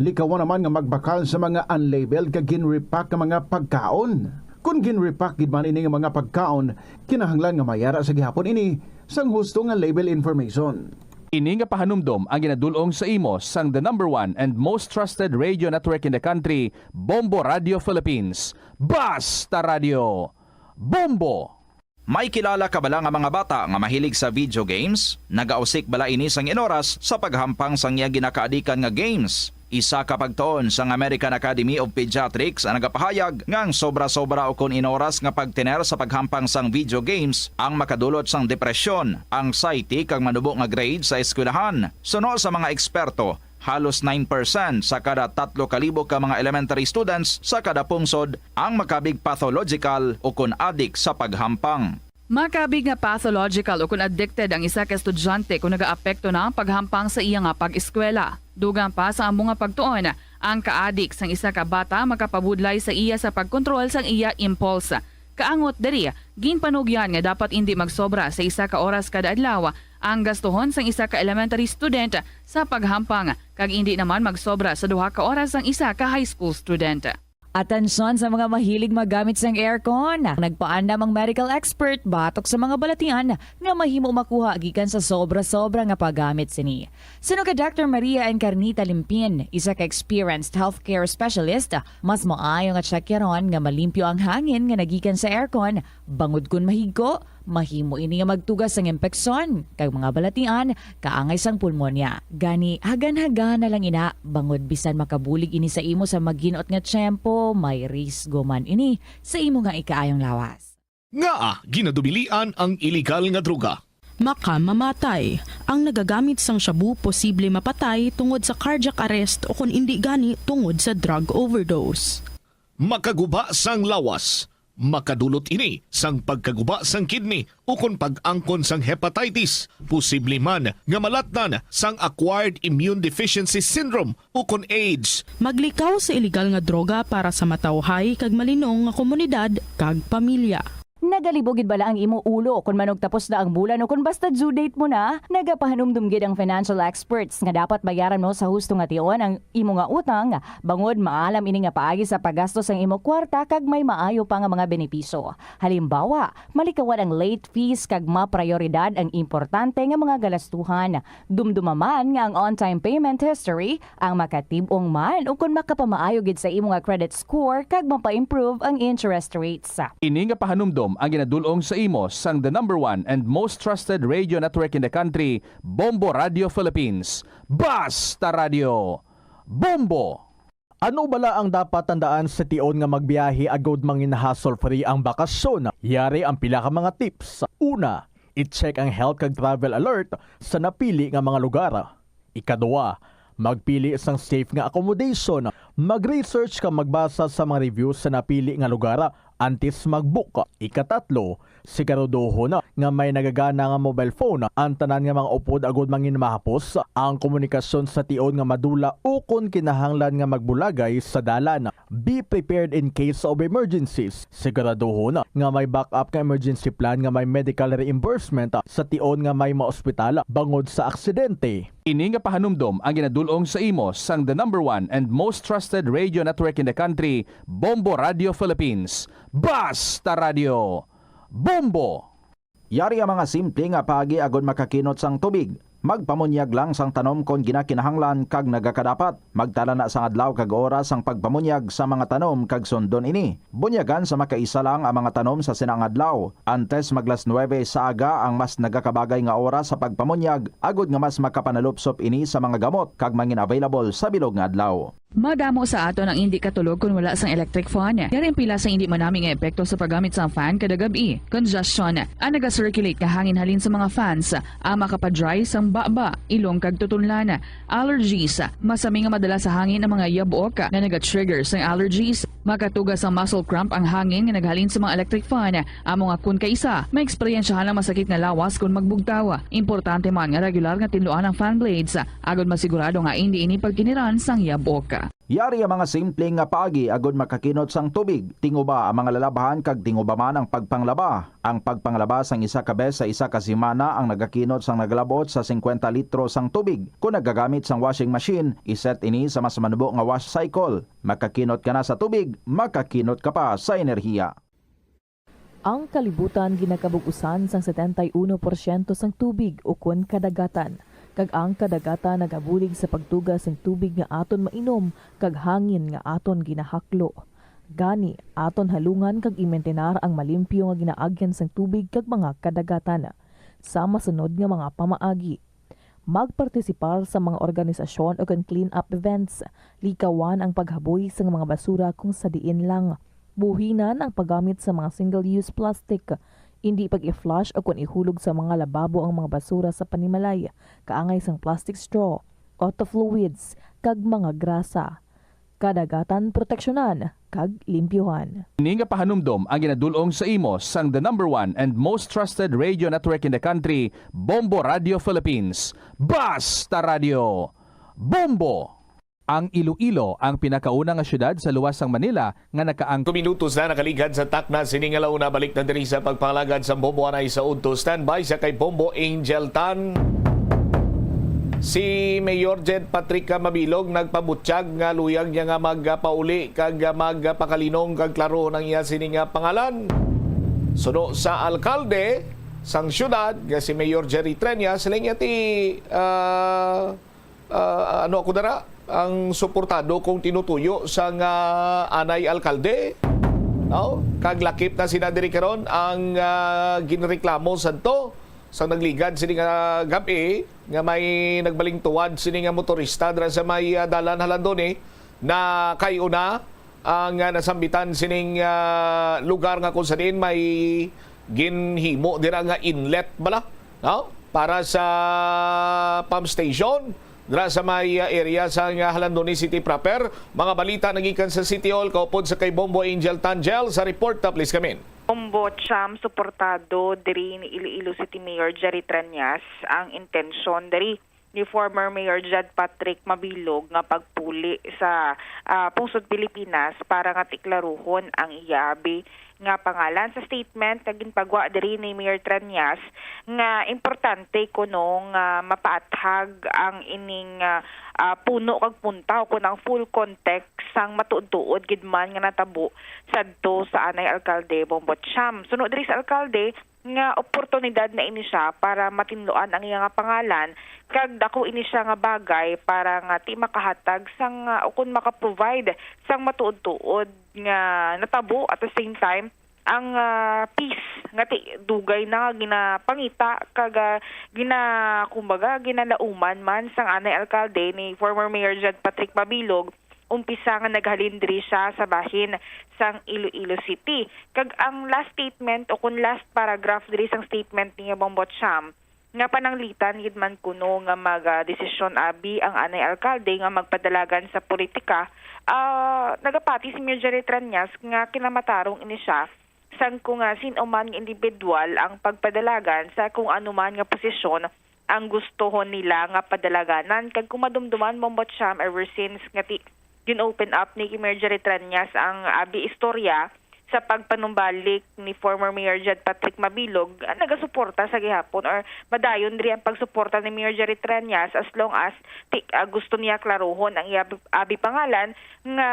Likawa naman nga magbakal sa mga unlabeled kag ginrepack nga mga pagkaon. Kon ginrepack gid man ini nga mga pagkaon, kinahanglan nga mayara sa gihapon ini sang husto nga label information. Ini nga pahanumdom ang ginadul-ong sa imo sang the number one and most trusted radio network in the country, Bombo Radio Philippines. Basta Radio, Bombo! May kilala ka bala nga mga bata nga mahilig sa video games? Nagausik bala ini sang inoras sa paghampang sang iya ginakaadikan nga games? Isa ka pagtuon sang American Academy of Pediatrics ang nagapahayag nga ang sobra-sobra ukon inoras nga pagtener sa paghampang sang video games ang makadulot sang depresyon, anxiety, kag manubo nga grade sa eskwelahan. Suno sa mga eksperto, halos nine percent sa kada tatlo ka libo ka mga elementary students sa kada pungsod ang makabig pathological ukon adik sa paghampang. Makabig nga pathological ukon addicted ang isa ka estudyante kon nagaapekto na ang paghampang sa iya nga pag-eskwela. Dugang pa sa amo nga pagtuon, ang kaadik sang isa ka bata makapabudlay sa iya sa pagkontrol sang iya impulse. Kaangot diri, ginpanugyan nga dapat indi magsobra sa isa ka oras kada adlaw ang gastuhon sang isa ka elementary student sa paghampang, kag indi naman magsobra sa duha ka oras ang isa ka high school student. Atensyon sa mga mahilig maggamit sang aircon. Nagpaandam ang medical expert batok sa mga balatian nga mahimo makuha gikan sa sobra-sobra nga paggamit sini. Suno kay Doctor Maria Encarnita Limpin, isa ka experienced healthcare specialist, mas maayo nga tsakyaron nga malimpyo ang hangin nga nagikan sa aircon, bangod kon mahigko, mahimo ini nga magtuga sang impeksyon kag mga balatian kaangay sang pulmonya. Gani, hagan-hagana lang ina, bangod bisan makabulig ini sa imo sa maginot nga tiyempo, may risgo man ini sa imo nga ikaayong lawas. Ngaa ginadubilian ang iligal nga droga? Makamamatay. Ang nagagamit sang shabu posible mapatay tungod sa cardiac arrest o kon indi gani tungod sa drug overdose. Makaguba sang lawas. Makadulot ini sang pagkaguba sang kidney ukon pag-angkon sang hepatitis. Posible man nga malatnan sang acquired immune deficiency syndrome ukon AIDS. Maglikaw sa iligal nga droga para sa matawhay kag malinong nga komunidad kag pamilya. Nagalibog gid bala ang imo ulo kon manugtapos na ang bulan o kon basta due date mo na? Nagapahanumdom gid ang financial experts nga dapat bayaran mo sa husto nga tion ang imo nga utang, bangod maalam ini nga paagi sa paggastos ang imo kwarta kag may maayo pa nga mga benepisyo. Halimbawa, malikawan ang late fees kag maprayoridad ang importante nga mga galastuhan. Dumduma man nga ang on-time payment history ang makatib-ong man ukon makapamaayo gid sa imo nga credit score kag mapa-improve ang interest rates. Ini nga pahanumdom ang ginadul-ong sa imo sang the number one and most trusted radio network in the country, Bombo Radio Philippines. Basta Radio, Bombo! Ano bala ang dapat tandaan sa tion nga magbiyahe agud mangin hassle-free ang bakasyon? Yari ang pila ka mga tips. Una, i-check ang health kag travel alert sa napili nga mga lugar. Ikadua, magpili sang safe nga accommodation. Mag-research kag magbasa sa mga reviews sa napili nga lugar antes mag-book. Ikatatlo, siguraduhon nga may nagagana nga mobile phone ang tanan nga mga upod agud mangin mahapos ang komunikasyon sa tion nga madula ukon kinahanglan nga magbulagay sa dalan. Be prepared in case of emergencies. Siguraduhon nga may backup nga emergency plan nga may medical reimbursement sa tion nga may maospital bangod sa aksidente. Ini nga pahanumdom ang ginadul-ong sa imo sang the number one and most trusted radio network in the country, Bombo Radio Philippines. Basta Radio, Bombo! Yari ang mga simple nga paagi agod makakinot sang tubig. Magpamunyag lang sang tanom kon ginakinahanglan kag nagakadapat. Magtala na sang adlaw kag oras sang pagpamunyag sa mga tanom kag sundon ini. Bunyagan sa makaisa lang ang mga tanom sa sina nga adlaw. Antes mag las nuwebe sa aga ang mas nagakabagay nga oras sa pagpamunyag, agod nga mas makapanalupsop ini sa mga gamot kag mangin available sa bilog nga adlaw. Madamo sa aton ang indi katulog kon wala sang electric fan. Yari ang pila sang indi manami nga epekto sa paggamit sang fan kada gab-i. Congestion, ang naga-circulate nga hangin halin sa mga fans, ang makapa-dry sang baba, ilong kag tutunlan. Allergies, masami nga madala sa hangin ang mga yabok nga naga-trigger sang allergies. Makatuga sang muscle cramp ang hangin nga naghalin sa mga electric fan. Amo nga kon kaisa, maeksperiensyahan ang masakit nga lawas kon magbugtaw. Importante man nga regular nga tinluan ang fan blades, agod masigurado nga indi ini pagkiniran sang yabok. Yari ang mga simple nga paagi agod makakinot sang tubig. Tinguba ang mga lalabhan kag tinguba man ang pagpanglaba. Ang pagpanglaba sang isa ka bes sa isa ka semana ang nagakinot sang nagalabot sa singkwenta litro sang tubig. Kon nagagamit sang washing machine, iset ini sa mas manubo nga wash cycle. Makakinot ka na sa tubig, makakinot ka pa sa enerhiya. Ang kalibutan ginakabug-usan sang setenta y uno porsyento sang tubig ukon kadagatan, kag ang kadagatan nagabulig sa pagtuga sang tubig nga aton mainom kag hangin nga aton ginahaklo. Gani, aton halungan kag imintenar ang malimpyo nga ginaagyan sang tubig kag mga kadagatan. Sa masunod nga mga pamaagi, magpartisipar sa mga organisasyon ukon clean-up events. Likawan ang paghaboy sang mga basura kung sa diin lang. Buhinan ang paggamit sa mga single-use plastic. Indi pag-i-flush ukon ihulog sa mga lababo ang mga basura sa panimalay, kaangay sang plastic straw, auto fluids, kag mga grasa. Kadagatan proteksyonan kag limpyuhan. Ini nga pahanumdom ang ginadul-ong sa imo sang the number one and most trusted radio network in the country, Bombo Radio Philippines. Basta Radio, Bombo! Ang Iloilo ang pinakauna nga syudad sa luwas sang Manila nga nakaang- Minutos na nakaligad sa takna sini nga launa. Balik na diri sa pagpangalagad sa Bombo Anay sa Udto. Standby sa kay Bombo Angel Tan. Si Mayor Jed Patrick Mabilog nagpabutyag nga luyag niya nga magpauli kag magpakalinong kag klarohon ang iya sini nga pangalan. Suno sa alkalde sang syudad nga si Mayor Jerry Treñas, siling niya ti, ah, ah, ano ako dara, ang suportado kong tinutuyo sa nga anay alkalde, no? Kag lakip na sina diri karon ang, ah, ginreklamo sadto sa nagligad sini nga gab-i nga may nagbalingtuwad sini nga motorista dira sa may, ah, dalan Halandoni na kay una ang, ah, nasambitan sining, ah, lugar nga kung sa diin may ginhimo dira nga inlet bala, no? Para sa pump station dira sa may, ah, area sa nga Jalandoni City proper. Mga balita nagikan sa City Hall, kaupod sa kay Bombo Angel Tangel sa report. Ah, please come in. Ombudsman, suportado diri ni Iloilo City Mayor Jerry Treñas ang intensyon diri ni former Mayor Judd Patrick Mabilog nga pagpuli sa, ah, pungsod Pilipinas para nga tiklaruhon ang iya abi nga pangalan. Sa statement nga ginpagwa diri ni Mayor Treñas nga importante kuno nga mapaathag ang ining, ah, ah, puno kag puntaw kun ang full context sang matuod-tuod gid man nga natabo sadto sa anay alkalde Bombo Cham. Suno diri sa alkalde nga oportunidad na ini siya para matinluan ang iya nga pangalan, kag dako ini siya nga bagay para nga ti makahatag sang, ah, ukon maka-provide sang matuod-tuod nga natabo, at the same time ang, ah, peace nga ti dugay na nga ginapangita kag, ah, gina-, kumbaga, ginalauman man sang anay alkalde ni former Mayor Judd Patrick Mabilog, umpisa nga naghalin diri siya sa bahin sang Iloilo City. Kag ang last statement o kun last paragraph diri sang statement ni Bombo Cham nga pananglitan gid man kuno nga magadesisyon abi ang anay alkalde nga magpadalagan sa politika, ah, nagapati si Mayor Jerry Treñas nga kinamatarong ini siya sang kung, ah, sin-o man nga individual ang pagpadalagan sa kung ano man nga posisyon ang gustohon nila nga padalaganan. Kag kung madumduman, Bombo Cham, ever since nga ti-, gin-open up ni Mayor Jerry Treñas ang abi istorya sa pagpanumbalik ni former Mayor Judd Patrick Mabilog, ah, nagasuporta sa gihapon or madayon diri ang pagsuporta ni Mayor Jerry Treñas as long as ti-, ah, gusto niya klaruhon ang iya abi pangalan nga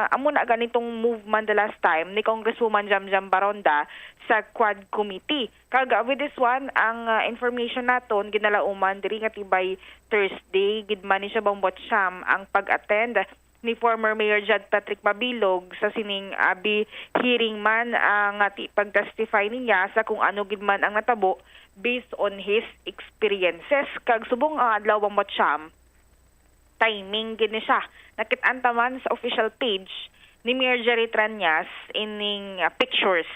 amo na ganitong move man the last time ni Congresswoman Jamjam Baronda sa Quad Committee. Kag, ah, with this one, ang, ah, information naton ginalauman diri nga tibay Thursday gid man ni siya, Bombo Cham, ang pag-attend ni former Mayor Judd Patrick Mabilog sa sining abi hearing man, ah, nga ti-, pag-testify niya sa kung ano gid man ang natabo based on his experiences. Kag subong ang adlaw, Bombo Cham, timing gid ni siya. Nakit-an ta man sa official page ni Mayor Jerry Treñas ining, ah, pictures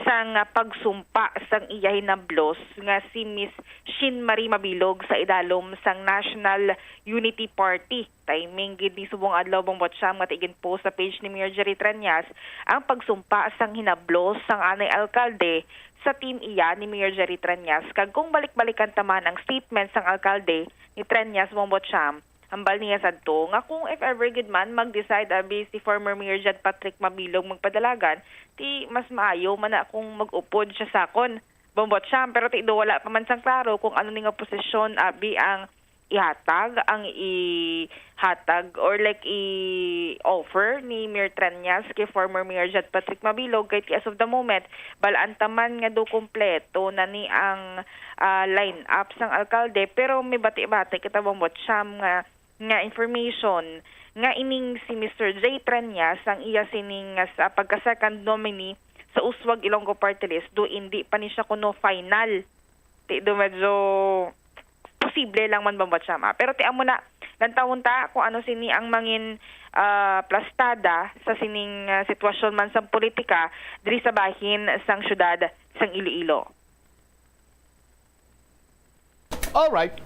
sang, ah, pagsumpa sang iya hinablos nga si Miss Shin Marie Mabilog sa idalom sang National Unity Party. Timing gid ni subong adlaw, Bombo Cham, nga ti ginpost sa page ni Mayor Jerry Treñas ang pagsumpa sang hinablos sang anay alkalde sa team iya ni Mayor Jerry Treñas. Kag kung balik-balikan ta man ang statement sang alkalde ni Treñas, Bombo Cham, hambal niya sadto nga kung if ever gid man mag-decide abi si former Mayor Judd Patrick Mabilog magpadalagan, ti mas maayo man na kung mag-upod siya sakon, Bombo Cham. Pero ti do wala pa man sang klaro kung ano ni nga posisyon abi ang ihatag, ang ihatag or like i-offer ni Mayor Treñas kay former Mayor Judd Patrick Mabilog, kay ti as of the moment, bal-an ta man nga do kompleto na ni ang, ah, line-up sang alkalde, pero may bati-bati kita, Bombo Cham, nga, nga information nga ining si Mister J Treñas ang iya sining nga sa pagka-second nominee sa Uswag Ilonggo Party List, do indi pa ni siya kuno final. Ti do medyo posible lang man, Bombo Cham, ah. Pero ti amo na, lantawon ta kung ano sini ang mangin, ah, plastada sa sining, ah, sitwasyon man sang politika diri sa bahin sang siyudad sang Iloilo. Alright.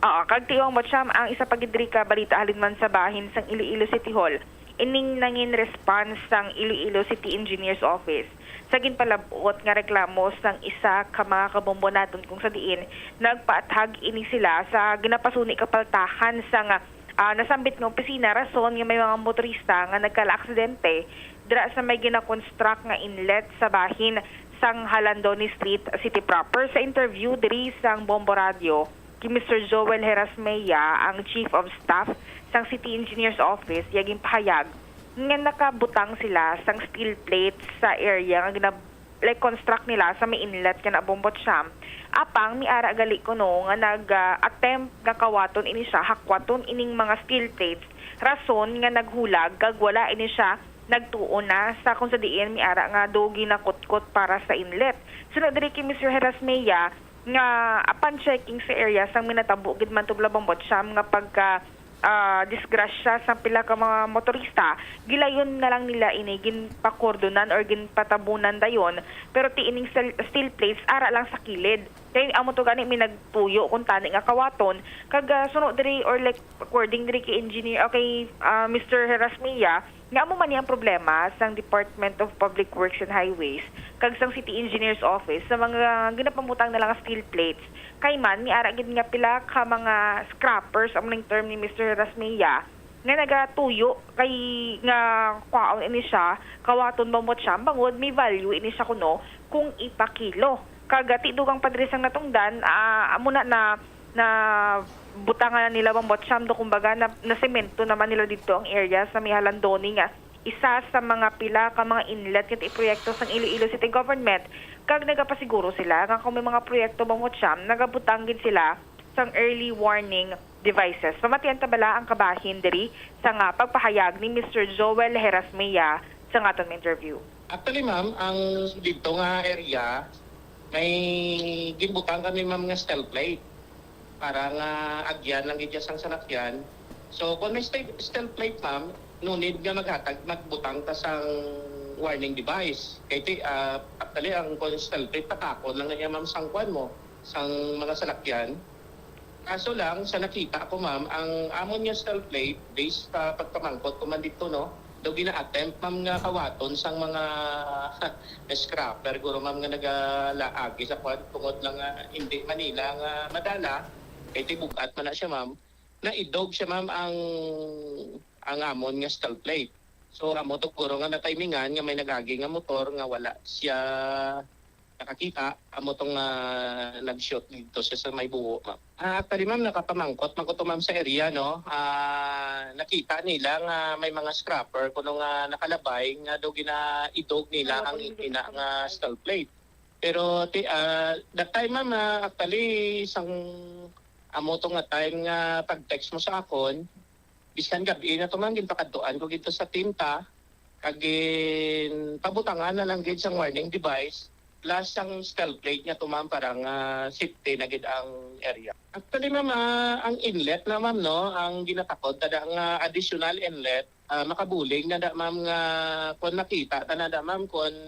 Oo, kag ti, Bombo Cham, ang isa pa gid diri ka balita halin man sa bahin sang Iloilo City Hall, ining nangin response sang Iloilo City Engineers Office sa ginpalab-ot nga reklamo sang isa ka mga kabombo naton, kung sa diin nagpaathag ini sila sa ginapasuni ka paltahan sang, ah, nasambit nga opisina, rason nga may mga motorista nga nagkala-aksidente dira sa may gina-construct nga inlet sa bahin sang Jalandoni Street, City Proper. Sa interview diri sang Bombo Radio, kay Mister Joel Herasmea, ang Chief of Staff sang City Engineers Office, iya ginpahayag nga nakabutang sila sang steel plates sa area nga gina-, like, construct nila sa may inlet nga na, Bombo Cham. Apang may ara gali kuno nga nag, ah, attempt nga kawaton ini siya, hakwaton ining mga steel plates, rason nga naghulag kag wala ini siya nagtuo na sa kung sa diin may ara nga do ginakutkot para sa inlet. Suno diri kay Mister Herasmea, nga upon checking sa area sang minatabo gid man tubla, Bombo Cham, nga pagka, ah, disgrasya sang pila ka mga motorista, gilayon na lang nila ini, ginpakordonan or ginpatabunan dayon, pero ti ining sel-, steel plates ara lang sa kilid. Kay amo to gani may nagtuyo kung tani nga kawaton, kag, ah, suno diri or, like, according diri kay engineer, o kay, ah, Mister Herasmia, nga amo man ni ang problema sang Department of Public Works and Highways kag sang City Engineer's Office sa mga ginapamutang na lang nga steel plates. Kay man, may ara gid nga pila ka mga scrappers, amo ning term ni Mister Herasmia, nga nagatuyo kay nga kwaon ini siya, kawaton ba mo siyam, bangod may value ini siya kuno kung ipakilo. Kag, ah, ti dugang pa diri sang natungdan, ah, amo na na, na butangan na nila bang buhat siyam do, kumbaga, na, nasemento naman nila didto ang area sa may Halandoni, nga isa sa mga pila ka mga inlet nga ti proyekto sang Iloilo City Government, kag nagapasiguro sila nga kung may mga proyekto bang buhat siyam, nagabutang gid sila sang early warning devices. Pamatian ta bala ang kabahin diri sa nga pagpahayag ni Mister Joel Herasmia sa nga aton interview. Actually, ma'am, ang dito nga area, may ginbutang kami, ma'am, nga steel plate para nga agyan lang gid sang salakyan. So, kung may steel, steel plate, ma'am, no need nga maghatag, magbutang ta sang warning device. Kay ti, ah, actually, ang kung steel plate, patakon lang na niya, ma'am, sang kwan mo, sang mga salakyan. Kaso lang, sa nakita ko, ma'am, ang amon nga steel plate, based sa pagpamangkot ko man dito, no, daw gina-attempt, ma'am, nga kawaton sang mga scrapper, guro, ma'am, nga nagalaagi sa kwan, tungod lang nga hindi Manila nga madala, kay tibug-at man na siya, ma'am. Naidog siya, ma'am, ang, ang amon nga steel plate. So, amo to, guro, nga natimingan nga may nag-agi nga motor nga wala siya nakakita, amo tong, ah, nag-shoot dito siya sa may buho, ma'am. Ah, actually, ma'am, nakapamangkot man ko to, ma'am, sa area, no? Ah, nakita nila nga may mga scrapper kuno nga nakalabay nga daw ginaidog nila ang ina nga steel plate. Pero ti-, ah, that time, ma'am, ah, actually, sang amo to nga time nga pag-text mo sa akon, bisan gabi na to, ma'am, ginpakadtuan ko gid to sa tinta, kag ginpabutangan na lang gid sang warning device, plus sang steel plate nga to, ma'am, para nga safety na gid ang area. Actually, ma'am, ah, ang inlet na, ma'am, no, ang ginatakod ta da nga additional inlet, ah, makabulig na da, ma'am, nga kung makita ta na da, ma'am, kung,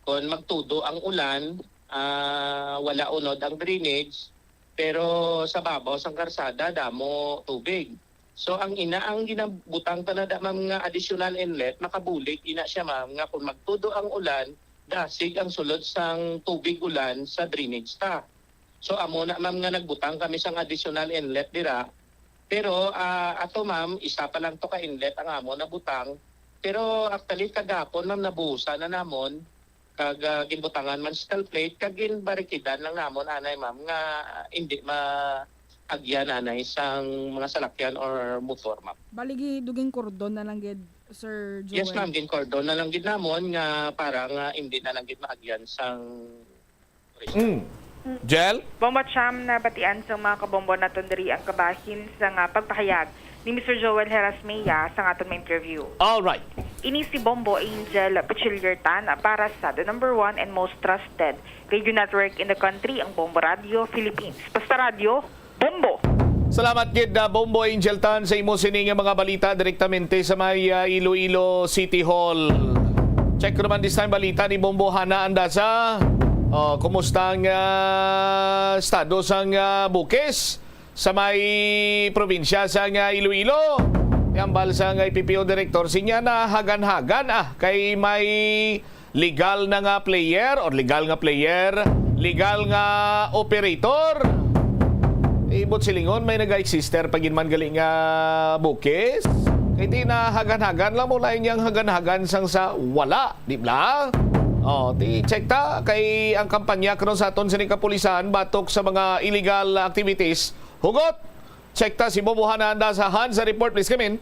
kung magtudo ang ulan, ah, wala unod ang drainage, pero sa babaw sang karsada, damo tubig. So, ang ina, ang ginabutang ta na da, ma'am, nga additional inlet, makabulig ina siya, ma'am, nga kung magtudo ang ulan, dasig ang sulod sang tubig ulan sa drainage ta. So, amo na, ma'am, nga nagbutang kami sang additional inlet dira. Pero, ah, ato, ma'am, isa pa lang to ka inlet ang amo nabutang. Pero actually, kagapon, ma'am, nabuhusan na namon. Kag, ah, ginbutangan man steel plate, kag ginbarikidan lang namon anay, ma'am, nga hindi maagyan anay sang mga salakyan or motor, ma'am. Bali, gi-, do ginkordon na lang gid, Sir Joel? Yes, ma'am, ginkordon na lang gid namon nga para nga hindi na lang gid maagyan sang turista. Mm. Jel? Bombo Cham, nabatian sang mga kabombo naton diri ang kabahin sa nga pagpahayag ni Mister Joel Herasmea sa aton nga interview. All right. Ini si Bombo Angel Pichiliertan para sa the number one and most trusted radio network in the country, ang Bombo Radio Philippines. Basta radyo, Bombo! Salamat gid, ah, Bombo Angel Tan, sa imo sini nga mga balita direktamente sa may, ah, Iloilo City Hall. Check ko naman this time balita ni Bombo Hana Andasa. Oh, kumusta ang, ah, estado sang, ah, bukis sa may probinsya sang, ah, Iloilo? Ni hambal sang I P P O director, sinya na hagan-hagan, ah, kay may legal na nga player or legal nga player, legal nga operator. Ibot silingon, may naga-exist pa gid man gali nga bukis. Kay di na hagan-hagan lang mo lain yang hagan-hagan sang sa wala, di ba? Oh, di check ta kay ang kampanya kuno sa aton sini kapulisan batok sa mga illegal activities. Hugot! Check ta si Bobo Hana Andasa sa report, please, come in.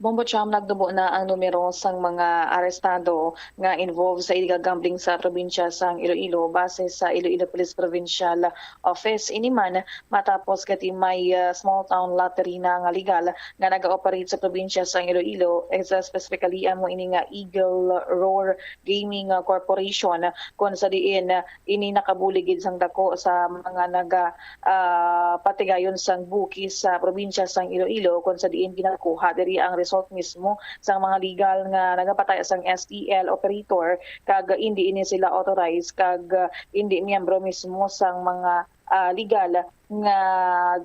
Bombo Cham, nagtubo na ang numero sang mga arestado nga involved sa illegal gambling sa probinsya sang Iloilo base sa Iloilo Police Provincial Office. Ini man matapos kati may, ah, small town lottery na nga legal nga nag-ooperate sa probinsya sang Iloilo, eh, sa specifically amo ini nga Eagle Roar Gaming, ah, Corporation, kung sa diin, ah, ini nakabulig gid sang dako sa mga naga, ah, patigayon sang bukis sa probinsya sang Iloilo, kung sa diin ginakuha diri ang result mismo sang mga legal nga nagapataya sang S T L operator, kag indi ini sila authorized kag, ah, indi miyembro mismo sang mga, ah, legal nga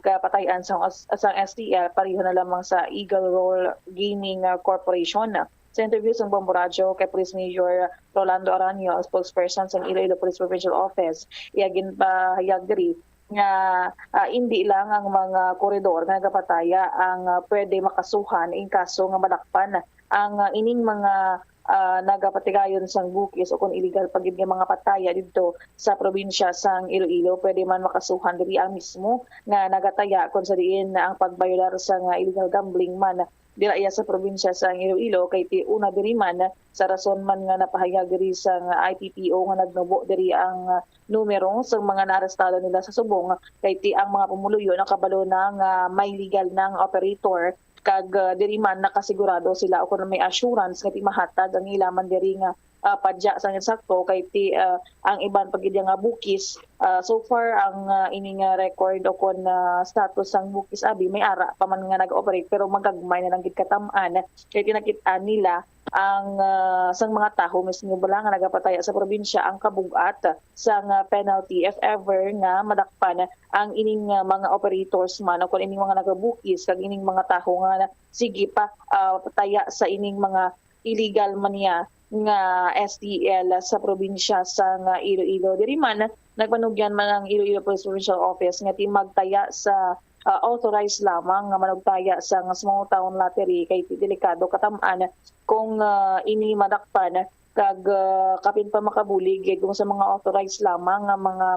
gapatayan sang, sang S T L, pareho na lamang sa Eagle Roar Gaming, ah, Corporation. Sa interview sang Bombo Radyo kay Police Major Rolando Aranio, ang spokesperson sang Iloilo Police Provincial Office, iya ginpahayag diri nga, ah, indi lang ang mga koridor nga nagapataya ang, ah, pwede makasuhan in kaso nga madakpan. Ang, ah, ining mga, ah, nagapatigayon sang bukis o kon illegal pa gid nga mga pataya didto sa probinsya sang Iloilo, pwede man makasuhan diri ang mismo nga nagataya, kon sa diin ang pagbayolar sang, ah, illegal gambling man dira iya sa probinsya sang Iloilo, kay ti una diri man, sa rason man nga napahayag diri sang I P P O nga nagnubo diri ang, ah, numero sang mga naarestado nila sa subong, kay ti ang mga pumuluyo nakabalo na nga may legal na nga operator, kag, ah, diri man nakasigurado sila o kon may assurance nga ti mahatag ang ila man diri nga, ah, padya sang insakto, kay ti, ah, ang iban pa gid nga bukis, ah, so far ang, ah, ini nga record o kon, ah, status sang bukis abi may ara pa man nga nag-operate, pero magagmay na lang gid katam-an, kay ti nakit-an nila ang, ah, sang mga tawo mismo bala nga nagapataya sa probinsya ang kabug-at sang, ah, penalty if ever nga madakpan ang ining, ah, mga operators man o kon ining mga nagabukis kag ining mga tawo nga na-, sige pa, ah, pataya sa ining mga illegal man niya nga S T L sa probinsya sang Iloilo. Diri man, nagpanugyan man ang Iloilo Police Provincial Office nga ti magtaya sa, ah, authorized lamang nga manugtaya sang small town lottery, kay ti delikado katam-an kung, ah, ini madakpan kag, ah, kapin pa makabulig gid kung sa mga authorized lamang nga mga,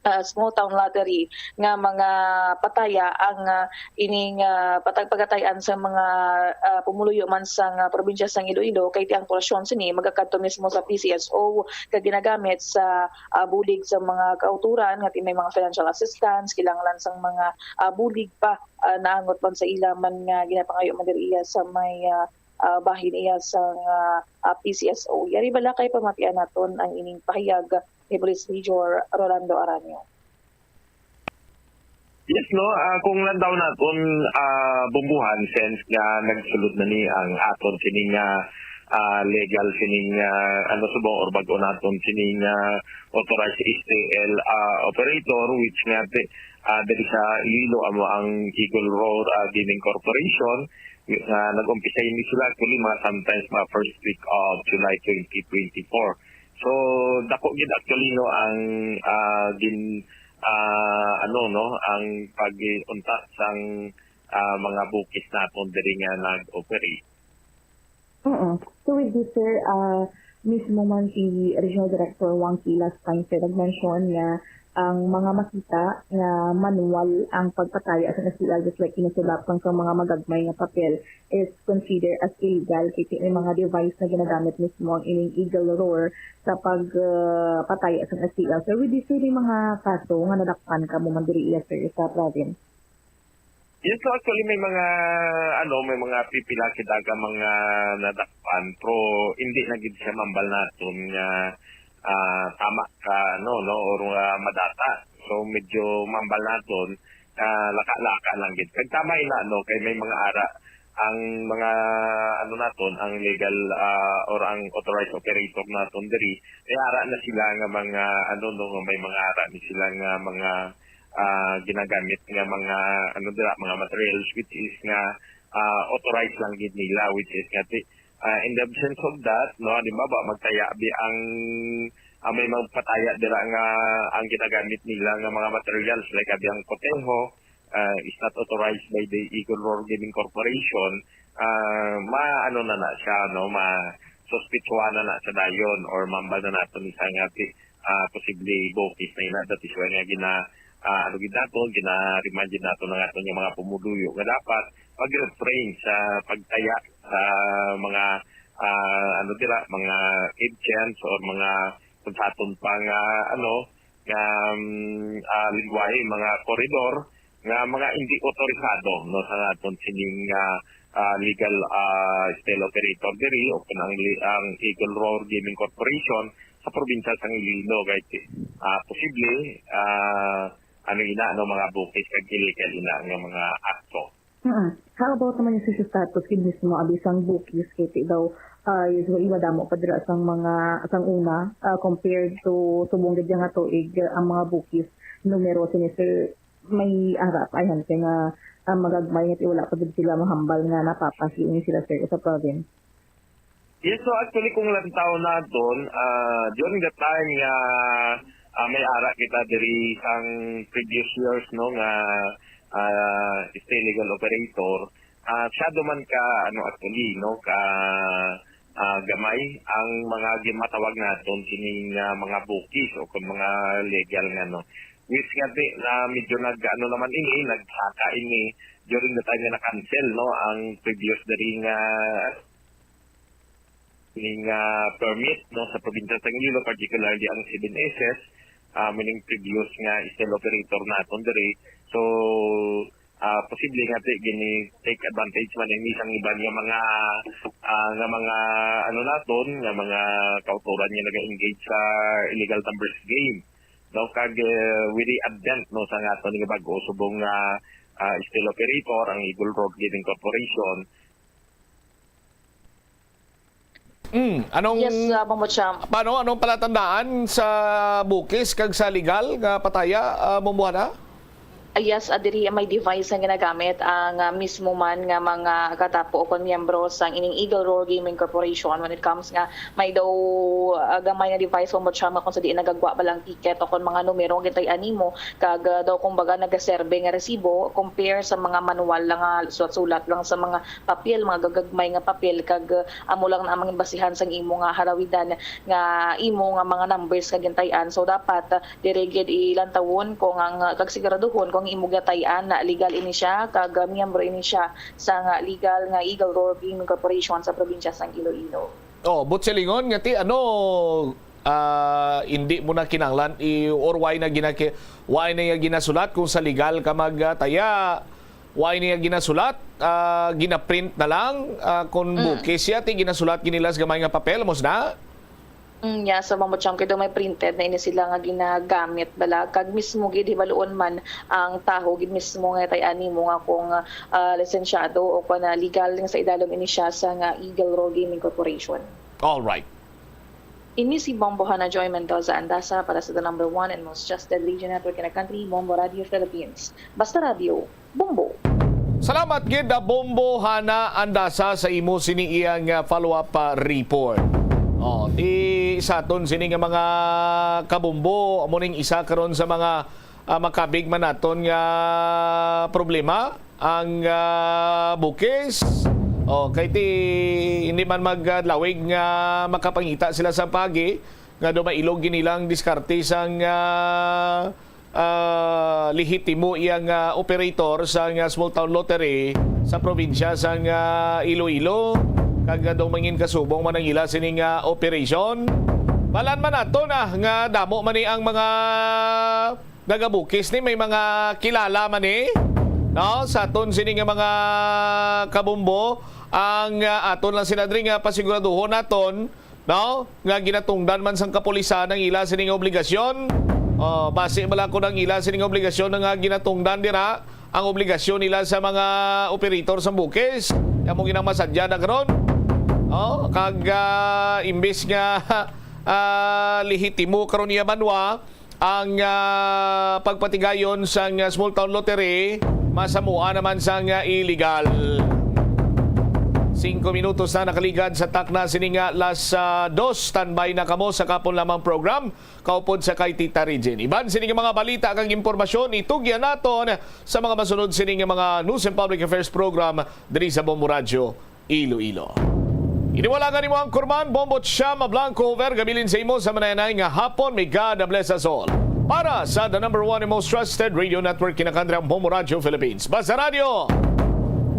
ah, small town lottery nga mga pataya ang, ah, ining, ah, patag-, pagatayan sa mga, ah, pumuluyo man sang, ah, probinsya sang Iloilo, kay ti ang porsyon sini magakadto mismo sa P C S O kag ginagamit sa, ah, bulig sa mga kauturan nga ti may mga financial assistance, kinahanglan sang mga, ah, bulig pa, ah, naangot man sa ila man nga ginapangayo man diri iya sa may, ah, ah, bahin iya sang, ah, ah, P C S O. Yari bala kay pamatian naton ang ining pahayag ni Police Major Rolando Aranio. Yes, no. Ah, kung lantaw naton, ah, bumbuhan, since nga nagsulod na ni ang aton sini nga, ah, legal sini nga, ano, subong or bag-o naton sini nga authorized S T L, ah, operator, which nga ti-, ah, diri sa Iloilo amo ang Eagle Roar, ah, Gaming Corporation, nga nag-umpisa ini sila actually mga sometimes mga first week of July twenty twenty-four. So, dako gid actually, no, ang, ah, gin-, ah, ano, no, ang pag-untat sang, ah, mga bukis naton diri nga nag-operate. Oo. So with this, sir, ah, mismo man si Regional Director Wang Ki last time, sir, nag-mention nga ang mga makita nga manual ang pagpataya sa S T L, just like ini sa lapang sa mga magagmay nga papel, is considered as illegal kay may mga device na ginagamit mismo ang ining Eagle Roar sa pag, ah, pataya sa S T L. Sir, with this, sir, may mga kaso nga nadakpan kamo man diri iya, sir, sa province? Yes, so actually may mga, ano, may mga pipila kita ka mga nadakpan, pero hindi na gid siya mambal naton nga, ah, tama ka, ano, no, or, ah, madata. So medyo mambal naton, ah, laka-laka lang gid. Kag tama ina, no, kay may mga ara ang mga, ano naton, ang legal, ah, or ang authorized operator naton diri, may ara na sila nga mga, ano, no, may mga ara ni sila nga mga ah, ginagamit nga mga, ano dira, mga materials, which is nga, ah, authorized lang gid nila, which is nga ti-, ah, in the absence of that, no, di ba, ba magtaya bi ang, ah, may magpataya dira nga ang ginagamit nila nga mga materials, like abi ang koteho, ah, is not authorized by the Eagle Roar Gaming Corporation, ah, ma-, ano na na siya, no, ma-, suspitsuhan na na siya dayon or mambal na nato ni siya nga ti-, ah, posible bukis na ina, that is why nga gina-, ah, ano gid nato, gina-remind gid nato ng aton nga mga pumuluyo nga dapat mag-refrain sa pagtaya sa mga, ah, ano dira, mga agents or mga kung sa aton pa nga, ano, nga, um, ah, lingwahe, mga koridor nga mga hindi otorisado, no, sa aton sining, ah, ah, legal, ah, style operator diri o kung ang, li- ang Eagle Roar Gaming Corporation sa probinsya sang Iloilo kay, ah, posible, ah, ano ina, no, mga bukis kag illegal ina nga mga akto. Mm. How about naman yung social status, yun mismo, abi sang bukis, kay ti daw, ah, usually madamo pa dira sang mga, sang una, ah, compared to subong gid nga tuig, ah, ang mga bukis, numero sini, sir, may ara pa yan, kay nga, ah, magagmay nga ti wala pa gid sila mahambal nga napapasi ini sila, sir, sa province. Yes, so actually, kung lantaw naton, ah, during the time nga, ah, may ara kita diri sang previous years, no, nga, ah, stay legal operator, ah, masyado man ka, ano, actually, no, ka, ah, gamay ang mga gimatawag naton kining, ah, mga bukis o kung mga legal nga, no. Which nga di, na medyo nag, ano naman ini, nagsaka ini during the time nga na-cancel, no, ang previous diri nga ning, ah, permit, no, sa probinsya sa Iloilo, particularly ang seven S S, ah, meaning previous nga style operator naton diri. So, ah, posible nga ti gini take advantage man ini sang iban nga mga, ah, nga mga, ano naton, nga mga kautoran nga naga-engage sa illegal numbers game. No, kag, eh, with the advent, no, sa nga aton nga bag-o subong nga, ah, style operator, ang Eagle Road Gaming Corporation, Mm, anong Yes, uh, Mamo Cham. Paano, anong palatandaan sa bukis kag sa legal nga pataya, uh, Mumbuhana? Uh, yes, uh, diri may device nga ginagamit ang uh, mismo man nga mga katapo o kon miyembro sang ining Eagle Roar Gaming Corporation when it comes nga may daw uh, gamay nga device, Mamo Cham, nga kung sa diin nagagwa ba lang ticket o kon mga numero nga gintay-an nimo kag uh, daw kumbaga nagaserbe nga resibo compare sa mga manual lang nga sulat-sulat lang sa mga papel, mga gagagmay nga papel, kag uh, amo lang na ang mga basihan sang imo nga harawidan nga imo nga mga numbers nga gintay-an. So dapat uh, diri gid ilantawon kung ang uh, kag siguraduhon kung imo gatay-an na legal ini siya kag uh, miyembro ini siya sang uh, legal nga Eagle Roar Gaming Corporation sa probinsya sang Iloilo. Oh, but silingon nga ti ano, ah, hindi mo na kinahanglan i or why na ginaki why na nga ginasulat kung sa legal ka magtaya. Wa ini nga ginasulat, ah, ginaprint na lang, ah, kon Mm. bukis siya, ti ginasulat gid nila sa gamay nga papel, mos na? Mm, yeah, so, Mamo Cham, kay daw may printed na ini sila nga ginagamit bala. Kag mismo gid hibaluon man ang taho gid mismo nga tay-an nimo nga kung, ah, lisensyado o kung, ah, legal nga sa idalom ini siya sa nga Eagle Roar Gaming Corporation. All right. Ini si Bombo Hana Joy Mendoza Andasa para sa the number one and most trusted radio network in the country, Bombo Radio Philippines. Basta Radio, Bombo. Salamat gid, ah, Bombo Hana Andasa, sa imo sini iyang, ah, follow-up, ah, report. Oh, ti sa aton sini nga mga kabombo, amo ning isa karon sa mga, ah, makabig man naton nga problema ang, ah, bukis. Oh, kay ti hindi man maglawig nga makapangita sila sa pagi nga dumailog gid nilang diskarte sang, ah, ah, lehitimo iya nga operator sang, ah, small town lottery sa probinsya sang, ah, Iloilo, kag nga daw mangin kasubong man ang ila sini nga operasyon. Balan man nato na nga damo man ni ang mga nagabukis ni, may mga kilala man ni, no, sa aton sini nga mga kabombo. Ang, ah, aton lang sila diri nga pasiguraduhon naton, no, nga ginatungdan man sang kapulisan ang ila sini nga obligasyon. Oh, basi bala ko nang ila sini nga obligasyon nga ginatungdan dira ang obligasyon nila sa mga operator sa bukis. Amo ginang masadya na karon. Oh, kag, ah, imbis nga, ah, lehitimo karon iya banwa ang, ah, pagpatigayon sang, ah, small town lottery, masamua naman sang, ah, illegal. Singko minutos na nakaligad sa takna sini nga alas, ah, dos. Standby na kamo sa kapon lamang program, kaupod sa kay Tita Regine. Iban sini nga mga balita kag impormasyon, itugyan naton sa mga masunod sini nga mga News and Public Affairs program diri sa Bombo Radyo Iloilo. Ini wala nga nimo ang kurman, Bombo Chama Blanco, over, gabilin sa imo sa mananay nga hapon. May God bless us all. Para sa the number one and most trusted radio network, kinakandre ang Bombo Radio Philippines. Basta Radio,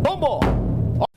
Bombo!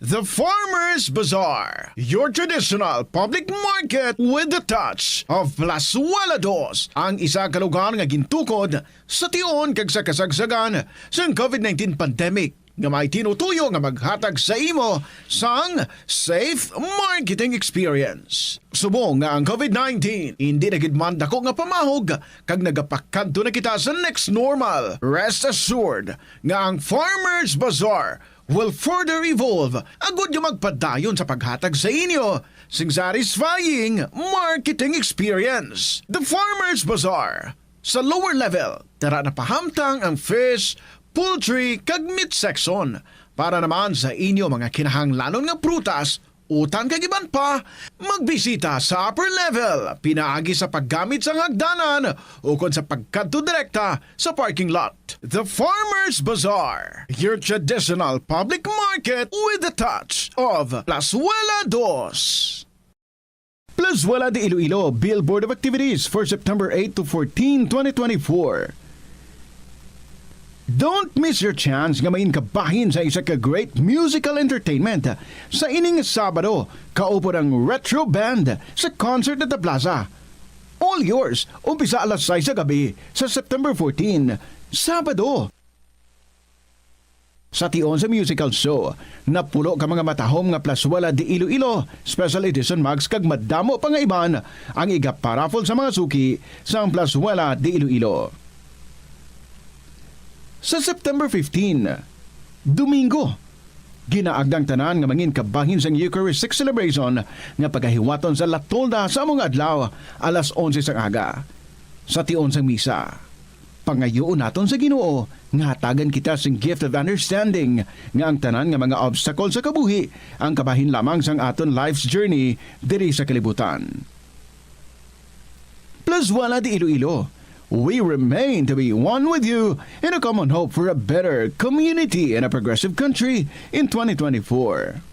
The Farmers Bazaar, your traditional public market with the touch of Plazuela Dos, ang isa ka lugar nga gintukod sa tion kag sa kasagsagan sang COVID nineteen pandemic, nga may tinutuyo nga maghatag sa imo sang safe marketing experience. Subong nga ang COVID nineteen indi na gid man dako nga pamahog kag nagapakadto na kita sa next normal, rest assured nga ang Farmers Bazaar will further evolve agud nga magpadayon sa paghatag sa inyo sing satisfying marketing experience. The Farmers Bazaar, sa lower level, tara na pahamtang ang fish, poultry, kag meat section. Para naman sa inyo mga kinahanglanon nga prutas, utan kag iban pa, magbisita sa upper level pinaagi sa paggamit sang hagdanan ukon sa pagkadto direkta sa parking lot. The Farmers Bazaar, your traditional public market with the touch of Plazuela Dos. Plazuela de Iloilo, Billboard of Activities for September eight to fourteen, twenty twenty-four. Don't miss your chance nga maging kabahin sa isa ka great musical entertainment sa ining Sabado, kaupod ang Retro Band sa Concert at the Plaza. All yours, umpisa alas sais sa gabi sa September fourteen, Sabado. Sa tion sa musical show, napulo ka mga matahom nga Plazuela de Iloilo Special Edition mugs kag madamo pa nga iban ang igaparaffle sa mga suki sang Plazuela de Iloilo. Sa September fifteen, Domingo, ginaagda ang tanan nga mangin kabahin sang Eucharistic celebration nga pagahiwaton sa La Tolda sa amo nga adlaw, alas onse sang aga. Sa tion sang misa, pangayuon naton sa Ginoo nga hatagan kita sing gift of understanding nga ang tanan nga mga obstacle sa kabuhi ang kabahin lamang sang aton life's journey diri sa kalibutan. Plazuela de Iloilo, we remain to be one with you in a common hope for a better community and a progressive country in twenty twenty-four.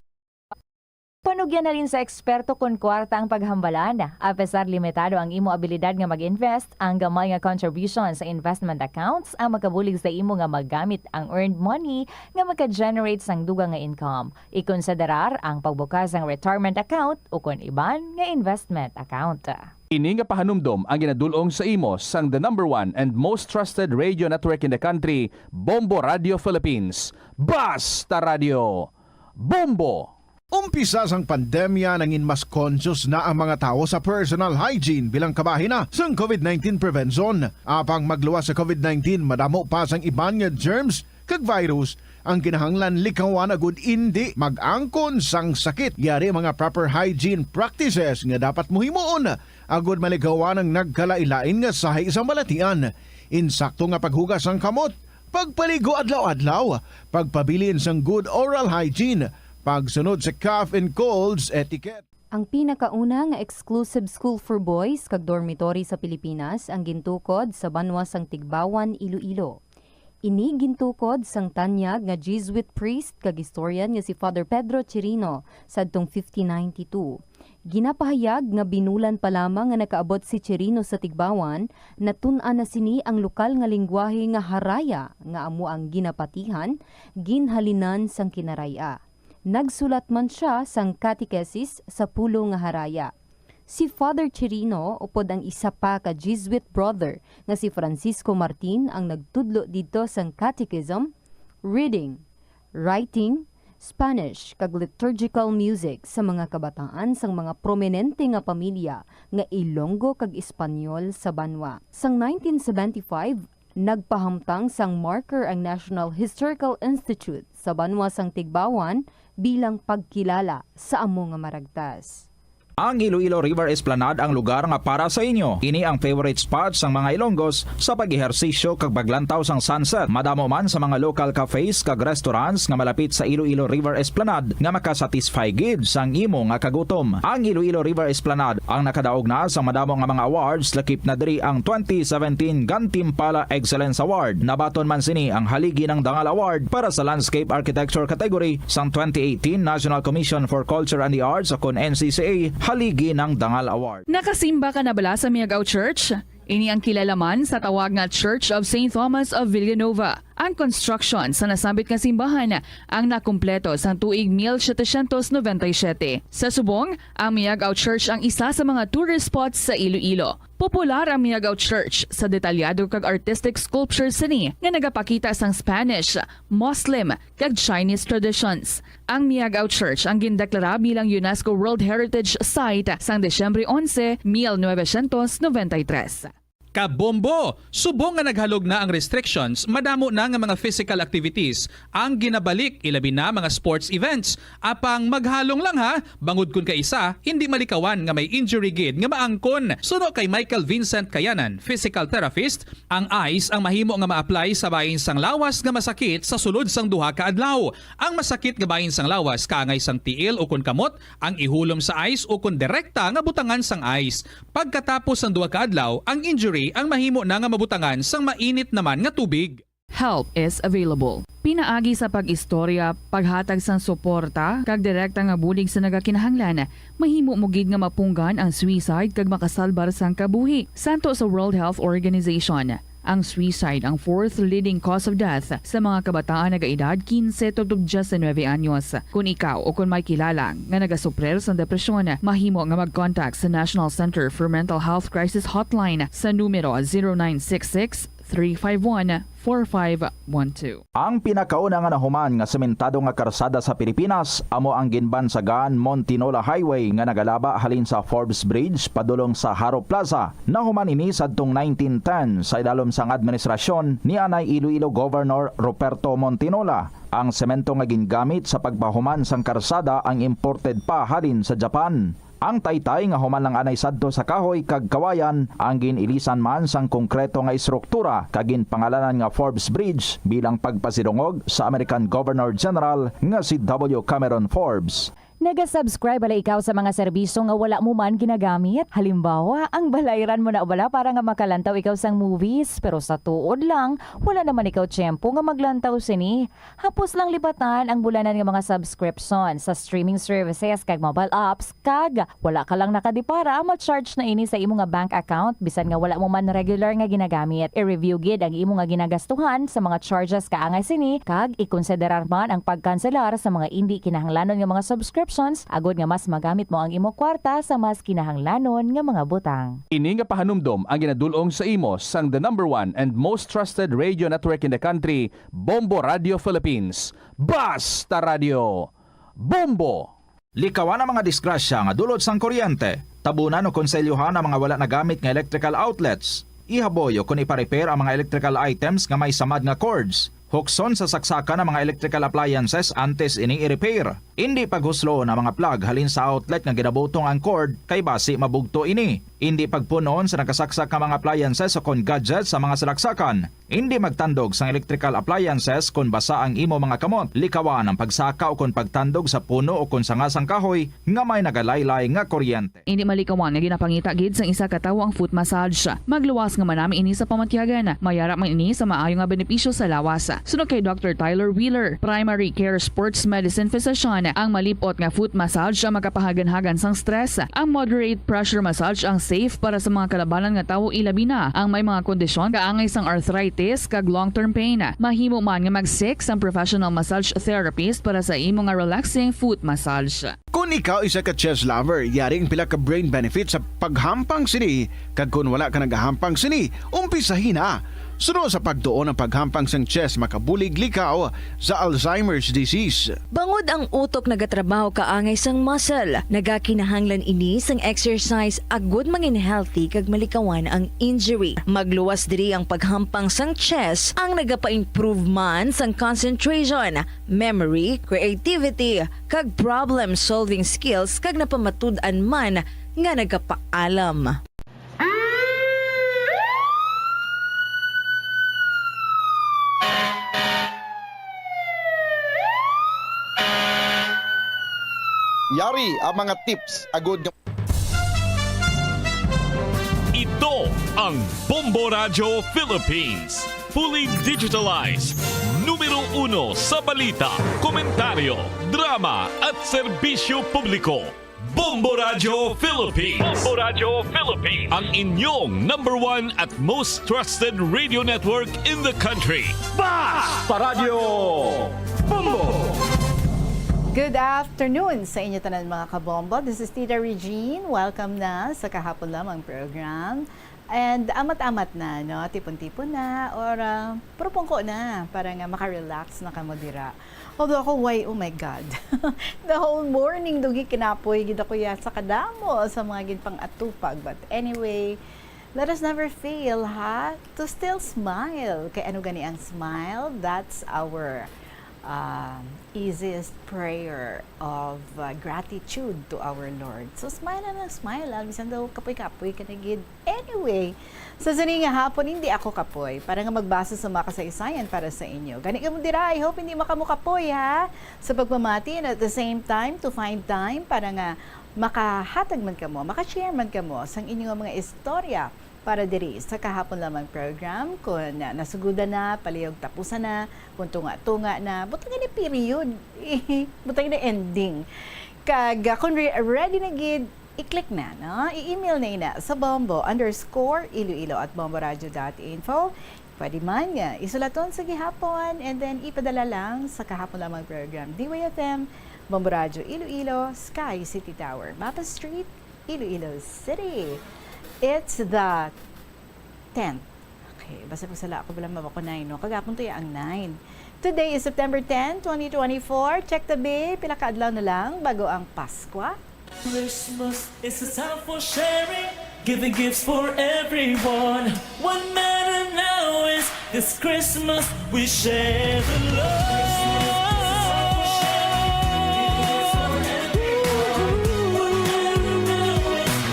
Panugyan halin sa eksperto kon kwarta ang paghambalan. Apesar limitado ang imo abilidad nga mag-invest, ang gamay nga contribution sa investment accounts ang makabulig sa imo nga magamit ang earned money nga maka-generate sang dugang nga income. Ikonsiderar ang pagbukas sang retirement account ukon iban nga investment account. Ini nga pahanumdom ang ginadul-ong sa imo sang the number one and most trusted radio network in the country, Bombo Radio Philippines. Basta Radio! Bombo! Umpisa sang pandemya, nangin mas conscious na ang mga tawo sa personal hygiene bilang kabahin na sang COVID nineteen prevention. Apang magluwas sa COVID nineteen, madamo pa sang iban nga germs kag virus ang kinahanglan likawan agud indi mag-angkon sang sakit. Yari mga proper hygiene practices nga dapat mo himuon agud malikawan ang nagkalain-lain nga sahi sang balatian. Insakto nga paghugas sang kamot, pagpaligo adlaw-adlaw, pagpabilin sang good oral hygiene, pagsunod sa cough and colds etiquette. Ang pinakauna nga exclusive school for boys kag dormitory sa Pilipinas ang gintukod sa banwa sang Tigbawan, Iloilo. Ini gintukod sang tanyag nga Jesuit priest kag historian nga si Father Pedro Chirino sadtong fifteen ninety-two. Ginapahayag nga binulan pa lamang nga nakaabot si Chirino sa Tigbawan, natun-an na sini ang lokal nga linggwahe nga Haraya, nga amo ang ginapatihan, ginhalinan sang Kinaray-a. Nagsulat man sia sang catechesis sa pulong nga Haraya. Si Father Chirino upod ang isa pa ka Jesuit brother nga si Francisco Martin ang nagtudlo didto sang catechism, reading, writing, Spanish, kag liturgical music sa mga kabataan sang mga prominente nga pamilya nga Ilonggo kag Espanyol sa banwa. Sang nineteen seventy-five, nagpahamtang sang marker ang National Historical Institute sa banwa sang Tigbawan bilang pagkilala sa amo nga maragtas. Ang Iloilo River Esplanade ang lugar nga para sa inyo. Ini ang favorite spot sang mga Ilonggos sa pag-ehersisyo kag paglantaw sang sunset. Madamo man sa mga local cafes kag restaurants nga malapit sa Iloilo River Esplanade nga makasatisfy gid sang imo nga kagutom. Ang Iloilo River Esplanade ang nakadaog na sa madamo nga mga awards, lakip na diri ang twenty seventeen Gantimpala Excellence Award. Nabaton man sini ang Haligi ng Dangal Award para sa Landscape Architecture category sang twenty eighteen National Commission for Culture and the Arts, o kon N C C A, Haligi ng Dangal Award. Nakasimba ka na bala sa Miagao Church? Ini ang kilala man sa tawag nga Church of Saint Thomas of Villanova. Ang construction sa nasambit nga simbahan ang nakumpleto sang tuig mil setecientos noventa y siete. Sa subong, ang Miagao Church ang isa sa mga tourist spots sa Iloilo. Popular ang Miagao Church sa detalyado kag artistic sculptures sini nga nagapakita sang Spanish, Muslim, kag Chinese traditions. Ang Miagao Church ang gindeklara bilang UNESCO World Heritage Site sang Disyembre onse, mil novecientos noventa y tres. Kabombo! Subong nga naghalog na ang restrictions, madamo na nga mga physical activities ang ginabalik, ilabi na mga sports events. Apang maghalong lang ha, bangod kun kaisa, hindi malikawan nga may injury gid nga maangkon. Suno kay Michael Vincent Kayanan, physical therapist, ang ice ang mahimo nga ma-apply sa bahin sang lawas nga masakit sa sulod sang duha ka adlaw. Ang masakit nga bahin sang lawas kaangay sang tiil ukon kamot ang ihulom sa ice ukon direkta nga butangan sang ice. Pagkatapos sang duha ka adlaw, ang injury ang mahimo na nga mabutangan sang mainit naman nga tubig. Help is available. Pinaagi sa pag-istorya, paghatag sang suporta, kag direkta nga bulig sa nagakinahanglan, mahimo mo gid nga mapunggan ang suicide kag makasalbar sang kabuhi. Santo sa World Health Organization, ang suicide ang fourth leading cause of death sa mga kabataan nga edad kinse tubtob diyes nuebe anyos. Kung ikaw o kung may kilala nga nagasuprir sang depresyon, mahimo nga mag-contact sa National Center for Mental Health Crisis Hotline sa numero zero nine six six, three five one, four five one two. Ang pinakauna nga nahuman nga sementado nga karsada sa Pilipinas amo ang ginbansagan Montinola Highway nga nagalaba halin sa Forbes Bridge padulong sa Jaro Plaza. Nahuman ini sadtong nineteen ten sa idalom sang administrasyon ni anay Iloilo Governor Ruperto Montinola. Ang semento nga gingamit sa pagpahuman sang karsada ang imported pa halin sa Japan. Ang taytay nga human lang anay sadto sa kahoy kag kawayan ang gin-ilisan man sang konkreto nga estruktura kag ginpangalanan nga Forbes Bridge bilang pagpasidungog sa American Governor General nga si W. Cameron Forbes. Naga-subscribe bala ikaw sa mga serbisyo nga wala mo man ginagamit? Halimbawa, ang balayran mo na bala para nga makalantaw ikaw sang movies, pero sa tuod lang, wala naman ikaw tiyempo nga maglantaw sini. Hapos lang libatan ang bulanan nga mga subscription sa streaming services kag mobile apps, kag wala ka lang nakadipara, ma-charge na ini sa imo nga bank account bisan nga wala mo man regular nga ginagamit. I-review gid ang imo nga ginagastuhan sa mga charges kaangay sini, kag ikonsiderar man ang pagkanselar sa mga indi kinahanglanon nga mga subscriptions agod nga mas magamit mo ang imo kwarta sa mas kinahanglanon nga mga butang. Ini nga pahanumdom ang ginadul-ong sa imo sang the number one and most trusted radio network in the country, Bombo Radio Philippines. Basta Radio Bombo! Likawan ang mga disgrasya nga dulot sang kuryente. Tabunan o konselyuhan ang mga wala nagamit nga electrical outlets. Ihaboy o kon ipa-repair ang mga electrical items nga may samad nga cords. Hukson sa saksakan ang mga electrical appliances antes ini i-repair. Indi paghusloon ang mga plug halin sa outlet nga ginabutong ang cord, kay basi mabugto ini. Indi pagpun-on sa nakasaksak nga mga appliances o kon gadgets sa mga salaksakan. Indi magtandog sang electrical appliances kon basa ang imo mga kamot. Likawan ang pagsaka o kon pagtandog sa puno o kon sanga sang kahoy nga may nagalaylay nga kuryente. Indi malikawan nga ginapangita gid sang isa ka tawo ang foot massage. Magluwas nga manami ini sa pamatyagan. May ara man ini sa maayo nga benepisyo sa lawas. Suno kay Doctor Tyler Wheeler, primary care sports medicine physician, ang malip-ot nga foot massage ang makapahaganhagan sang stress. Ang moderate pressure massage ang safe para sa mga kalabanan nga tawo, ilabi na ang may mga kondisyon kaangay sang arthritis kag long-term pain. Mahimo man nga mag-seek sang professional massage therapist para sa imo nga relaxing foot massage. Kon ikaw isa ka chess lover, yari ang pila ka brain benefits sa paghampang sini, kag kon wala ka nagahampang sini, umpisahi na. Suno sa pagtuon, ang paghampang sang chess makabulig likaw sa Alzheimer's disease. Bangod ang utok nagatrabaho kaangay sang muscle, nagakinahanglan ini sang exercise agud mangin healthy kag malikawan ang injury. Magluwas diri ang paghampang sang chess, ang nagapa-improve man sang concentration, memory, creativity, kag problem-solving skills, kag napamatud-an man nga nagapaalam. Yari ang mga tips agud nga Ito ang Bombo Radyo Philippines. Fully digitalized. Numero uno sa balita, komentaryo, drama at serbisyo publiko. Bombo Radyo Philippines. Bombo Radyo Philippines. Ang inyong number one at most trusted radio network in the country. Basta Radyo Bombo! Good afternoon sa inyo tanan, mga kabombo. This is Tita Regine. Welcome na sa Kahapon Lamang program. And amat-amat na, no? Tipon-tipon na, or, ah, purupungko na, para nga makarelax na kamo dira. Although ako, why, oh my God. The whole morning, dugi kinapoy gid ako ya sa kadamo sa mga ginpang-atupag. But anyway, let us never fail, ha? To still smile. Kay ano gani ang smile? That's our, ah, easiest prayer of, ah, gratitude to our Lord. So, smile na lang, smile, ah. Bisan daw kapoy-kapoy ka na gid. Anyway, sa sini nga hapon, hindi ako kapoy para nga magbasa sa mga kasaysayan para sa inyo. Gani kamo dira, I hope hindi makamukapoy, ha? Sa pagpamati, and at the same time, to find time para nga makahatag man kamo, maka-share man kamo sang inyo nga mga istorya para diri sa Kahapon Lamang program. Kung, ah, nasugodan na, palihog tapusan na, kung tunga-tunga na, butang ni period, butang ni ending. Kag, ah, kung re-, ready na gid, i-click na, no? I-email na ina sa bombo underscore iloilo at bomboradio dot info. Pwede man nga isulaton sa gihapon and then ipadala lang sa Kahapon Lamang program, D Y F M, Bombo Radyo Iloilo, Sky City Tower, Mapa Street, Iloilo City. It's the tenth. Okay, basta pag sala ako, wala mabako nine, no? Kagapon to ya ang nine. Today is September ten, twenty twenty-four. Check the bay, pila ka adlaw na lang bago ang Paskwa. Christmas is a time for sharing, giving gifts for everyone. What matter now is this Christmas we share the love.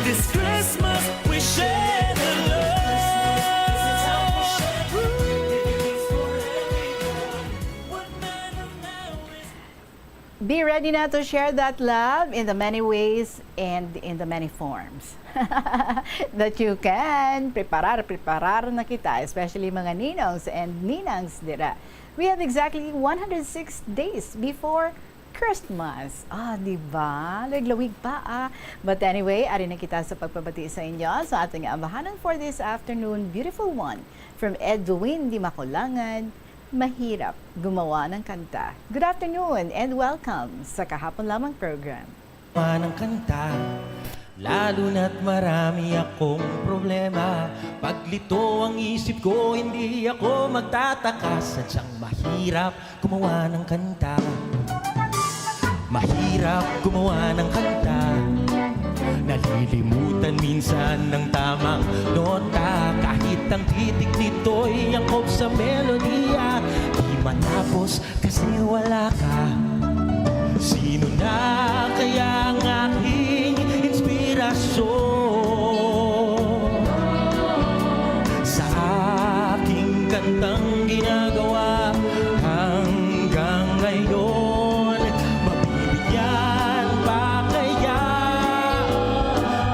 This Christmas we share the love. What matter now is Be ready na to share that love in the many ways and in the many forms that you can. Preparar, preparar na kita, especially mga ninongs and ninangs dira. We have exactly one hundred six days before Christmas. Ah, di ba? Lawig-lawig pa, ah. But anyway, ari na kita sa pagpabati sa inyo sa ating ambahanan for this afternoon. Beautiful one from Edwin Di Makulangan. Mahirap gumawa ng kanta. Good afternoon and welcome sa Kahapon Lamang program. Gumawa ng kanta, lalo na't marami akong problema. Paglito ang isip ko, hindi ako magtataka. Sadyang mahirap gumawa ng kanta. Mahirap gumawa ng kanta. Nalilimutan minsan ang tamang nota. Kahit ang titik nito'y angkop sa melodiya, di matapos kasi wala ka. Sino na kaya ang aking inspirasyon? Sa aking kantang ginagawa hanggang ngayon, mabibigyan pa kaya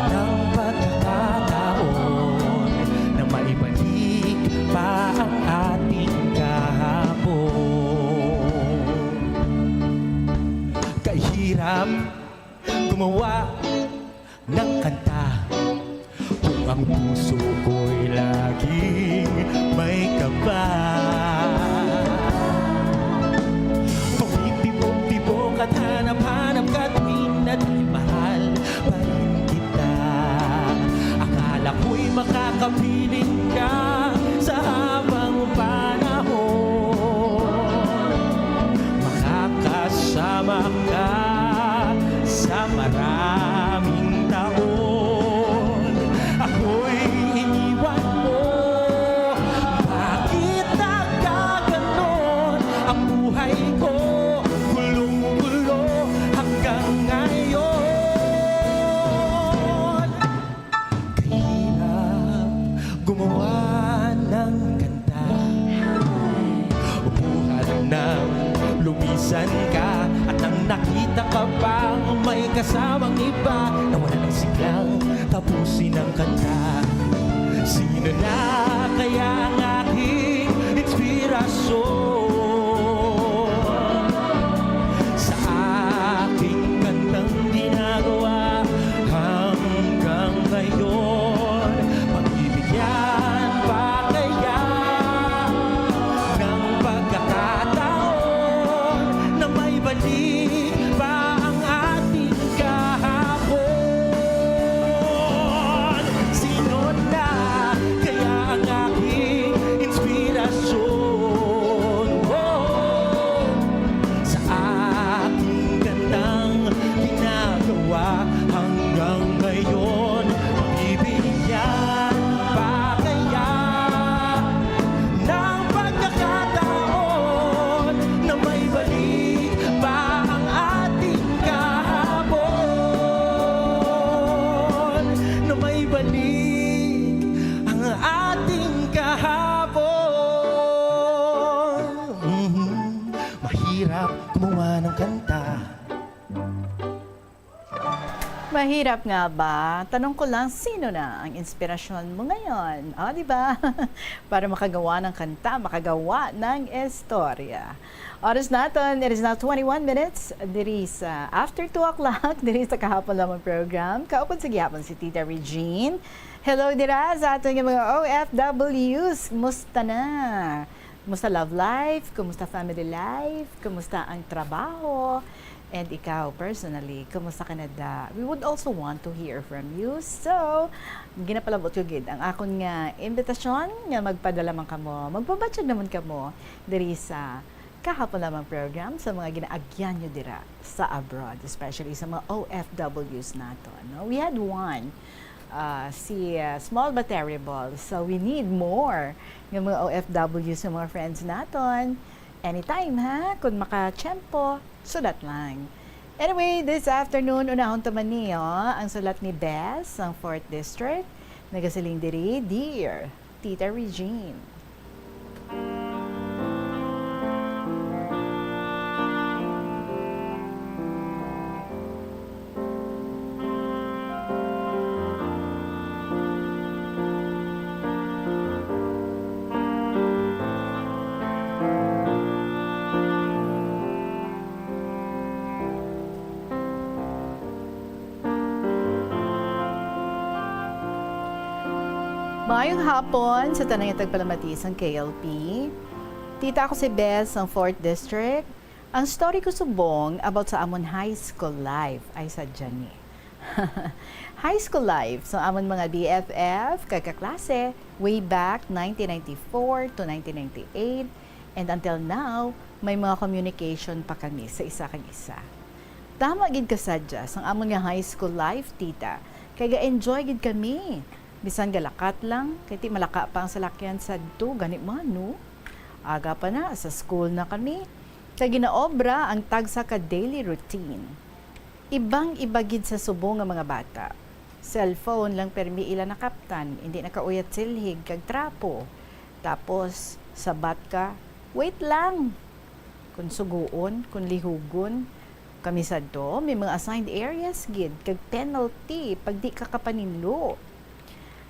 ng pagkakataon na maibalik pa ang ating kahapon? Kahirap gumawa ng kanta kung ang puso ko'y laging may kaba. Pumipibok-pibok at hanap-hanap ka tuwing na di mahal pa rin kita. Akala ko'y makakapiling ka sa habang panahon. Makakasama ka sa maraming taon. Ako'y iniwan mo. Bakit nagkaganon ang buhay ko? Gulong-gulo hanggang ngayon. Kahirap gumawa ng kanta. Buhat nang lumisan ka at nang nakita ka pang may kasamang iba, nawala ng siglang tapusin ang kanta. Sino na kaya ang aking inspirasyon? Sa aking kantang ginagawa Pahirap nga ba? Tanong ko lang, sino na ang inspirasyon mo ngayon? O, di ba? Para makagawa ng kanta, makagawa ng istorya. Oras naton, it is now twenty-one minutes. Diri sa after two o'clock, diri sa Kahapon Lamang program. Kaupod sa gihapon si Tita Regine. Hello dira sa aton nga mga O F Ws. Musta na? Kumusta love life? Kumusta family life? Kumusta ang trabaho? And ikaw, personally, kumusta ka na da? We would also want to hear from you. So, ginapalabot ko gid ang akon nga imbitasyon nga magpadala man kamo, magpabatyag naman kamo diri sa Kahapon Lamang program sa mga ginaagyan nyo dira sa abroad, especially sa mga O F Ws nato, no? We had one, uh, si, uh, Small But Terrible. So, we need more nga mga O F Ws, nga mga friends naton. Anytime, ha? Kung makatiyempo, sulat lang. Anyway, this afternoon, unahon ta man niyo ang sulat ni Bes, ang Fourth District. Nagasiling diri, "Dear Tita Regine." Maayong hapon sa tanan nga tagpalamati sang K L P. Tita, ako si Bes, ang Fourth District. Ang story ko subong about sa amon high school life ay sadya ni. High school life sa amon mga B F F, kag kaklase, way back nineteen ninety-four to nineteen ninety-eight, and until now, may mga communication pa kami sa isa kag isa. Tama gid ka sadya sang amon nga high school life, tita, kay ga-enjoy gid kami. Bisan galakat lang, kay ti malaka pa ang salakyan sadto, gani man, no? Aga pa na, sa school na kami. Kay ginaobra ang tagsa ka daily routine. Ibang-iba gid sa subong nga mga bata. Cellphone lang permi ila nakaptan, indi na kauyat silhig kag trapo. Tapos, sabat ka, "Wait lang!" Kon sugoon, kon lihugon. Kami sadto, may mga assigned areas gid, kag penalty pag di ka kapaninlo.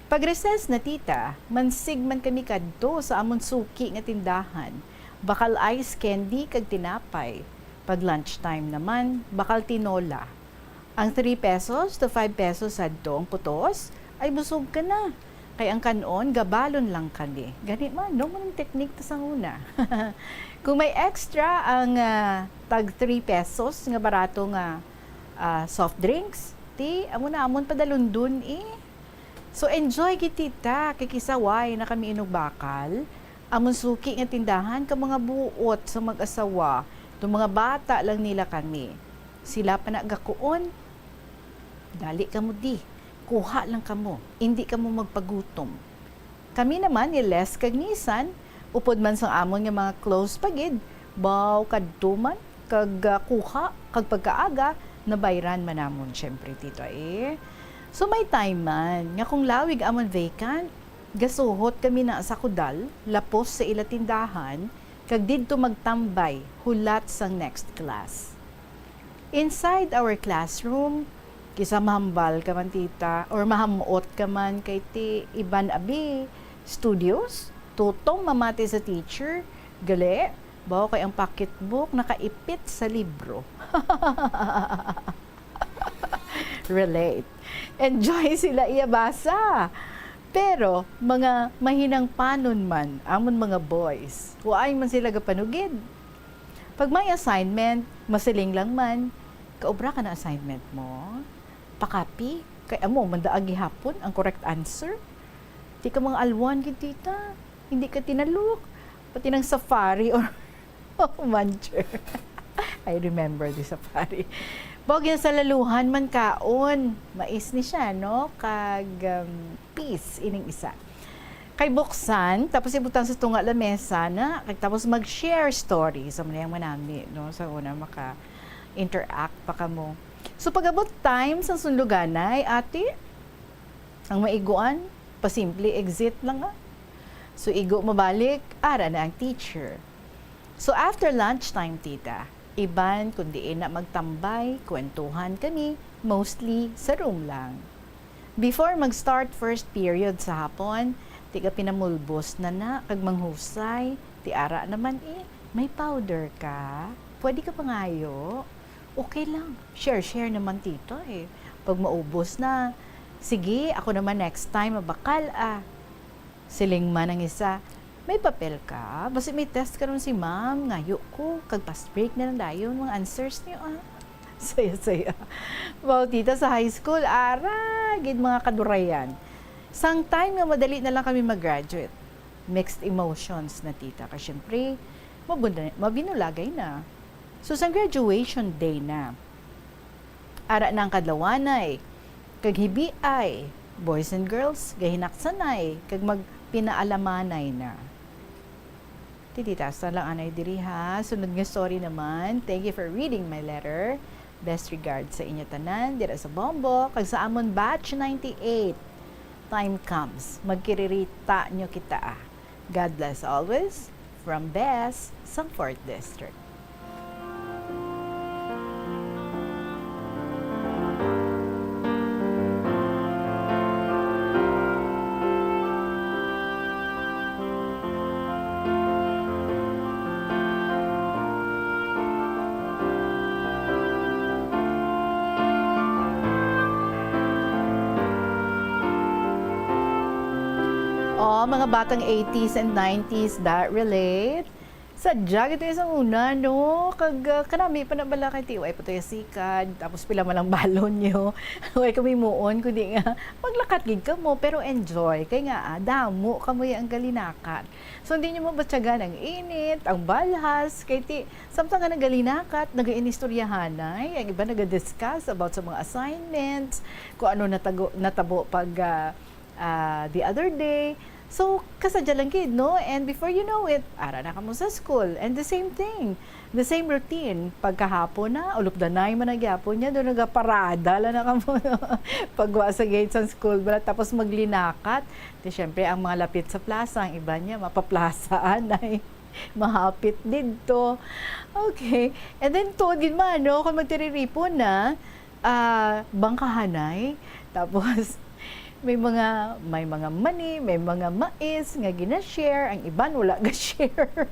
Pag recess na, tita, mansig man kami kadto sa amon suki nga tindahan. Bakal ice candy kag tinapay. Pag lunch time naman, bakal tinola. Ang three pesos to five pesos sadto ang putos, ay busog ka na. Kay ang kan-on, gabalon lang kami. Gani man, no? Manang technique ta sa una. Kung may extra ang, ah, tag three pesos nga barato nga, ah, soft drinks, ti, amo na amon padalundon, eh. So, enjoy gid, tita, kay kisaway na kami inugbakal. Amon suki nga tindahan ka mga buot sa mag-asawa, to mga bata lang nila kami. Sila pa na gakuon, "Dali kamo di, kuha lang kamo, indi kamo magpagutom." Kami naman ni Les kag Nisan, upod man sang amon nga mga close pa gid, baw kadto man, kag, ah, kuha, kag pagkaaga, nabayran man namon, syempre, tita, eh. So, may time man nga kung lawig amon vacant, gasuhot kami na sa kudal, lapos sa ila tindahan, kag didto magtambay, hulat sang next class. Inside our classroom, kisa mahambal ka man, tita, or mahamot ka man, kay ti iban abi studious, tutom mamati sa teacher, gali, baw kay ang pocketbook nakaipit sa libro. Relate. Enjoy sila iya basa. Pero, mga mahinangpanon man amon mga boys, waay man sila gapanugid. Pag may assignment, masiling lang man, "Kaobra ka na assignment mo? Pakapi, kay amo man daa gihapon ang correct answer." Ti ka mga alwan gid, tita. Hindi ka tinalok. Pati ng safari or muncher. I remember the safari. Baw, ginasalaluhan man kaon. Mais ni siya, no? Kag, um, peas, ining isa. Kay buksan, tapos ibutang sa tunga lamesa na, kag tapos mag-share story sa mga manami, no? Sa una, maka-interact pa kamo. So, pag-abot time sa sunluganay, ate, ang maiguan, pasimple exit lang, ah. So, igo mabalik, ara na ang teacher. So, after lunchtime, tita, Iban, kung diin na magtambay, kwentuhan kami, mostly sa room lang. Before mag-start first period sa hapon, tiga pinamulbos na na, kag manghusay, ti ara naman eh, may powder ka? Pwede ka pangayo? Okay lang, share-share naman tita eh. Pag maubos na, sige, ako naman next time, mabakal ah. Siling man ang isa, "May papel ka? Basi may test karon si ma'am, ngayo ko, kag past break na lang dayon, mga answers niyo ah." Saya-saya. Wow, tita, sa high school, ara, gid mga kadurayan. Sang time nga madali na lang kami mag-graduate. Mixed emotions na, tita. Kay syempre, mabunda-, mabinulagay na. So, sang graduation day na, ara na ang kadlawanay, kag hibiay, boys and girls, gahinaksanay, kag magpinaalamanay na. Tititasan lang anay diri, ha. Sunod nga story naman. Thank you for reading my letter. Best regards sa inyo tanan, dira sa Bombo, kag sa amon batch ninety-eight. Time comes, magkiririta nyo kita, ah. God bless always. From Bes, sang fourth District. Oh, mga batang eighties and nineties that relate. Sadya gid to sang una, no? Kag, ah, kanami pa na bala kay ti-, way pa to ya sikad, tapos pila man lang balon nyo. Way kami muon, kundi nga, maglakat gid kamo, pero enjoy. Kay nga, ah, damo kamo ya ang galinakat. So, hindi nyo mabatyagan ang init, ang balhas, kay ti-, samtang nga nagalinakat, nag-inistoryahanay, ang iba naga-discuss about sa mga assignments, kung ano natago-, natabo pag, ah, ah, the other day. So, kasadya lang gid, no? And before you know it, ara na kamo sa school. And the same thing, the same routine. Pagkahapon na, ulupdanay man na gyapon niya, doon nagaparada lang na kamo, no? Pagwa sa gate sa school, bala, tapos maglinakat. Di syempre, ang mga lapit sa plaza, ang iba niya, mapaplaza, anay. Mahapit didto. Okay. And then, tuod gid man, no? Kung magtiriripon na, ah, bangkahanay. Tapos, may mga, may mga mani, may mga mais nga gina-share, ang iban wala ga-share.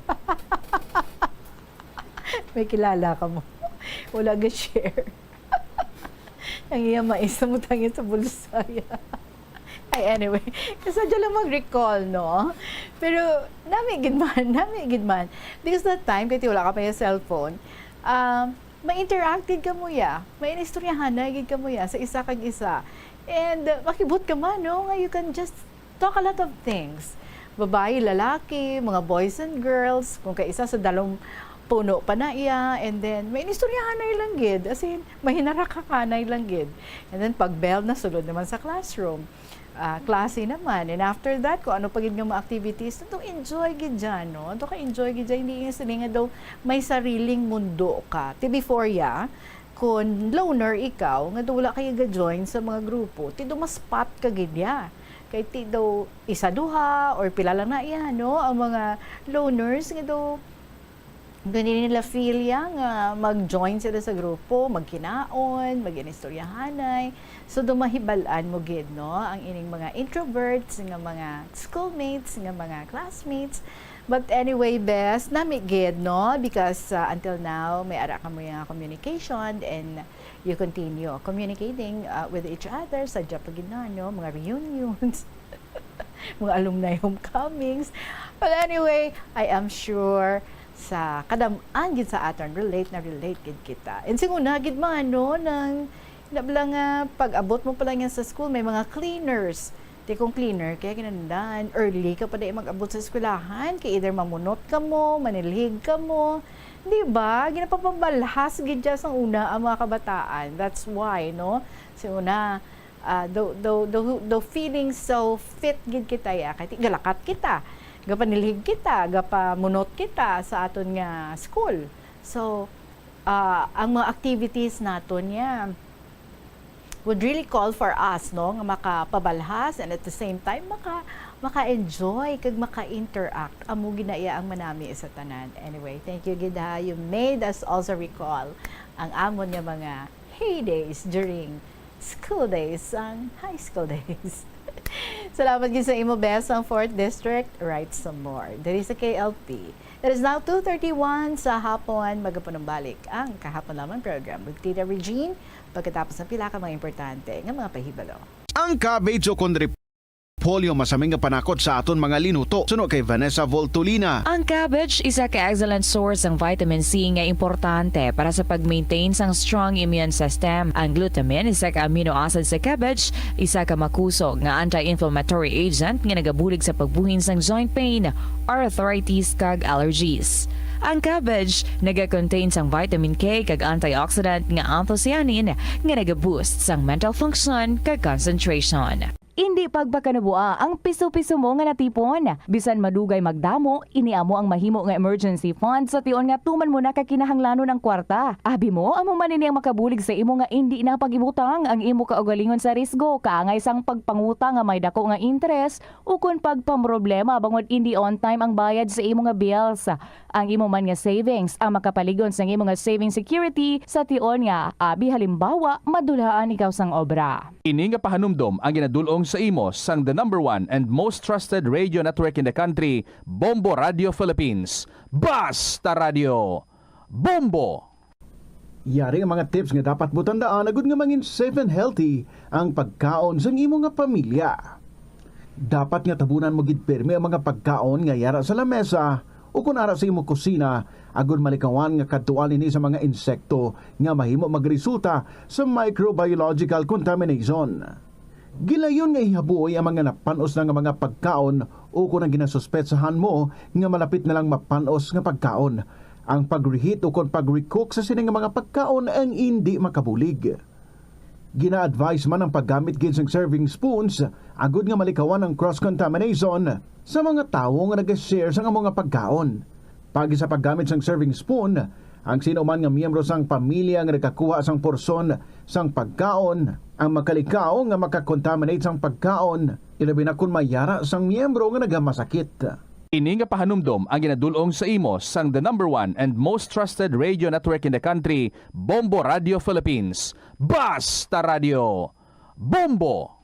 May kilala kamo? Wala ga-share. Ang iya mais namutang sa bulsa ya. Ay, anyway. Kasadya lang mag-recall, no? Pero, nami gid man, nami gid man. Because that time, kay ti wala ka pa ya cellphone, ah, ma-interact gid kamo ya. Mainistoryahanay gid kamo ya sa isa kag isa. And, uh, makibot ka man, no, nga you can just talk a lot of things. Babayi, lalaki, mga boys and girls, kung kaisa sa dalom puno pa na iya, and then mainistoryahanay lang gid. As in, mahinarakakanay lang gid. And then pag bell na, sulod naman sa classroom. Ah, klase naman. And after that, kung ano pa gid nga mga activities, to enjoy gid dyan, no? To ka-enjoy gid dyan. Hindi nga sila nga daw may sariling mundo ka. Ti before ya, kung loner ikaw, nga daw wala kayo ga-join sa mga grupo, ti daw mas spot ka gid ya. Kay ti daw isa duha or pila lang na iya, no? Ang mga loners nga daw, gani nila feel ya nga mag-join sila sa grupo, magkinaon, mag-inistoryahanay. So, daw mahibal-an mo gid, no? Ang ining mga introverts, nga mga schoolmates, nga mga classmates. But anyway, best, nami gid, no? Because, uh, until now, may ara kamo nga communication and you continue communicating, uh, with each other sa Japan, no? Mga reunions, mga alumni homecomings. But anyway, I am sure sa kadam-an gid sa aton, relate na relate gid kita. And sing una gid man, no, nang nabla nga pag-abot mo pa lang yan sa school, may mga cleaners. Ti kung cleaner, kaya kinahanglan, early ka pa dai mag-abot sa eskwelahan, kay either mamunot ka mo, manilhig ka mo. Di ba? Ginapapabalhas gid dyan sa una ang mga kabataan. That's why, no? Sa una, ah, do, do, do, do feeling so fit gid kita, ya. Kay ti-, galakat kita. Gapanilhig kita, gapamunot kita sa aton nga school. So, ah, ang mga activities naton, ya, would really call for us, no, nga makapabalhas and at the same time maka-, maka-enjoy kag maka-interact. Amo gid na iya ang manami sa tanan. Anyway, thank you gid ha. You made us also recall ang amon nga mga heydays during school days, ang high school days. Salamat gid sa imo, best, ang fourth District. Write some more. Diri sa K L P. It is now two thirty-one sa hapon. Magapanumbalik ang Kahapon Lamang program with Tita Regine pagkatapos ng pila ka mga importante nga mga pahibalo. Ang cabbage o kon repolyo masami nga panakot sa aton mga linuto. Suno kay Vanessa Voltolina. Ang cabbage isa ka excellent source sang vitamin C nga importante para sa pag-maintain sang strong immune system. Ang glutamine, isa ka amino acid sa cabbage, isa ka makusog nga anti-inflammatory agent nga nagabulig sa pagbuhin sang joint pain, arthritis, kag allergies. Ang cabbage naga-contain sang vitamin K kag antioxidant nga anthocyanin nga naga-boost sang mental function kag concentration. Indi pagpakanabua ang piso-piso mo nga natipon. Bisan madugay magdamo, ini amo ang mahimo nga emergency fund sa tion nga tuman mo na ka kinahanglanon ang kwarta. Abi mo, amo man ini ang makabulig sa imo nga indi na pag-ibutang ang imo kaugalingon sa risgo, kaangay sang pagpangutang nga may dako nga interes, ukon pagpamroblema bangod indi on time ang bayad sa imo nga bills. Ang imo man nga savings ang makapalig-on sang imo nga saving security sa tion nga, abi halimbawa, madulhaan ikaw sang obra. Ini nga pahanumdom ang ginadul-ong sa imo sang the number one and most trusted radio network in the country, Bombo Radio Philippines. Basta Radio, Bombo! Yari ang mga tips nga dapat mo tandaan agud nga mangin safe and healthy ang pagkaon sang imo nga pamilya. Dapat nga tabunan mo gid pirmi ang mga pagkaon nga yara sa lamesa o kon ara sa imo kusina, agud malikawan nga kadtuan ini sa mga insekto nga mahimo magresulta sa microbiological contamination. Gilayon nga ihabuoy ang mga napan-os na nga mga pagkaon o kon ang ginasuspetsahan mo nga malapit na lang mapan-os nga pagkaon. Ang pag-reheat o kon pag-recook sa sini nga mga pagkaon ang indi makabulig. Gina-advise man ang paggamit gid sang serving spoons agud nga malikawan ang cross-contamination sa mga tawo nga nag-share sang amo nga pagkaon. Paagi sa paggamit sang serving spoon, ang sino man nga miyembro sang pamilya nga nagakuha sang porsyon sang pagkaon ang makalikaw nga makakontaminate sang pagkaon, ilabi na kon mayara sang miyembro nga nagamasakit. Ini nga pahanumdom ang ginadul-ong sa imo sang the number one and most trusted radio network in the country, Bombo Radio Philippines. Basta Radio, Bombo!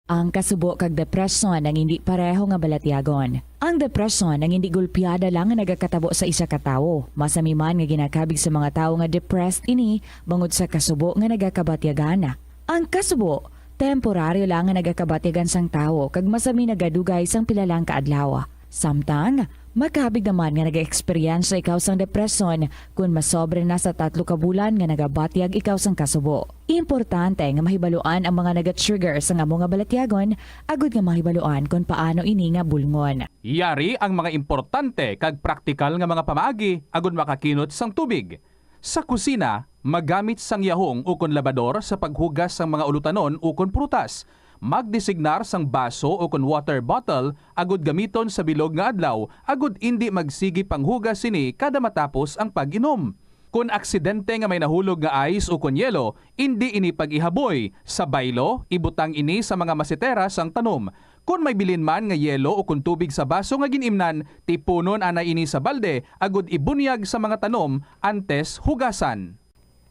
Ang kasubo kag depresyon ang indi pareho nga balatyagon. Ang depresyon ang indi gulpiada lang nga nagakatabo sa isa ka tawo. Masami man nga ginakabig sa mga tawo nga depressed ini bangod sa kasubo nga nagakabatyagan. Ang kasubo, temporaryo lang nga nagakabatyagan sang tawo kag masami nagadugay sang pila lang ka adlaw. Samtang, makabig naman nga nag-eksperyensya ikaw sang depresyon kon masobra na sa tatlo ka bulan nga nagabatyag ikaw sang kasubo. Importante nga mahibaluan ang mga naga-trigger sang amo nga balatyagon agud nga mahibaluan kon paano ini nga bulngon. Yari ang mga importante kag praktikal nga mga pamaagi agud makakinot sang tubig. Sa kusina, magamit sang yahong ukon labador sa paghugas sang mga ulutanon ukon prutas. Magdesignar sang baso ukon water bottle agud gamiton sa bilog nga adlaw agud indi magsigi panghugas sini kada matapos ang pag-inom. Kon aksidente nga may nahulog nga ice ukon yelo, indi ini pag-ihaboy. Sa baylo, ibutang ini sa mga masitera sang tanom. Kon may bilin man nga yelo ukon tubig sa baso nga gin-imnan, tipunon anay ini sa balde agud ibunyag sa mga tanom antes hugasan.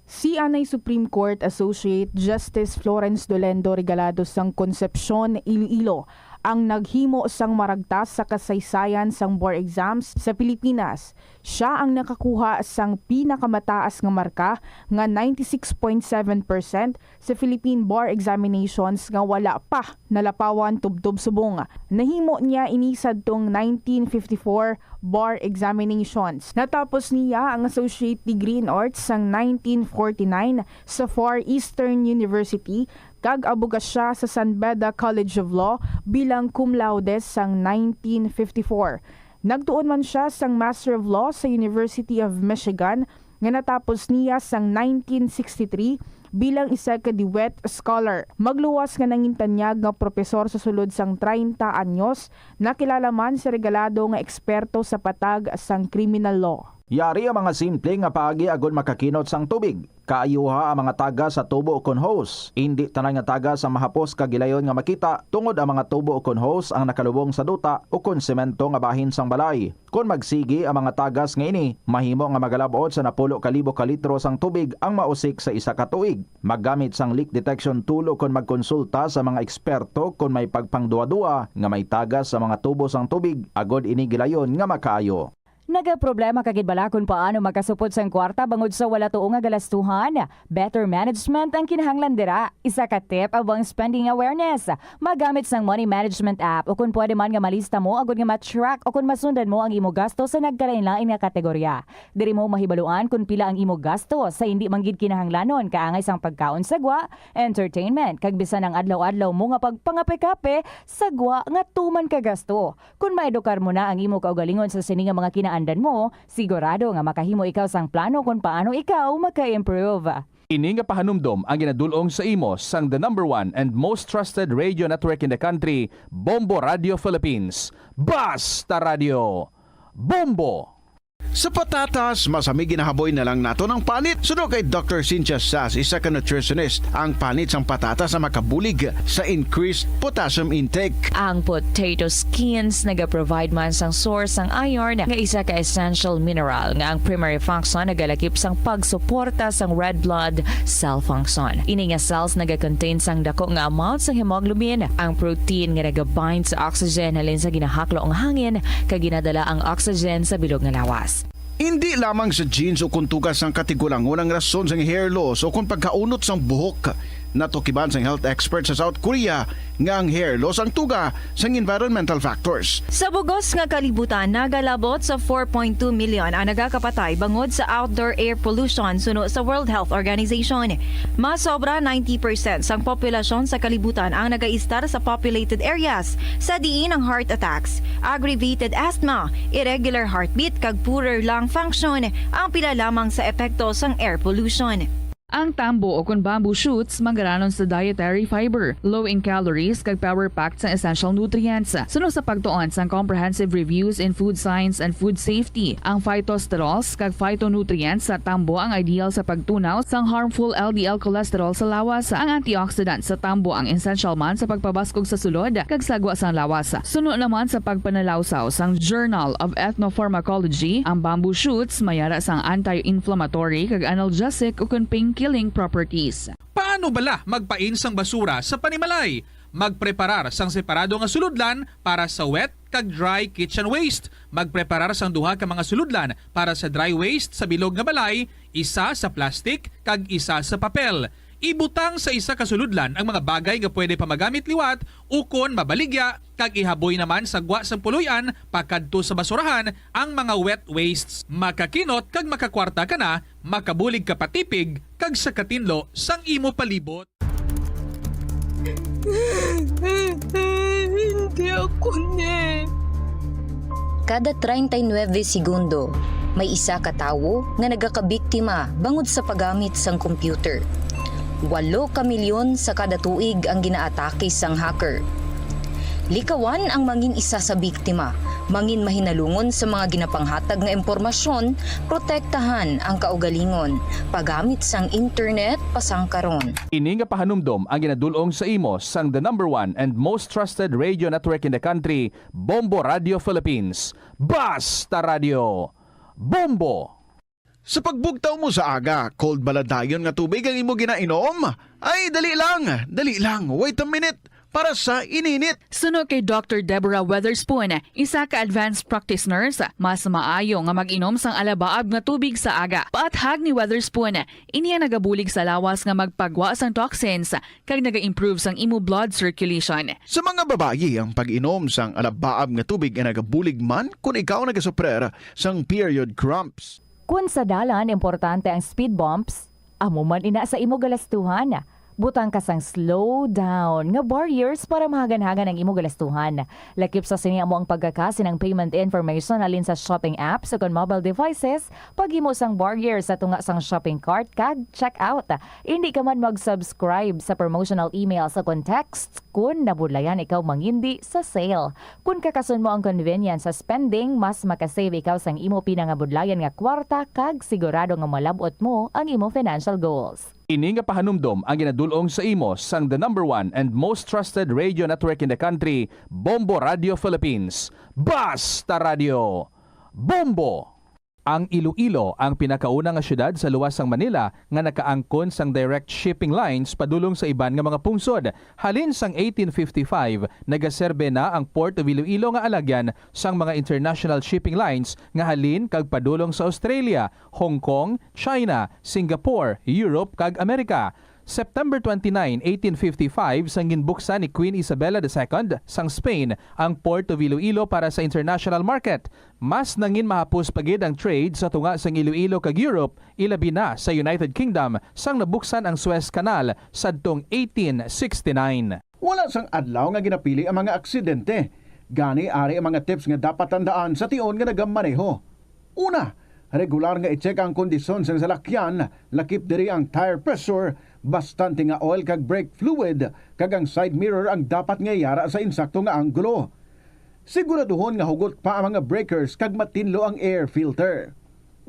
Si anay Supreme Court Associate Justice Florence Dolendo Regalado sang Concepcion, Iloilo, ang naghimo sang maragtas sa kasaysayan sang bar exams sa Pilipinas. Sia ang nakakuha sang pinakamataas nga marka nga ninety-six point seven percent sa Philippine Bar Examinations nga wala pa nalapawan tubtob subong. Nahimo niya ini sadtong nineteen fifty-four bar examinations. Natapos niya ang associate degree in arts sang nineteen forty-nine sa Far Eastern University kag abogasya sa San Beda College of Law bilang cum laude sang nineteen fifty-four. Nagtuon man sia sang Master of Law sa University of Michigan nga natapos niya sang nineteen sixty-three bilang isa ka DeWitt Scholar. Magluwas nga nangintanyag nga propesor sa sulod sang treinta anyos, nakilala man si Regalado nga eksperto sa patag sang criminal law. Yari ang mga simple nga paagi agod makakinot sang tubig. Kaayuha ang mga tagas sa tubo ukon hose. Indi tanan nga tagas ang mahapos kag gilayon nga makita, tungod ang mga tubo ukon hose ang nakalubong sa duta ukon semento nga bahin sang balay. Kon magsigi ang mga tagas nga ini, mahimo nga magalab-ot sa napulo ka libo ka litro sang tubig ang mausik sa isa ka tuig. Maggamit sang leak detection tool ukon magkonsulta sa mga eksperto kon may pagpangduwa-duwa nga may tagas sa mga tubo sang tubig, agod ini gilayon nga makaayo. Nagaproblema ka gid bala kon paano makasupot sang kwarta bangod sa wala tuo nga galastuhan? Better management ang kinahanglan dira. Isa ka tip amo ang spending awareness. Magamit sang money management app, o kon pwede man nga malista mo agud nga ma-track o kon masundan mo ang imo gasto sa nagkalain-lain nga kategorya. Diri mo mahibaluan kon pila ang imo gasto sa indi man gid kinahanglanon, kaangay sang pagkaon sa gwa, entertainment, kag bisan ang adlaw-adlaw mo nga pagpangape-kape sa gwa nga tuman ka gasto. Kon maedukar mo na ang imo kaugalingon sa sini nga mga kinaandan mo, sigurado nga makahimo ikaw sang plano kon paano ikaw maka-improve. Ini nga pahanumdom ang ginadul-ong sa imo sang the number one and most trusted radio network in the country, Bombo Radio Philippines. Basta Radio, Bombo! Sa patatas, mas hami ginahaboy na lang naton ang panit. Suno kay Doctor Cynthia Sas, isa ka nutritionist, ang panit sang patatas ang makabulig sa increased potassium intake. Ang potato skins nagaprovide man sang source sang iron, nga isa ka essential mineral nga ang primary function nagalakip sang pagsuporta sang red blood cell function. Ini nga cells nagakontain sang dako nga amount sang hemoglobin, ang protein nga nagabind sa oxygen halin sa ginahaklo nga hangin kag ginadala ang oxygen sa bilog nga lawas. Indi lamang sa genes o kon tugas sang katigulangon ang rason sang hair loss o kon pagkaunot sang buhok. Natukiban sang health expert sa South Korea nga ang hair loss ang tuga sang environmental factors. Sa bug-os nga kalibutan, nagalabot sa four point two million ang nagakapatay bangod sa outdoor air pollution, suno sa World Health Organization. Mas sobra ninety percent sang populasyon sa kalibutan ang nagaistar sa populated areas, sa diin ang heart attacks, aggravated asthma, irregular heartbeat, kag poorer lung function ang pila lamang sa epekto sang air pollution. Ang tambo o kon bamboo shoots manggaranon sa dietary fiber, low in calories, kag power-packed sa essential nutrients. Suno sa pagtuon sang Comprehensive Reviews in Food Science and Food Safety, ang phytosterols kag phytonutrients sa tambo ang ideal sa pagtunaw sang harmful L D L cholesterol sa lawas. Ang antioxidants sa tambo ang essential man sa pagpabaskog sa sulod kag sagwa sang lawas. Suno naman sa pagpanalawsaw sang Journal of Ethnopharmacology, ang bamboo shoots may ara sang anti-inflammatory kag analgesic ukon pain-killing properties. Paano bala magpain sang basura sa panimalay? Magpreparar sang separado nga sulodlan para sa wet kag dry kitchen waste. Magpreparar sang duha ka mga sulodlan para sa dry waste sa bilog nga balay, isa sa plastic kag isa sa papel. Ibutang sa isa ka sulodlan ang mga bagay nga pwede pa magamit liwat ukon mabaligya, kag ihaboy naman sa gwa sang puloy-an pakadto sa basurahan ang mga wet wastes. Makakinot kag makakwarta ka na, makabulig ka pa tipig, kag sa katinlo sang imo palibot. Hindi ako ni. Kada treinta y nueve segundo, may isa ka tawo nga nagakabiktima bangod sa paggamit sang computer. Walo ka milyon sa kada tuig ang ginaatake sang hacker. Likawan ang mangin isa sa biktima, mangin mahinalungon sa mga ginapanghatag nga impormasyon, protektahan ang kaugalingon, paggamit sang internet pasangkaron. Ini nga pahanumdom ang ginadul-ong sa imo sang the number one and most trusted radio network in the country, Bombo Radio Philippines. Basta Radio, Bombo! Sa pagbugtaw mo sa aga, cold bala dayon nga tubig ang imo ginainom? Ay, dali lang, dali lang, wait a minute, para sa ininit. Suno kay Doctor Deborah Weatherspoon, isa ka advanced practice nurse, mas maayo nga mag-inom sang alabaab nga tubig sa aga. Paathag ni Weatherspoon, ini ang nagabulig sa lawas nga magpagwa sang toxins kag naga-improve sang imo blood circulation. Sa mga babayi, ang pag-inom sang alabaab nga tubig ay nagabulig man kon ikaw nagasuprer sang period cramps. Kon sa dalan importante ang speed bumps, amo man ina sa imo galastuhan. Butang ka sang slow down nga barriers para mahagan-hagan ang imo galastuhan. Lakip sa sini amo ang pagkaka sining payment information halin sa shopping apps o kon mobile devices, paghimo sang barriers sa tunga sang shopping cart kag checkout. Indi ka man mag-subscribe sa promotional emails o kon texts kon nabudlayan ikaw mangindi sa sale. Kon kakason mo ang convenience sa spending, mas makasave ikaw sang imo pinangabudlayan nga kwarta kag sigurado nga malab-ot mo ang imo financial goals. Ini nga pahanumdom ang ginadul-ong sa imo sang the number one and most trusted radio network in the country, Bombo Radio Philippines. Basta Radio! Bombo! Ang Iloilo ang pinakauna nga siyudad sa luwas sang Manila nga nakaangkon sang direct shipping lines padulong sa iban nga mga pungsod. Halin sang eighteen fifty-five, nagaserbe na ang Port of Iloilo nga alagyan sang mga international shipping lines nga halin kag padulong sa Australia, Hong Kong, China, Singapore, Europe, kag Amerika. September twenty-nine, eighteen fifty-five, sang ginbuksan ni Queen Isabella the Second sang Spain ang Port of Iloilo para sa international market. Mas nangin mahapos pa gid ang trade sa tunga sang Iloilo kag Europe, ilabi na sa United Kingdom, sang nabuksan ang Suez Canal sadtong eighteen sixty-nine. Wala sang adlaw nga ginapili ang mga aksidente. Gani, ari ang mga tips nga dapat tandaan sa tion nga nagamaneho. Una, regular nga i-check ang kondisyon sang salakyan, lakip diri ang tire pressure, bastante nga oil kag brake fluid, kag ang side mirror ang dapat nga yara sa insakto nga anggulo. Siguraduhon nga hugot pa ang mga breakers kag matinlo ang air filter.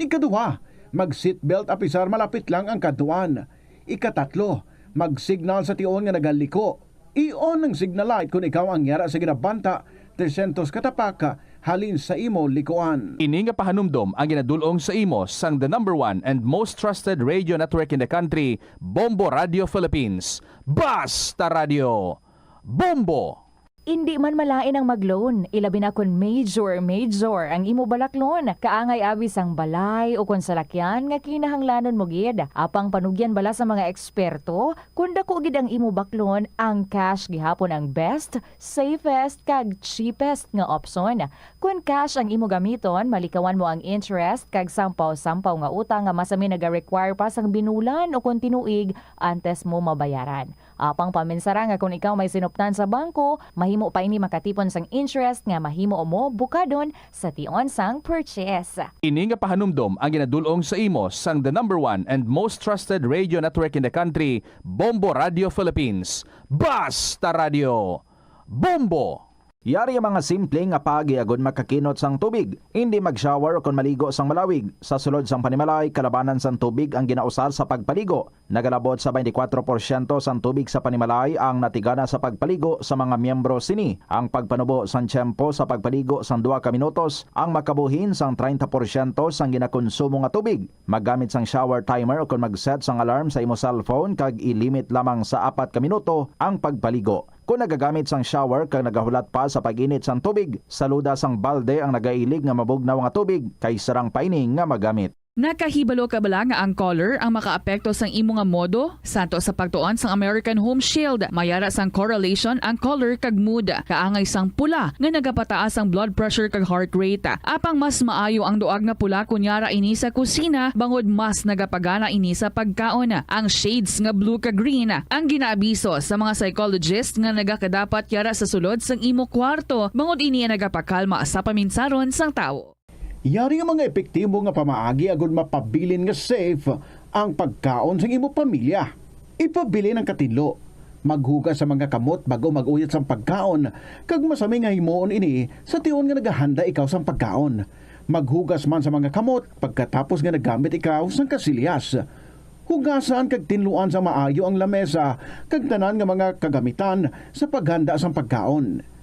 Ikaduha, mag-seatbelt apisar malapit lang ang kadtuan. Ikatatlo, mag-signal sa tion nga nagaliko. I-on ang signal light kon ikaw ang yara sa ginabanta trescientos ka tapak halin sa imo likuan. Ini nga pahanumdom ang ginadul-ong sa imo sang the number one and most trusted radio network in the country, Bombo Radio Philippines. Basta Radio! Bombo! Indi man malain ang mag-loan, ilabi na kon major, major ang imo balaklon. Kaangay abi sang balay o kon salakyan nga kinahanglanon mo gid. Apang panugyan bala sa mga eksperto, kon dako gid ang imo baklon, ang cash gihapon ang best, safest, kag cheapest nga opsyon. Kon cash ang imo gamiton, malikawan mo ang interest kag sampaw-sampaw nga utang nga masami naga-require pa sang binulan o kon tinuig antes mo mabayaran. Apang paminsara nga kon ikaw may sinuptan sa bangko, mahimo pa ini makatipon sang interest nga mahimo mo bukadon sa tion sang purchase. Ini nga pahanumdom ang ginadul-ong sa imo sang the number one and most trusted radio network in the country, Bombo Radio Philippines. Basta Radio! Bombo! Yari ang mga simple nga paagi agud makakinot sang tubig. Indi mag-shower o kon maligo sang malawig. Sa sulod sang panimalay, kalabanan sang tubig ang ginausar sa pagpaligo. Nagalabot sa twenty-four porsyento sang tubig sa panimalay ang natigana sa pagpaligo sa mga miyembro sini. Ang pagpanubo sang tiyempo sa pagpaligo sang duha ka minutos ang makabuhin sang treinta porsyento sang ginakonsumo nga tubig. Maggamit sang shower timer ukon mag-set sang alarm sa imo cellphone kag i-limit lamang sa apat ka minuto ang pagpaligo. Kon nagagamit sang shower kag nagahulat pa sa pag-init sang tubig, saluda sang balde ang nagailig nga mabugnaw nga tubig kay sarang pa ini nga magamit. Nakahibalo ka bala nga ang color ang makaapekto sang imo nga modo? Santo sa pagtuon sang American Home Shield, may ara sang correlation ang color kag mood. Kaangay sang pula nga nagapataas ang blood pressure kag heart rate. Apang mas maayo ang duag nga pula kon yara ini sa kusina, bangod mas nagapagana ini sa pagkaon. Ang shades nga blue kag green ang ginaabiso sa mga psychologist nga nagakadapat yara sa sulod sang imo kwarto, bangod ini ang nagapakalma sa paminsaron sang tawo. Yari nga mga epektibo nga pamaagi agud mapabilin nga safe ang pagkaon sang imo pamilya. Ipabilin ang katinlo. Maghugas sa mga kamot bag-o mag-uyat sang pagkaon, kag masami nga himuon ini sa tion nga nagahanda ikaw sang pagkaon. Maghugas man sa mga kamot pagkatapos nga naggamit ikaw sang kasilyas. Hugasan kag tinluan sa maayo ang lamesa kag tanan nga mga kagamitan sa paghanda sang pagkaon.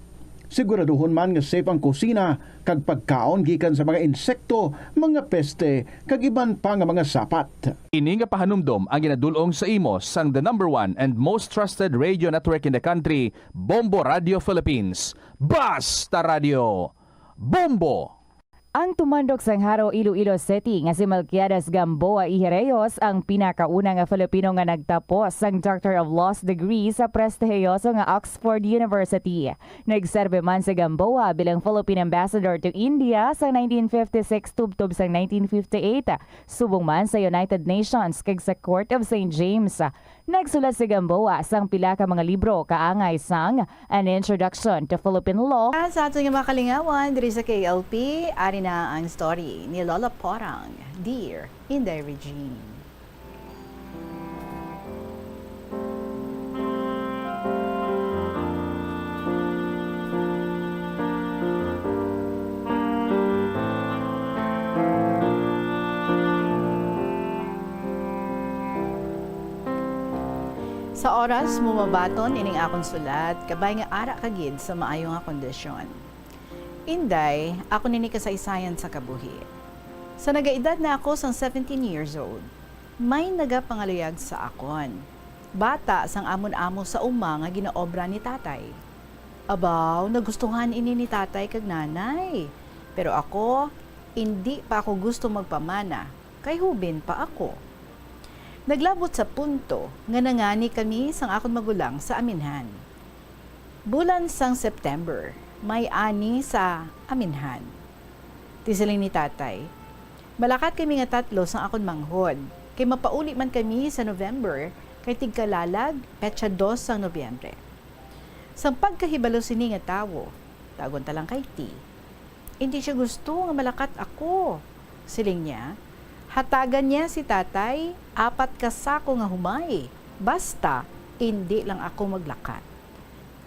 Siguraduhon man nga safe ang kusina kag pagkaon gikan sa mga insekto, mga peste, kag iban pa nga mga sapat. Ini nga pahanumdom ang ginadul-ong sa imo sang the number one and most trusted radio network in the country, Bombo Radio Philippines. Basta Radio! Bombo! Ang tumandok sang Jaro, Iloilo City nga si Melquiades Gamboa y Reyes ang pinakauna nga Filipino nga nagtapos sang Doctor of Laws degree sa prestihiyoso nga Oxford University. Nagserbi man si Gamboa bilang Philippine Ambassador to India sa nineteen fifty-six tubtob sang nineteen fifty-eight, subong man sa United Nations kag sa Court of Saint James. Nagsulat si Gamboa sang pila ka mga libro kaangay sang An Introduction to Philippine Law. Sa aton nga mga kalingawan diri sa K L P, ari na ang story ni Lola Porang, Dear Inday Regine. Sa oras mo mabaton ining akon sulat, kabay nga ara ka gid sa maayo nga kondisyon. Inday, ako nini kasaysayan sa kabuhi. Sa nagaedad na ako sang seventeen years old, may nagapangaluyag sa akon. Bata sang amon amo sa uma nga ginaobra ni tatay. Abaw, nagustuhan ini ni tatay kag nanay. Pero ako, indi pa ako gusto magpamana, kay hubin pa ako. Naglabot sa punto nga nangani kami sang akon magulang sa aminhan. Bulan sang September, may ani sa aminhan. Ti siling ni tatay, malakat kami nga tatlo sang akon manghod, kay mapauli man kami sa November, kay tigkalalag, petsa dos sang Nobyembre. Sang pagkahibalo sini nga tawo, tagon ta lang kay T, indi siya gusto nga malakat ako. Siling niya, hatagan niya si tatay apat ka sako nga humay, basta indi lang ako maglakat.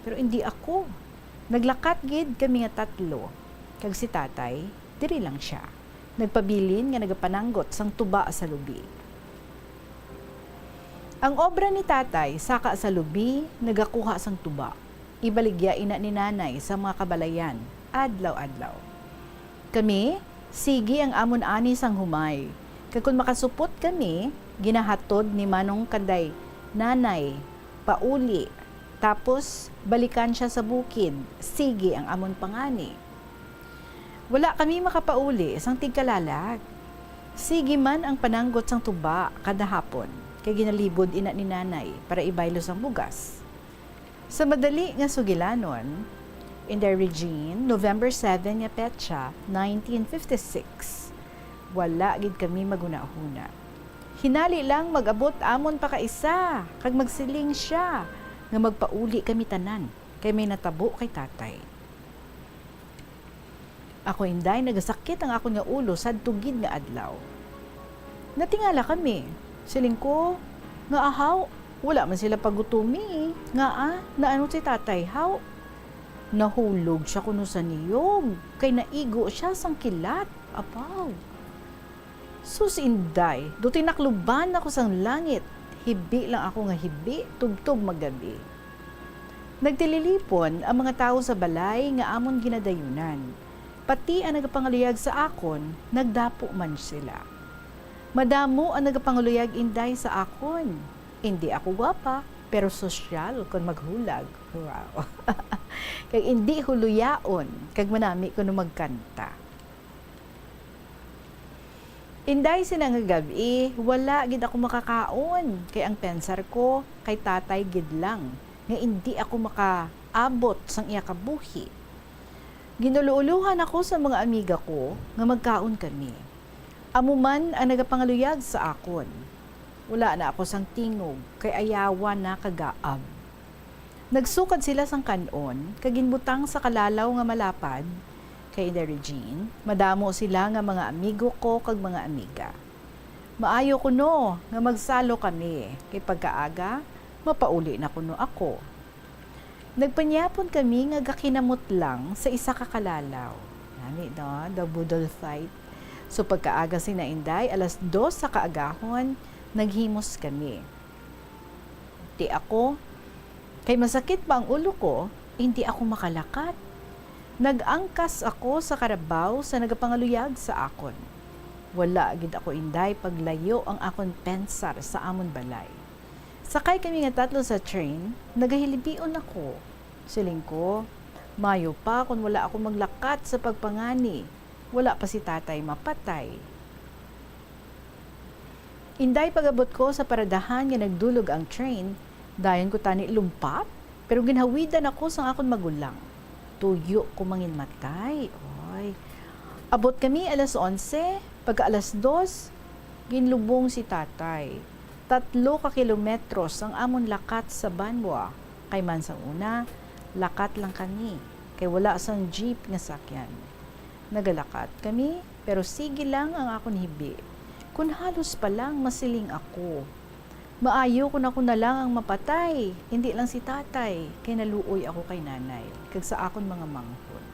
Pero indi ako. Naglakat gid kami nga tatlo, kag si tatay, diri lang sia. Nagpabilin nga nagapananggot sang tuba sa lubi. Ang obra ni tatay saka sa lubi nagakuha sang tuba. Ibaligya ina ni nanay sa mga kabalayan, adlaw-adlaw. Kami, sige ang amon ani sang humay. Kag kon makasupot kami, ginahatod ni Manong kanday nanay pauli. Tapos, balikan siya sa bukid, sige ang amon pangani. Wala kami makapauli sang tigkalalag. Sige man ang pananggot sang tuba kada hapon, kay ginalibod ina ni nanay para ibaylo sang bugas. Sa madali nga sugilanon, Inday Regine, November seven nga petsa, nineteen fifty-six, wala gid kami maghunahuna. Hinali lang mag-abot amon pa kaisa kag magsiling sia nga magpauli kami tanan kay may natabo kay tatay. Ako, Inday, nagasakit ang akon nga ulo sadto gid nga adlaw. Natingala kami. Siling ko, nga ahaw, wala man sila pagutomi. Ngaa, naano si tatay, haw? Nahulog siya kuno sa niyog, kay naigo siya sang kilat. Apaw. Sus, Inday, do tinakluban ako sang langit. Hibi lang ako nga hibi, tubtob maggabi. Nagtililipon ang mga tawo sa balay nga amon ginadayunan. Pati ang nagapangaluyag sa akon, nagdapo man sila. Madamo ang nagapangaluyag, Inday, sa akon. Indi ako gwapa, pero sosyal kon maghulag. Wow. Kag indi huluyaon, kag manami kuno magkanta. Inday, sina nga gab-i, wala gid ako makakaon, kay ang pensar ko kay tatay gid lang, nga indi ako makaabot sang iya kabuhi. Ginulo-ulohan ako sa mga amiga ko nga magkaon kami. Amo man ang nagapangaluyag sa akon. Wala na ako sang tingog, kay ayawan na kagaab. Nagsukad sila sang kan-on kag ginbutang sa kalalaw nga malapad kay Inday Regine. Madamo sila nga mga amigo ko kag mga amiga. Maayo kuno nga magsalo kami, kay pagkaaga, mapauli na kuno ako. Nagpanyapon kami nga gakinamot lang sa isa ka kalalaw. Nami, no? The boodle fight. So, pagkaaga sina Inday, alas dos sa kaagahon, naghimos kami. Ti ako, kay masakit pa ang ulo ko, hindi ako makalakat. Nag-angkas ako sa karabaw sa nagapangaluyag sa akon. Wala gid ako, Inday, paglayo ang akon pensar sa amon balay. Sakay kami nga tatlo sa train, nagahilibion ako. Siling ko, mayo pa kon wala ako maglakat sa pagpangani. wala pa si tatay mapatay. Inday pag-abot ko sa paradahan nga nagdulog ang train, dayon ko tani lumpat, pero ginhawidan ako sang akon magulang. Tuyo ko manginmatay. Oy. Abot kami alas onse, pagka alas dos, ginlubong si tatay. Tatlo ka kilometros ang amon lakat sa Banwa, kay man sang una, lakat lang kami, kay wala sang jeep nga sakyan. Nagalakat kami, pero sige lang ang akon hibi. Kun halos pa lang masiling ako, maayo kun ako na lang ang mapatay, hindi lang si tatay, kay naluoy ako kay nanay, kag sa akon mga manghod.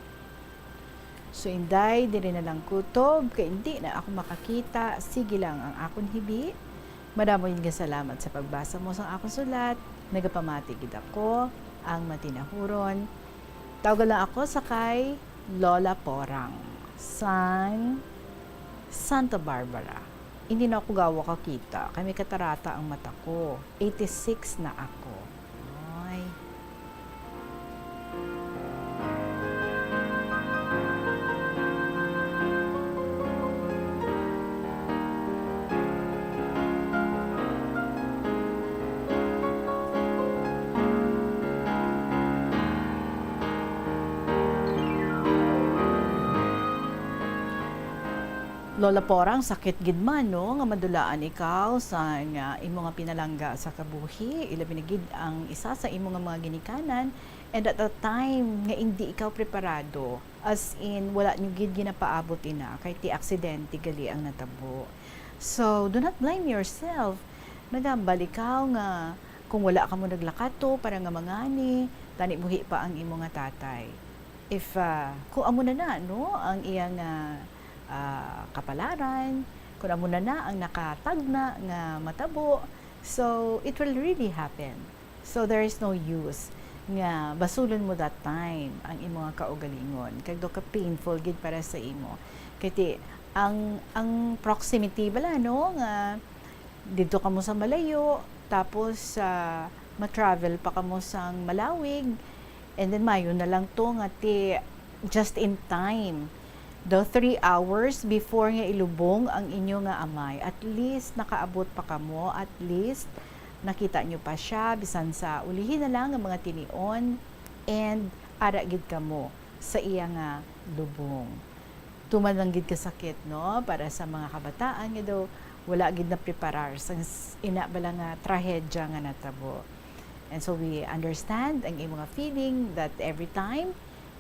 So, Inday, diri na lang kutob, kay hindi na ako makakita. Sige lang ang akon hibi. Madamo gid nga salamat sa pagbasa mo sang akon sulat. Nagapamati gid ako, ang matinahuron. Tawga lang ako sa kay Lola Porang, sang Santa Barbara. Hindi na ako gawa kakita, kay may katarata ang mata ko. Eighty-six na ako. Ay. Lola Porang, sakit gid man, no, nga madulaan ikaw sang, ah, imo nga pinalangga sa kabuhi, ilabi na gid ang isa sa imo nga mga ginikanan, and at a time nga indi ikaw preparado, as in, wala nyo gid ginapaabot ina, kay ti aksidente gali ang natabo. So, do not blame yourself. Nagambal ikaw nga kung wala kamo naglakato para nga mangani, tani buhi pa ang imo nga tatay. If, ah, kung amo na na, no, ang iyang, ah, ah, kapalaran, kung amo na na ang nakatagna nga matabo, so it will really happen. So there is no use nga basulon mo that time ang imo nga kaugalingon, kay do ka painful gid para sa imo. Kay ti, ang, ang proximity bala, no, nga didto kamo sa malayo, tapos, ah, ma-travel pa kamo sang malawig, and then mayo na lang to nga ti just in time. The three hours before nga ilubong ang inyo nga amay, at least nakaabot pa kamo, at least nakita nyo pa siya, bisan sa ulihi na lang nga mga tinion, and ara gid kamo sa iya nga lubong. Tuman lang gid kasakit, no, para sa mga kabataan nga daw wala gid napreparar sang s-, ina bala nga trahedya nga natabo. And so we understand ang imo nga feeling that every time,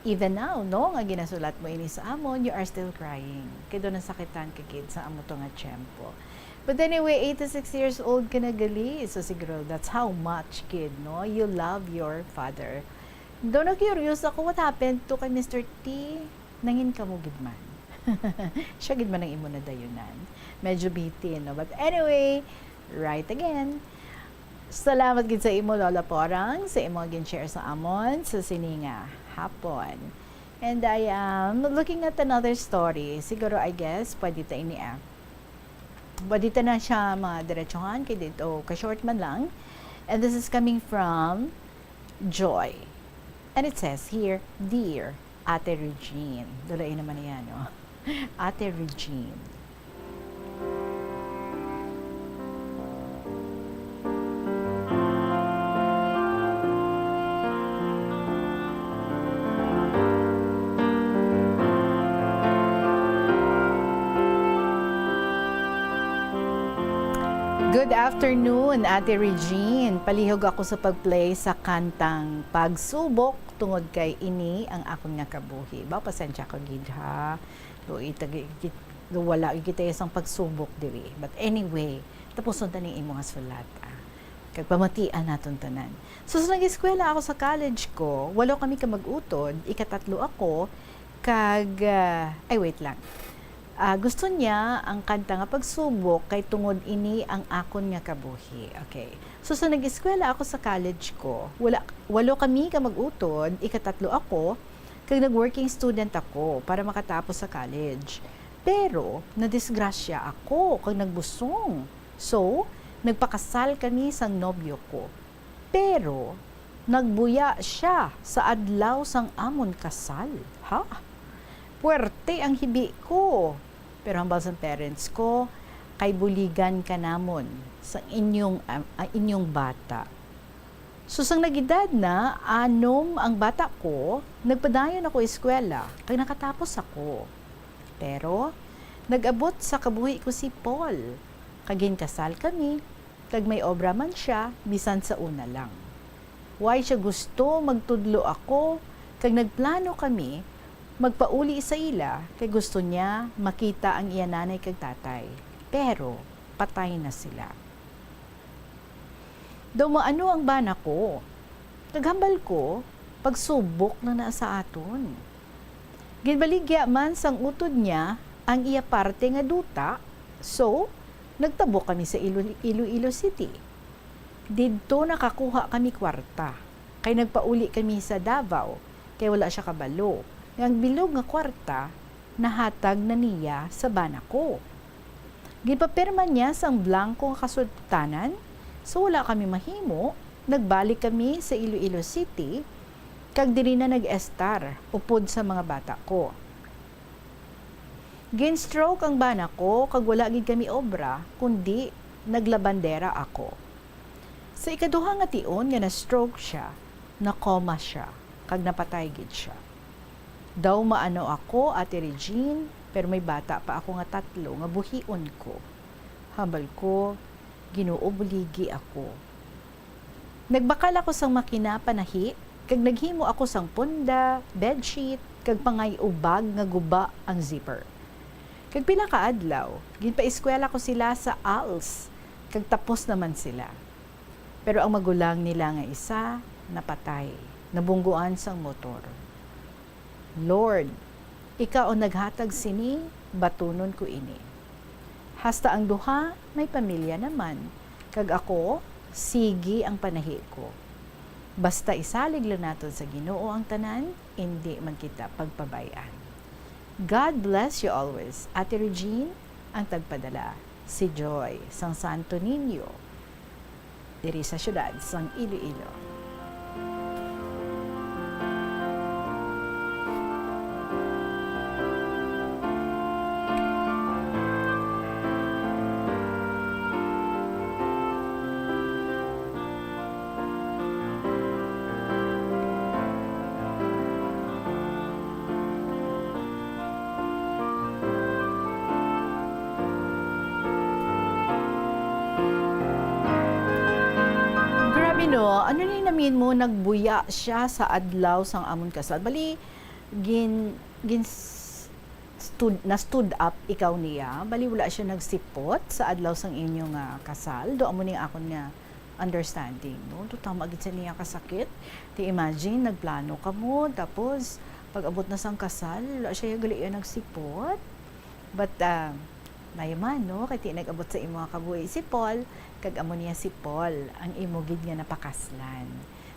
even now, no, nga ginasulat mo ini sa amon, you are still crying. Kay daw nasakitan ka gid sa amo to nga tiyempo. But anyway, eighty-six years old ka na gali, so siguro that's how much gid, no, you love your father. Daw na-curious ako, what happened to kay Mister T? Nangin kamo gid man. Siya gid man ang imo nadayunan. Medyo bitin, no? But anyway, right again. Salamat gid sa imo, Lola Porang, sa imo gin-share sa amon sa sini nga hapon. And I am looking at another story. Siguro, I guess, pwede ta ini, ah. Pwede ta na siya madiretsuhan, kay dito, ka-short man lang. And this is coming from Joy. And it says here, "Dear Ate Regine." Dulay naman niya, no? Ate Regine. Good afternoon, Ate Regine. Palihog ako sa pag-play sa kantang Pagsubok tungod kay ini ang akon nga kabuhi. Ba, pasensya ka gid, ha? Do, itagi-, git-, do, wala gid kita sang pagsubok diri. But anyway, tapuson ta ning imo nga sulat, ah. Kag pamatian naton tanan. So, sa nag-eskwela ako sa college ko, walo kami ka mag-utod, ikatatlo ako, kag, ah, ay, wait lang. Ah, gusto niya ang kanta nga Pagsubok kay tungod ini ang akon nga kabuhi. Okay. So, sa nag-eskwela ako sa college ko, wala, walo kami ka mag-utod, ikatatlo ako, kag nag-working student ako para makatapos sa college. Pero, nadisgrasya ako kag nagbusong. So, nagpakasal kami sang nobyo ko. Pero, nagbuya sia sa adlaw sang amon kasal. Ha? Puwerte ang hibi ko. Pero hambal sang parents ko, kay buligan ka namon sa inyong, ah, ah, inyong bata. So, sang nag-edad na anom ang bata ko, nagpadayon ako eskwela, kag nakatapos ako. Pero, nag-abot sa kabuhi ko si Paul, kag ginkasal kami, kag may obra man sia, bisan sa una lang. Wala siya gusto magtudlo ako, kag nagplano kami magpauli sa ila, kay gusto niya makita ang iya nanay kag tatay. Pero, patay na sila. Daw maano ang bana ko, kag hambal ko, pagsubok na na sa aton. Ginbaligya man sang utod niya ang iya parte nga duta, so, nagtabok kami sa Ilo-, Iloilo City. Didto nakakuha kami kwarta, kay nagpauli kami sa Davao, kay wala sia kabalo nga ang bilog nga kwarta nahatag na niya sa bana ko. Ginpapirma niya sang blangko nga kasultanan, so wala kami mahimo, nagbalik kami sa Iloilo City, kag diri na nag-estar upod sa mga bata ko. Gin-stroke ang bana ko, kag wala gid kami obra, kundi naglabandera ako. Sa ikaduha nga tion nga na-stroke sia, na-coma sia, kag napatay gid sia. Daw maano ako, Ate Regine, pero may bata pa ako nga tatlo nga buhion ko. Hambal ko, Ginoo, buligi ako. Nagbakal ako sang makina panahi, kag naghimo ako sang punda, bedsheet, kag pangay ubag nga guba ang zipper. Kag pila ka adlaw, ginpaeskwela ko sila sa ALS, kag tapos naman sila. Pero ang magulang nila nga isa napatay, nabungguan sang motor. Lord, ikaw ang naghatag sini, batunon ko ini. Hasta ang duha may pamilya naman, kag ako, sige ang panahi ko. Basta isalig lang naton sa Ginoo ang tanan, indi man kita pagpabay-an. God bless you always. Ate Regine, ang tagpadala, si Joy, sang Santo Niño, diri sa siyudad sang Iloilo. Grabe, no? Ano ni namin mo, nagbuya siya sa adlaw sang amon kasal. Bali, gin-, gin-, stud-, na-stood up ikaw niya. Bali, wala siya nagsipot sa adlaw sang inyo nga kasal. Do amo ning akon nga understanding, no? Do tama gid sa niya kasakit. Ti imagine, nagplano kamo, tapos pag-abot na sang kasal, wala siya gali nagsipot. But, ah, mayo man, no? Kay ti nag-abot sa imo nga kabuhi si Paul, kag amo niya si Paul, ang imo gid nga napakaslan.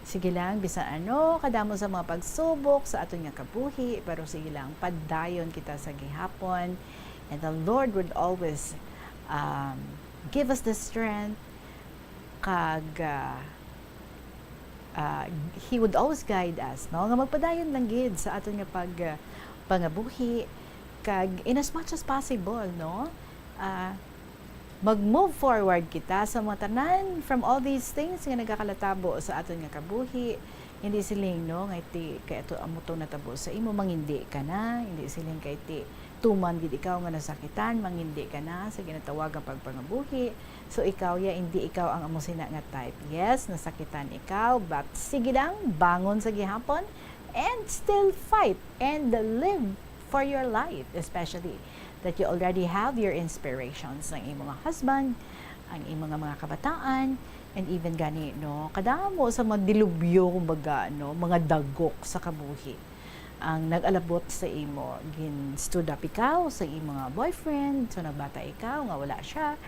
Sige lang, bisan ano kadamo sa mga pagsubok sa aton nga kabuhi, pero sige lang, padayon kita sa gihapon. And the Lord would always, um, give us the strength, kag, ah, ah, He would always guide us, no? Nga magpadayon lang gid sa aton nga pag, ah, pangabuhi, kag in as much as possible, no? Ah, mag-move forward kita sa mga tanan from all these things nga nagakalatabo sa aton nga kabuhi. Hindi siling, no, nga ti, kay ato amo tong natabo sa imo, mangindi ka na. Hindi siling kay ti, tuman gid ikaw nga nasakitan, mangindi ka na sa ginatawag nga pagpangabuhi. So, ikaw ya, hindi ikaw ang amo sina nga type. Yes, nasakitan ikaw, but sige lang, bangon sa gihapon and still fight and live for your life, especially that you already have your inspirations, ang imo nga husband, ang imo nga mga kabataan, and even gani, no, kadamo sa mga dilubyo, kumbaga, no, mga dagok sa kabuhi ang nag-alabot sa imo. Gin-stood up ikaw sa imo nga boyfriend, so nagbata ikaw nga wala siya.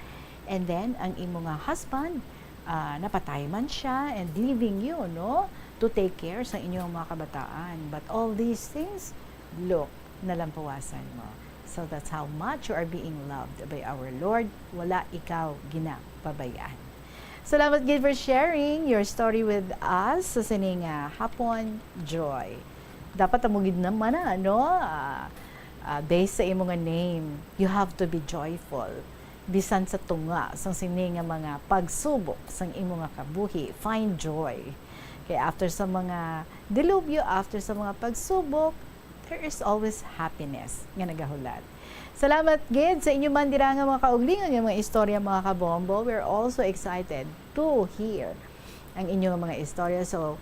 And then, ang imo nga husband, ah, napatay man siya and leaving you, no, to take care sa inyong mga kabataan. But all these things, look, nalampawasan mo. So that's how much you are being loved by our Lord. Wala ikaw ginapabayaan. Salamat gid for sharing your story with us sa sining, ah, hapon, Joy. Dapat amo gid naman na, no? Ah, ah, based sa imo nga name, you have to be joyful. Bisan sa tunga sang sini nga mga pagsubok sang imo nga kabuhi, find joy. Kay after sa mga dilubyo, after sa mga pagsubok, there is always happiness nga nagahulat. Salamat gid sa inyo man dira nga mga kaugalingon nga mga istorya, mga kabombo. We're also excited to hear ang inyo nga mga istorya. So,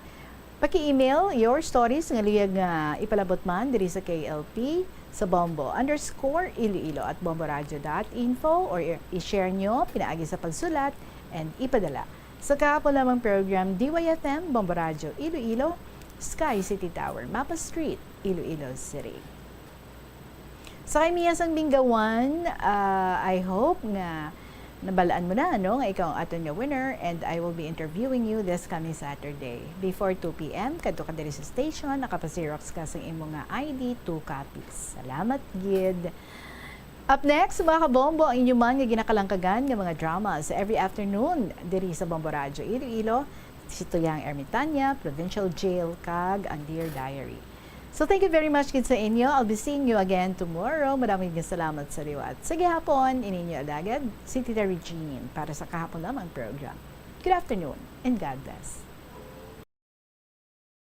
paki-email your stories nga luyag nga ipalabot man diri sa K L P sa bombo underscore iloilo at bomboradio dot info, or i- i-share nyo pinaagi sa pagsulat and ipadala sa kahapon lamang program, D Y F M, Bombo Radio Iloilo, Sky City Tower, Mapa Street, Iloilo City. Sa kay Mia sang Binggawan, ah, I hope nga nabalaan mo na, no, nga ikaw ang aton nga winner, and I will be interviewing you this coming Saturday. Before two p m, kadto ka diri sa station, nakapasirox ka sa imo nga I D, two copies. Salamat gid. Up next, mga kabombo, ang inyo man nga ginakalangkagan nga mga drama sa every afternoon diri sa Bombo Radyo Iloilo, si Tuyang Ermitania, Provincial Jail, kag ang Dear Diary. So, thank you very much gid sa inyo. I'll be seeing you again tomorrow. Madamo gid nga salamat sa liwat. Sa gihapon, ininyo alagad, si Tita Regine para sa kahapon lamang program. Good afternoon and God bless.